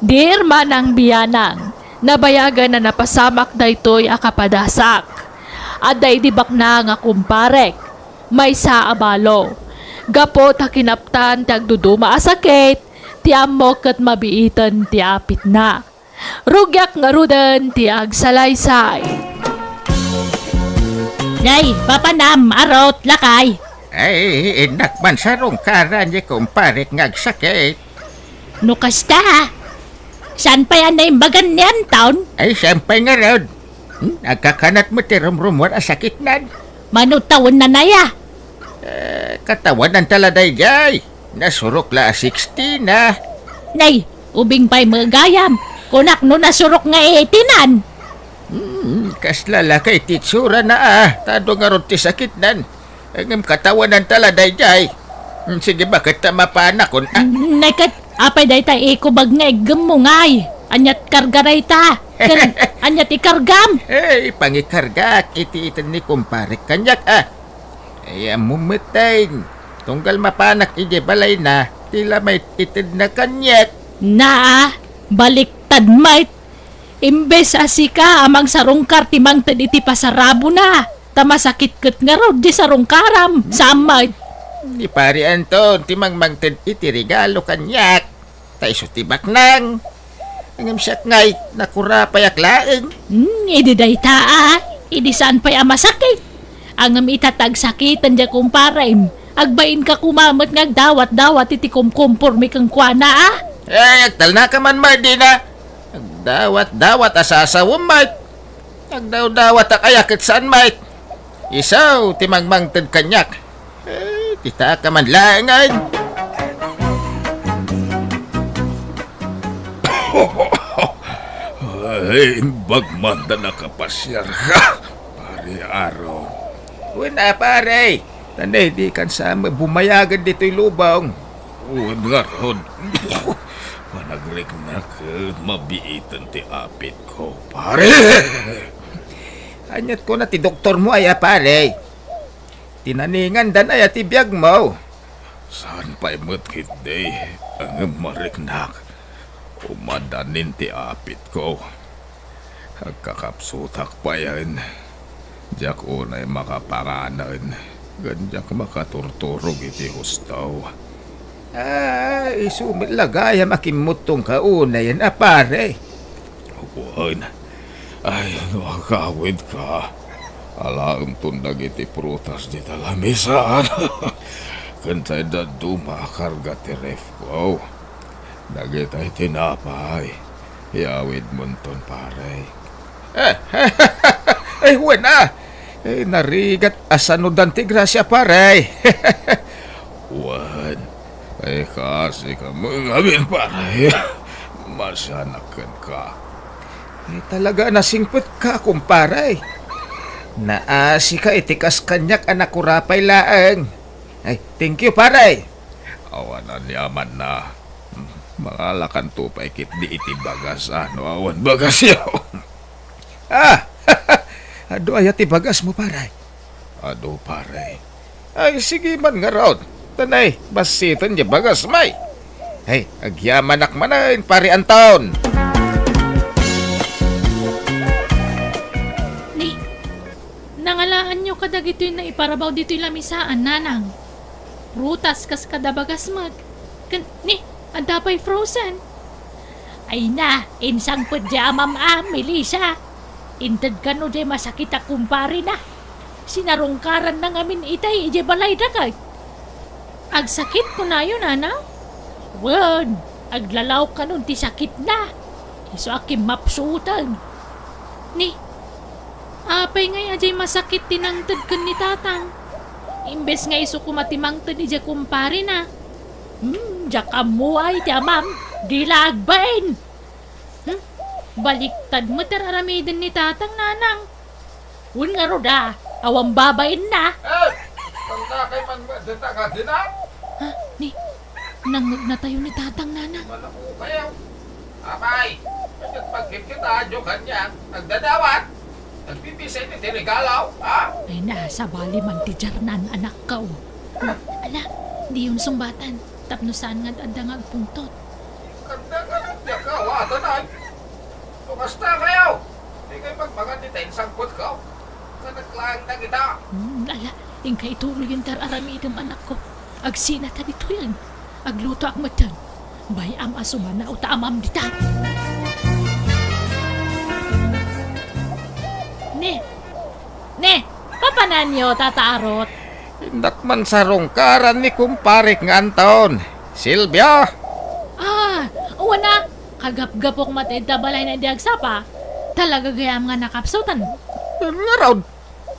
"Dear Manang Bianang, nabayagen a napasamak daytoy a kapadasak. Adda idi baknang a kumparek, maysa a balo. Gapu ta kinaptan ti agduduma a sakit, ti ammok ket mabiiten ti apitna. Rugiak ngaruden ti agsalaysay." Nay, papanam, Arot, lakay. Ay, innak man sarungkaran ni kumparek nga agsakit. No kasta, saan pay a naimbagan ni Anton? Ay, saan pay ngarud? Hmm, agkakanat met ti rumrumuar a sakitnan. Mano tawenna naya? Eh, katawanan ta la daydiay. Nasurok la a sixty na. Nay, ubing pay met gayam. Kunak no nasurok nga eighty nan. Hmm, kasla la kay ti itsurana a, ta adu ngarud ti sakitnan. Ngem katawanan ta la daydiay. Hmm, sige, baket ta mapanakon, a. Nay ket, apay dayta ikubag nga iggemmo, Nay? Ania ti karga dayta? Ken ania ti kargam? Eh, ipangikargak iti ited ni kumparek kaniak, a. Ay, ammom met, tunggal mapanak idiay balayna, ti la met itedna kaniak. Naa, baliktad met. Imbes a sika a mangsarungkar ti mangted iti pasarabona, ta masakit ket ngarud ti sarungkaram. Saan met. Ni Pari Anton ti mangmangted iti regalo kaniak. Ta isu ti baknang. Ngem siak ngay, nakurapayak laeng. Hmm, idi dayta, a, idi saan pay a masakit. Ngem ita ta agsakiten diay kumparem, agbainka koma met nga agdawat-dawat iti kumkumpormi kenkuana, a. Ay, agtalnaka man met dina. Agdawat-dawat a sasawem met. Agdawdawatak aya ket saan met. Isu ti mangmangted kaniak. Eh, kitaka man laengen. Ay, imbag man ta nakapasiarka, Pari Aaron. Wen a, pare. Tani, dikan sa bumayagan ditoy lubong. Wen ngarud. Managriknak ket mabiiten ti apitko, pare. Aniat kuna ti doktormo aya, pare? Tinaningandan aya ti biagmo? Saan pay met ketdi, ngem mariknak. Umadanin ti apitko. Agkakapsutak payen. Diak unay makapanganen, ken diak makaturturog iti husto. Ah, isu met la gayam a kimmuttongka unayen a, pare. Wen, ay, no agawidka, alaemton dagiti prutas dita lamisaan. Ken say dadduma a karga ti refko. Dagitay tinapay, iawidmonton, pare. Eh, eh, wen a. Eh, narigat a sanudan ti grasia, pare. Wen, eh, kaasika met ngamin, pare. Masianak kenka. Eh, talaga a nasingpetka, kumpare. Naasika iti kas kaniak a nakurapay laeng. Ay, thank you, pare. Awan aniamanna. Mangalakanto pay ketdi iti bagas, a, no awan bagasyo. Ah! Adu aya ti bagasmo, pare? Adu, pare. Ay, sige man ngarud. Tanay, bassiten diay bagasmi. Ay, agyamanak manen, Pare Anton. Ni, nangalaanyo kadagitoy naiparabaw ditoy lamisaan, nanang? Prutas kas kada bagas met. Ken, ni, adda pay frozen. Ay na, insangpet diay amam a, Melissa. Inted kano diay masakit a kumparena. Sinarungkaranna ngamin itay idiay balayda ket. Agsakit kunayo, nanang? Wen, aglalaok kanon ti sakitna. Isu a kimmapsuten. Ni, apay ngay a diay masakit ti nangted ken ni tatang? Imbes nga isu koma ti mangted idiay kumparena. Hmm, diak ammo ay ti amam, di la agbain. Hmm, baliktad met ti ar-aramiden ni tatang, nanang. Wen ngarud a, awan babainna. Eh, tangka kay man dita nga dinam? Ha, ni, nangngegnatayo ni tatang, nanang. Malamu kayo. Apay, Nagpagkit kita, adyo kaniak. Nagdadawat. Nagpipisa iti regalo, ha? Ay na, sabali man ti jarnan, anakko. Ala, diyon sungbatan, tapno saan nga adda nga agpungtot. Kanda ka lang, diak ka, watan ay. No kasta kayo, di kayo magmangan dita insangpot ko. Kanaglaang na kita. Hmm, ala, ingka ituloy yung dar-aramidem, anakko. Agsina ta ditoyen. Aglutoak metten. Bay-am a sumanaw ta amam dita. Ne, ne, papananyo, Tata Arot? Indak man sarungkaran ni kumparek nga Anton. Silvia! Ah, wana, kagapgapok met ita balay na di agsapa. Talaga gayam nga nakapsutan. Ngarud,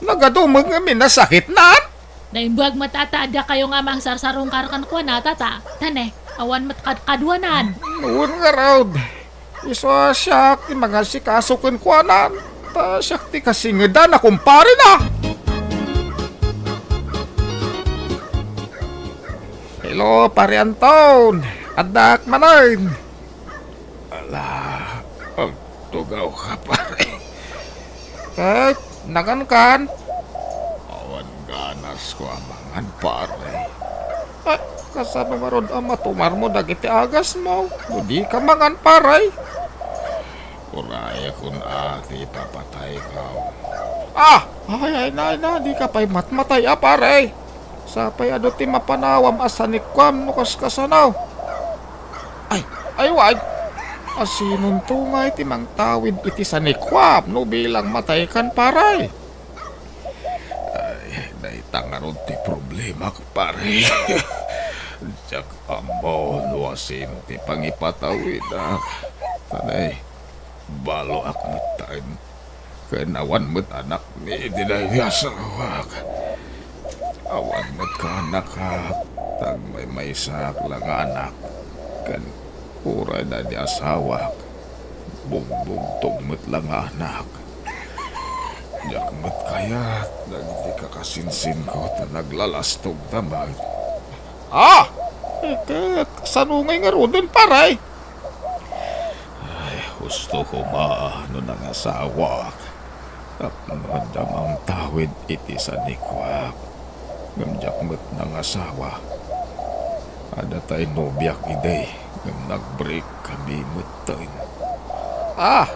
nagadumek nga minasakit nan? Naimbag met ata adda kayo nga mangsarsarungkar kenkuana, Tata. Tane, awan met kadkaduanan. Wen ngarud. Isu a siak ti mangasikaso kenkuanan. Ta siak ti kasingedan a kumparena. Hello, Pare Anton. Addak manen. Ala, agtugaw ka, pare. Ket, nangankan? Awan ganasko a mangan, pare. Ah, kasano ngarud a matumarmo dagiti agasmo no di ka mangan, pare? Urayakon a ti ipapatayko. Ah! Ay, ay na, ay na, di ka pay matmatay a, pare. Sapay adu ti mapanawam a sanikuam no kaskasano. Ay, ay, wag. Asinonto ngay ti mangtawid iti sanikuam no bilang mataykan, pare? Ay, dayta ngarud ti problemak, pare. Diak ammo no asino ti pangipatawidak. Tanay, baloak metten. Ken awan met anakmi iti daydi asawak. Awan met kaanakak, ta agmaymaysaak la nga anak. Ken uray daydi asawak, bugbugtong met la nga anak. Diak met kayat dagiti kakasinsinko ta naglalastogda met. Ah! Ket kasano ngay ngaruden, pare? Ay, husto koma no nangasawak. Tapno adda mangtawid iti sanikuak. Ngem diak met nangasawa. Adda tay nobiak idi, ngem nag-break kami metten. Ah!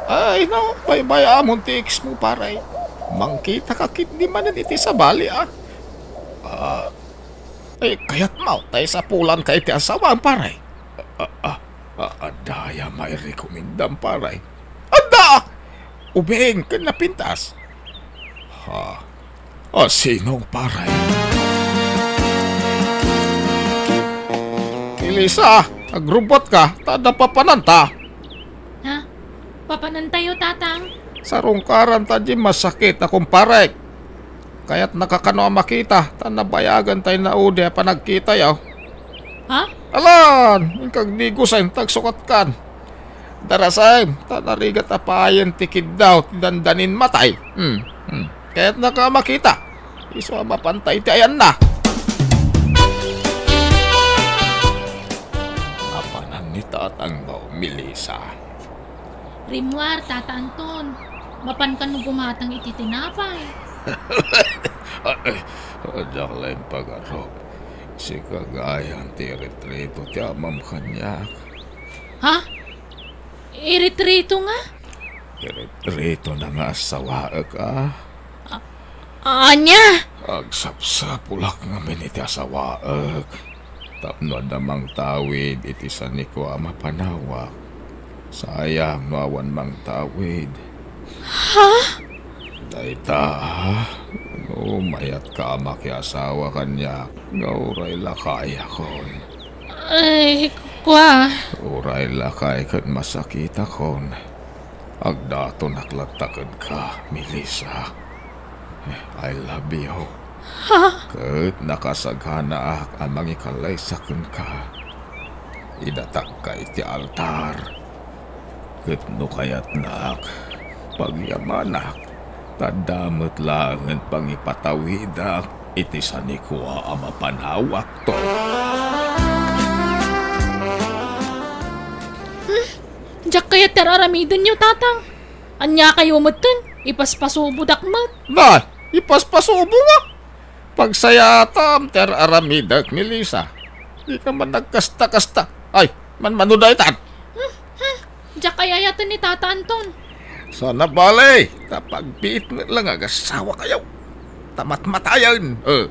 Ay, no, baybay-amon ti ex mo, pare. Mangkita ka ketdi manen iti sabali, ah. Ah, ay, kayat mo, tay sapulan ka iti asawam, pare. Ah, ah, ah, adda aya mairekomendam, pare? Adda! Ubing ken napintas. Ha? Asinong pare? Elisa, agrubot ka, ta adda papananta. Ha? Papanantayo, Tatang? Sarungkaran ta di masakit a kumparek. Kayat nakakano a makita, ta nabayagan tay naudi a panagkitayo. Ha? Alan, inkagdigosen, tagsukatkan. Darasen, ta narigat a payen ti kiddaw ti dandanin matay. Hmm, hmm. Kayat naka makita. Isu a mapantay ti ayanna. Napanan ni tatangmo, Melissa. Rimmuar, Tata Anton. Mapan kano gumatang iti tinapay? Ay, diak laeng pagarup. Sika gayam ti eritreto ti amam kaniak. Ha? Eritreto nga? Eritreto na nga asawaek, a. A-, ania? Agsapsapulak ngamin iti asawaek. Tapno adda mangtawid iti sanikuam a panawak. Sayang no awan mangtawid. Ha? Dayta, a. No mayatka a makiasawa kaniak, nga uray lakayakon. Ay, kua. Uray lakay ket masakitakon. Agdatonak latta kenka, Melissa. I love you. Ha? Ket nakasaganaak a mangikalaysa kenka. Idatagka iti altar. Ket no kayatnak, pagyamanak, ta adda met laengen pangipatawidak iti sanikua a mapanawakto. Hmm? Diak kayat ti ar-aramidenyo, Tatang. Ania kayo metten? Ipaspasubodak met. Na, ipaspasubo nga. Pagsayaatam ti ar-aramidek, Melissa. Dika man nagkasta-kasta. Ay, manmano daytan. Diak ay-ayaten ni Tata Anton. Sana bale, ta pagbiit met lang nga agasawakayo. Ta matmatayen. Eh,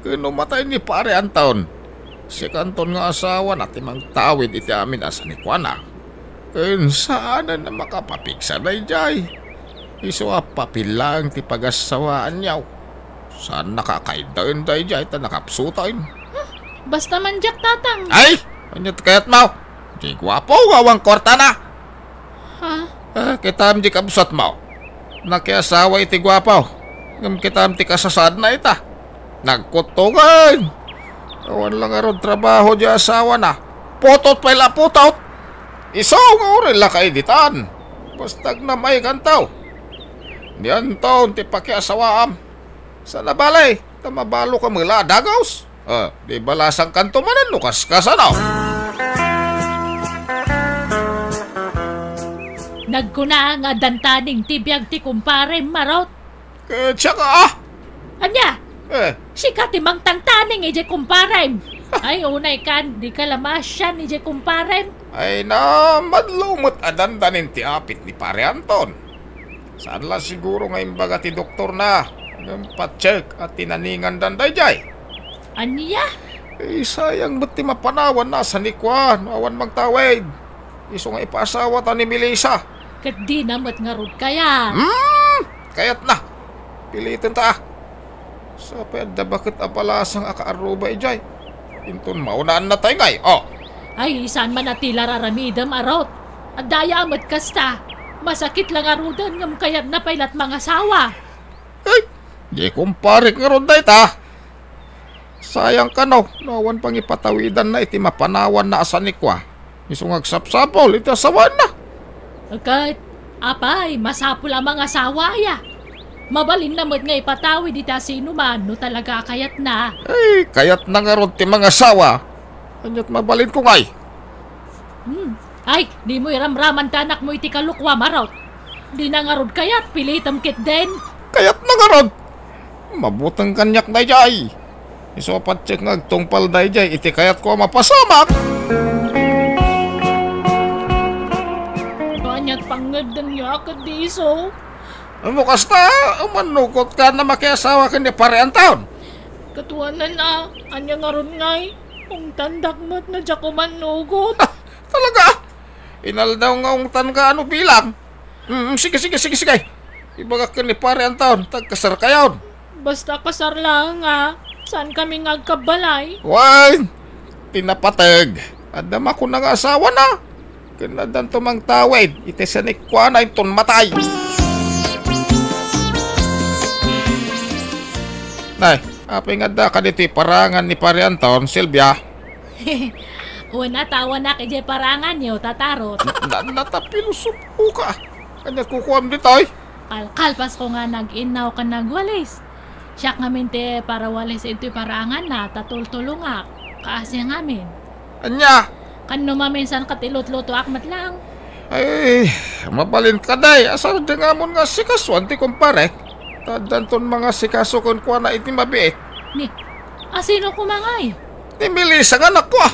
ken no matay ni Pare Anton, si Anton nga asawana ti mangtawid iti amin a sanikuana. Ken saanen a makapapigsa daydiay. Isu a papil laeng ti pagassawaanyo. Saan nakakaidaen daydiay ta nakapsutaen. Basta man diak, Tatang. Ay! Ania ti kayatmo? Di guapo nga awan kuartana. Ha? Eh, kitam di kabsatmo. Nakiasawa iti guapo. Ngem kitam ti kasasaadna ita. Nagkuttongen. Awan la ngarud trabaho di asawana. Putot pay la putot. Isu nga uray la kaiditan. Basta agnam-ay kanto. Ni Anton ti pakiasawaam. Sana bale, ta mabalo ka mela a dagus. Ah, di balasang kanto manen no kaskasano. Nagkuna nga addan taning ti biag ti kumpare Marot. Ket siak, ah! Ania? Eh. Sika ti mangtangtaning idiay kumparem. Ay, unay kan, di ka la maasian idiay kumparem. Ay na, madlo met a dandanin ti apit ni Pare Anton. Saan la siguro nga imbaga ti doktorna, ngem patsyek a tinaningandan daydiay. Ania? Eh, sayang met ti mapanawan na sanikua no awan mangtawid. Isu nga ipaasawata ni Melissa. Ket dina met ngarud kayat. Hmm, kayatna. Pilitenta, ah. Sa pay adda baket a balasang a kaarruba idiay. Inton maunaan natay ngay, oh. Ay, saan man a ti la ar-aramidem, Arot. Adda aya met kasta. Masakit la ngaruden ngem kayatna pay lat mangasawa. Ay, di kumparek ngarud dayta. Sayang kano, no awan pangipatawidanna iti mapanawanna a sanikua. Isu nga agsapsapul iti asawaenna. Ket, apay, masapul a mangasawa aya? Mabalinna met nga ipatawid iti asinoman no talaga a kayatna. Ay, kayatna ngarud ti mangasawa. Ania't mabalinko ngay? Hmm. Ay, dimo iramraman ti anakmo iti kalukuam, Arot. Dina ngarud kayat, pilitem ketdin. Kayatna ngarud. Mabuteng kaniak daydiay. Isu a patsyek nga agtungpal daydiay iti kayatko a mapasamak. Ania't pangngegdengyo a ket di isu? No kasta, umannugotka a makiasawa ken ni Pare Anton. Katuanan a, ania ngarud ngay? Ungtandak met no diak umannugot. Talaga? Inaldaw nga ungtanka a no bilang. Mm, sige, sige, sige, sige. Ibagak ken ni Pare Anton, ta agkasarkayon. Basta kasar laeng a, saan kami nga agkabbalay? Wen, ti napateg, adda makuna nga asawana. Ken addanto mangtawid iti sanikuana inton matay. Nay, apay nga adda kaditoy parangan ni Pare Anton, Silvia? Wen, atawanak idiay paranganyo, Tata Arot. Na, na, natapilosopoka. Ania kukuam ditoy? Kalkalpasko nga nag-innaw ken nagwalis. Siak ngamin ti parawalis intoy paranganna, ta tultulongak. Kaasi ngamin. Ania? Ken no maminsan ket ilutlutoak met lang. Ay, mabalin kadi, a sardengam nga asikasuan ti kumparek. Ta addanton mangasikaso kenkuana iti mabiit. Ni, asino koma ngay? Ni Melissa nga anakko, ah.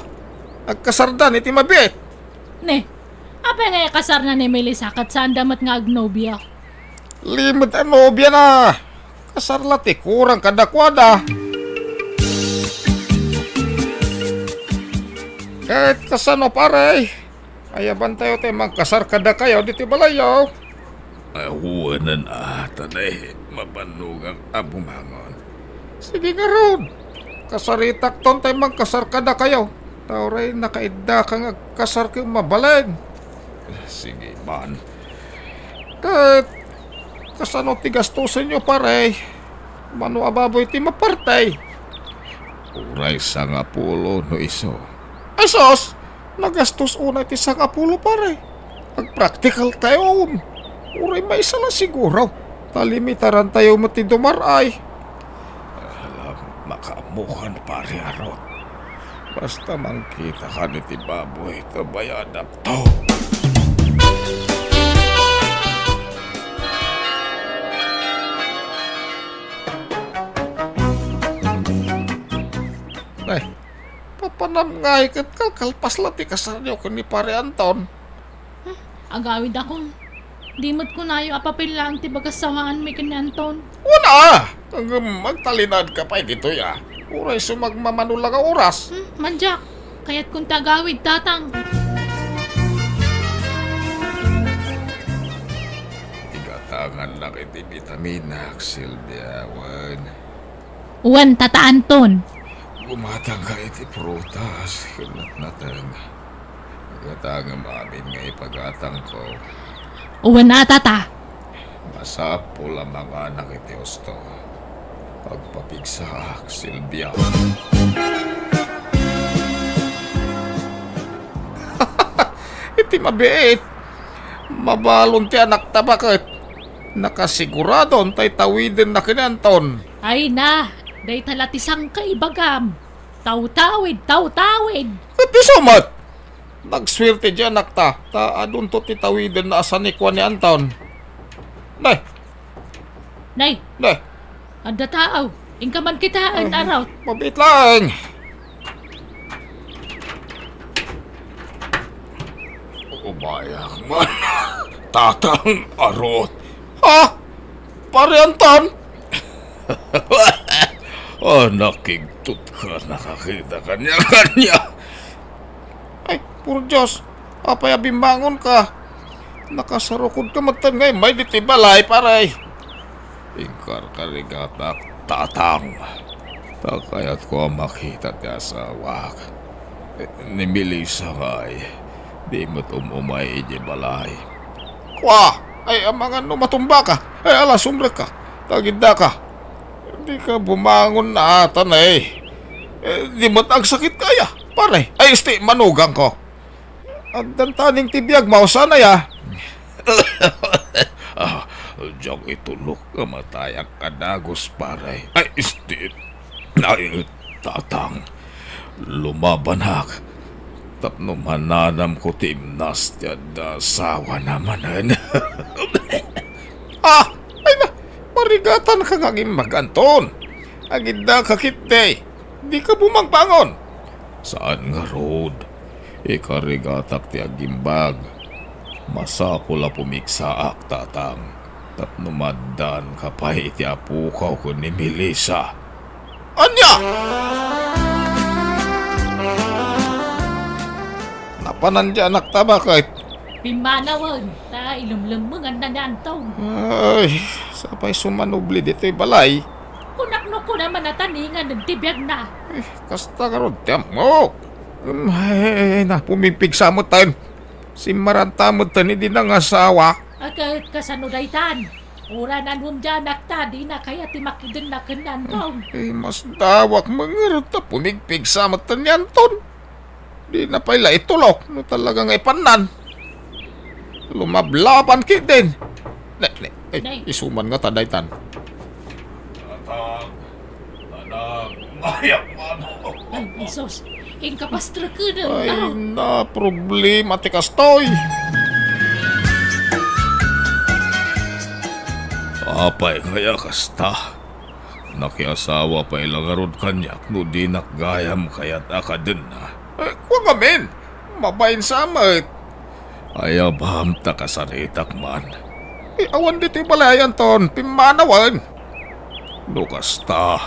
Agkasardan iti mabiit. Ni, apay nga ikasarna ni Melissa ket saanda met nga agnobia? Limed a nobiana. Kasar la ti kurang kadakuada. Ket kasano, pare? Ayabantayo ti mangkasar kadakayo ditoy balayyo. Awanen a, ta mabannogak a bumangon. Sige ngarud, kasaritakton tay mangkasar kadakayo. Ta uray nakaiddaka nga agkasar ket mabalin. Sige man. Ket kasano ti gastusenyo, pare? Mano a baboy ti maparte? Uray sangapulo no isu. Ay sus! Nagastos unay ti sangapulo, pare. Agpraktikal tayon. Uray maysa la siguro. Ta limitaran tayo met ti dumar-ay. Ala, makaammokan, pare Arot. Basta mangkitakan iti baboy, ta bayadakto. Panamngay ket kalkalpas la ti kasaryo ken ni Pare Anton. Hmm, agawidakon. Di met kunayo a papel laeng ti bagassawaanmi ken ni Anton. Wen a! Ngem agtalinaedka pay ditoy a. Uray sumagmamano la nga oras. Hmm, mandiak. Kayatkon ti agawid, Tatang. Igatangannak iti bitaminak, Silvia, wen. Wen, Tata Anton. Gumatangka iti prutas ken natnateng. Igatangem amin nga ipagatangko. Wen a, Tata. Masapul a manganak iti husto. Agpapigsaak, Silvia. Iti mabiit, mabalon ti anakta baket. Nakasiguradon tay tawidenna ken ni Anton. Ay na, dayta la ti sangka ibagam. Tawtawid, tawtawid! Ket isu met, nagsuerte di anakta, ta adunto ti tawidenna a sanikua ni Anton. Nay! Nay! Nay! Adda tao, inka man kitaen, Arot. Mabiit laeng. Umayak man, Tatang Arot. Ha? Pare Anton? Ah, nakigtot ka, nakakita kaniak kaniak. Ay, por Dios, apay a bimmangonka? Nakasarukod ka metten nga immay ditoy balay, pare. Inkarkarigatak, Tatang. Ta kayatko a makita ti asawak. Ni Melissa ngay, di met um-umay idiay balay. Kua! Ay, amangan no matumbaka. Ay, ala, sumrekka. Tagiddaka. Dika bumangon ata, nay. Eh, di met agsakitka aya, pare. Ay, isti, manugangko. Addan taning ti biag, mausanay a. Ah, diak itulok nga matayak a dagus, pare. Ay, isti. Ay, Tatang, lumabanak tapno mananamko ti imnas ti adda asawana manen. Ah! Ay na, marigatanka nga agimbag, Anton. Agiddaka ketdi. Dika bumagbangon. Saan ngarud. Ikarigatak ti agimbag. Masapul a pumigsaak, Tatang, tapno maaddaanka pay iti apokaw ken ni Melissa. Ania? Napanan di anakta, baket? Pimmanawen, ta ilumlemmenganna ni Anton. Ay, sapay sumanubli ditoy balay. Kunak no kuna man a taningan ti biagna. Eh, kasta ngarud ti ammok. Um, ay, ay, ay, na, pumigpigsa metten. Simmaranta metten idi nangasawa. A, ket kasano daytan? Uray nanum di anakta, dina kayat ti makidenna ken ni Anton. Eh, masdawak met ngarud ta pumigpigsa metten ni Anton. Dina pay la itulok no talaga nga ipannan. Lumablaban ketdin. Ne, ne, ay, Nay. Isu man ngata daytan. Tatang, Tatang, umayak man. Ay, Jesus. Inka pastreken. Ay, na, problema ti kastoy. Apay kaya kasta? Nakiasawa pay la ngarud kaniak no dinak gayam kayat a kadenna. Eh, kua ngamin, mabain sa met. Ayabam ta kasaritak man. Eh, awan ditoy balay, Anton, pimmanawen. No kasta,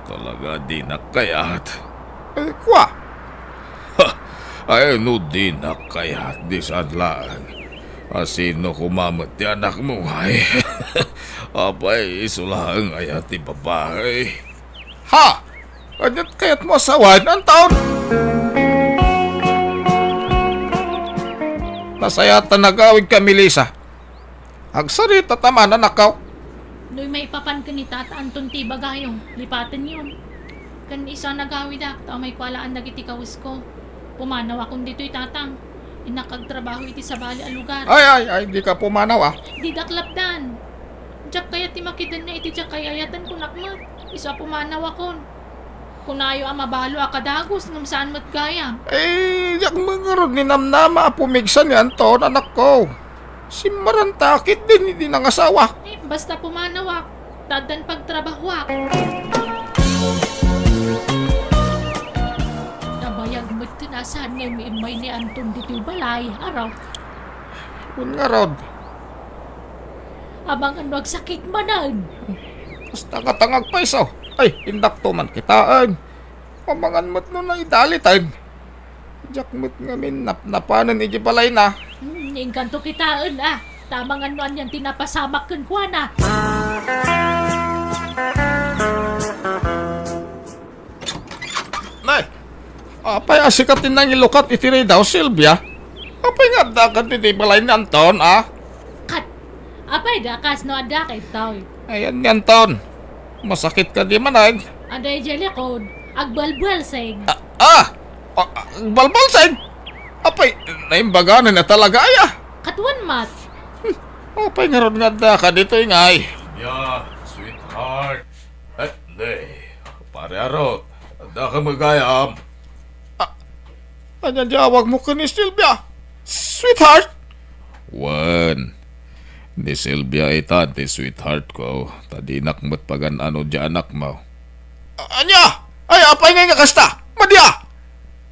talaga dinak kayat. Eh, kua? Ha! Ay, no dinak kayat, di saan laeng. Asino koma met ti anakmo ngay? Apay, isu laeng aya ti babai. Ha! Aniat kayatmo a sawen, Anton? Nasayaat ta nagawidka, Melissa. Agsarita ta man, anakko. Noy maipapan ken ni Tata Anton ti ibagayo, lipatenyo. Ken isu a nagawidak, ta umayko alaan dagiti kawesko. Pumanawakon ditoy, Tatang. Innak agtrabaho iti sabali a lugar. Ay, ay, ay, dika pumanaw, a. Didak lapdan. Diak kayat ti makidenna iti diak kay-ayaten, kunak met. Isu a pumanawakon. Kunayo a mabalo a kadagus ngem saan met gayam. Eh, diak met ngarud ninamnama a pumigsa ni Anton, anakko. Simmaranta ketdin idi nangasawa. Eh, basta pumanawak, ta addan pagtrabahoak. Ta saan nga immay ni Anton ditoy balay, Arot? Wen ngarud. Amangan no agsakit manen. Kasta nga tangag payso. Ay, indakto man kitaen. Amangan met no naidaliten. Diak met ngamin napnapanen iti balayna. Hmm, inkanto kitaen, a. Ta amangan no anian ti napasamak kenkuana. Nay, apay a sika ti nangilukat iti ridaw, Silvia? Apay nga addaka ditoy balay ni Anton, a? Kat, apay da kasno addaka ditoy? Ayan ni Anton. Masakit kadi manen? Adda idiay likod, agbalbalsig. A, a! A, agbalbalsig? Apay, naimbaganan na talaga, aya? Kat wen met. Hmm, apay ngarud nga addaka ditoy, ngay? Silvia, sweetheart. Eh, nay, Pare Arot, addaka met gayam? A, ania ti awagmo ken ni Silvia? Sweetheart? Wen, ni Silvia itan ti sweetheartko, ta dinak met pagan-ano diay anakmo. A, ania? Ay, apay ngay nga kasta? Madi a!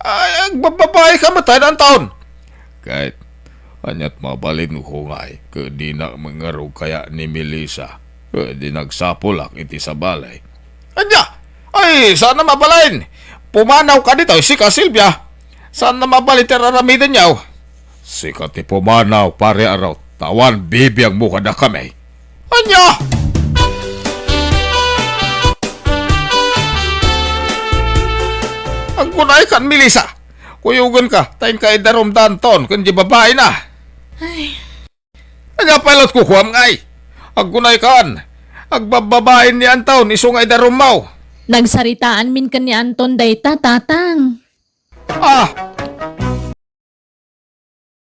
Ay, agbabbabaika met, Anton! Ket, aniat mabalinko ngay, ket dinak met ngarud kayaw ni Melissa, ket di nagsapulak iti sabali. Ania? Ay, saan a mabalin! Pumanawka ditoy, sika, Silvia! Saan a mabalin ti ar-aramidenyo? Sika ti pumanaw, Pare Arot, ta awan bibiangmo kadakami. Ania? Aggunaykan, Melissa! Kuyogenka, ta inka idarum da Anton ken di babaina. Ay. Ania pay la ti kukuam, ngay? Aggunaykan, agbabbabain ni Anton isu nga idarummo. Nagsaritaan min ken ni Anton dayta, Tatang. Ah,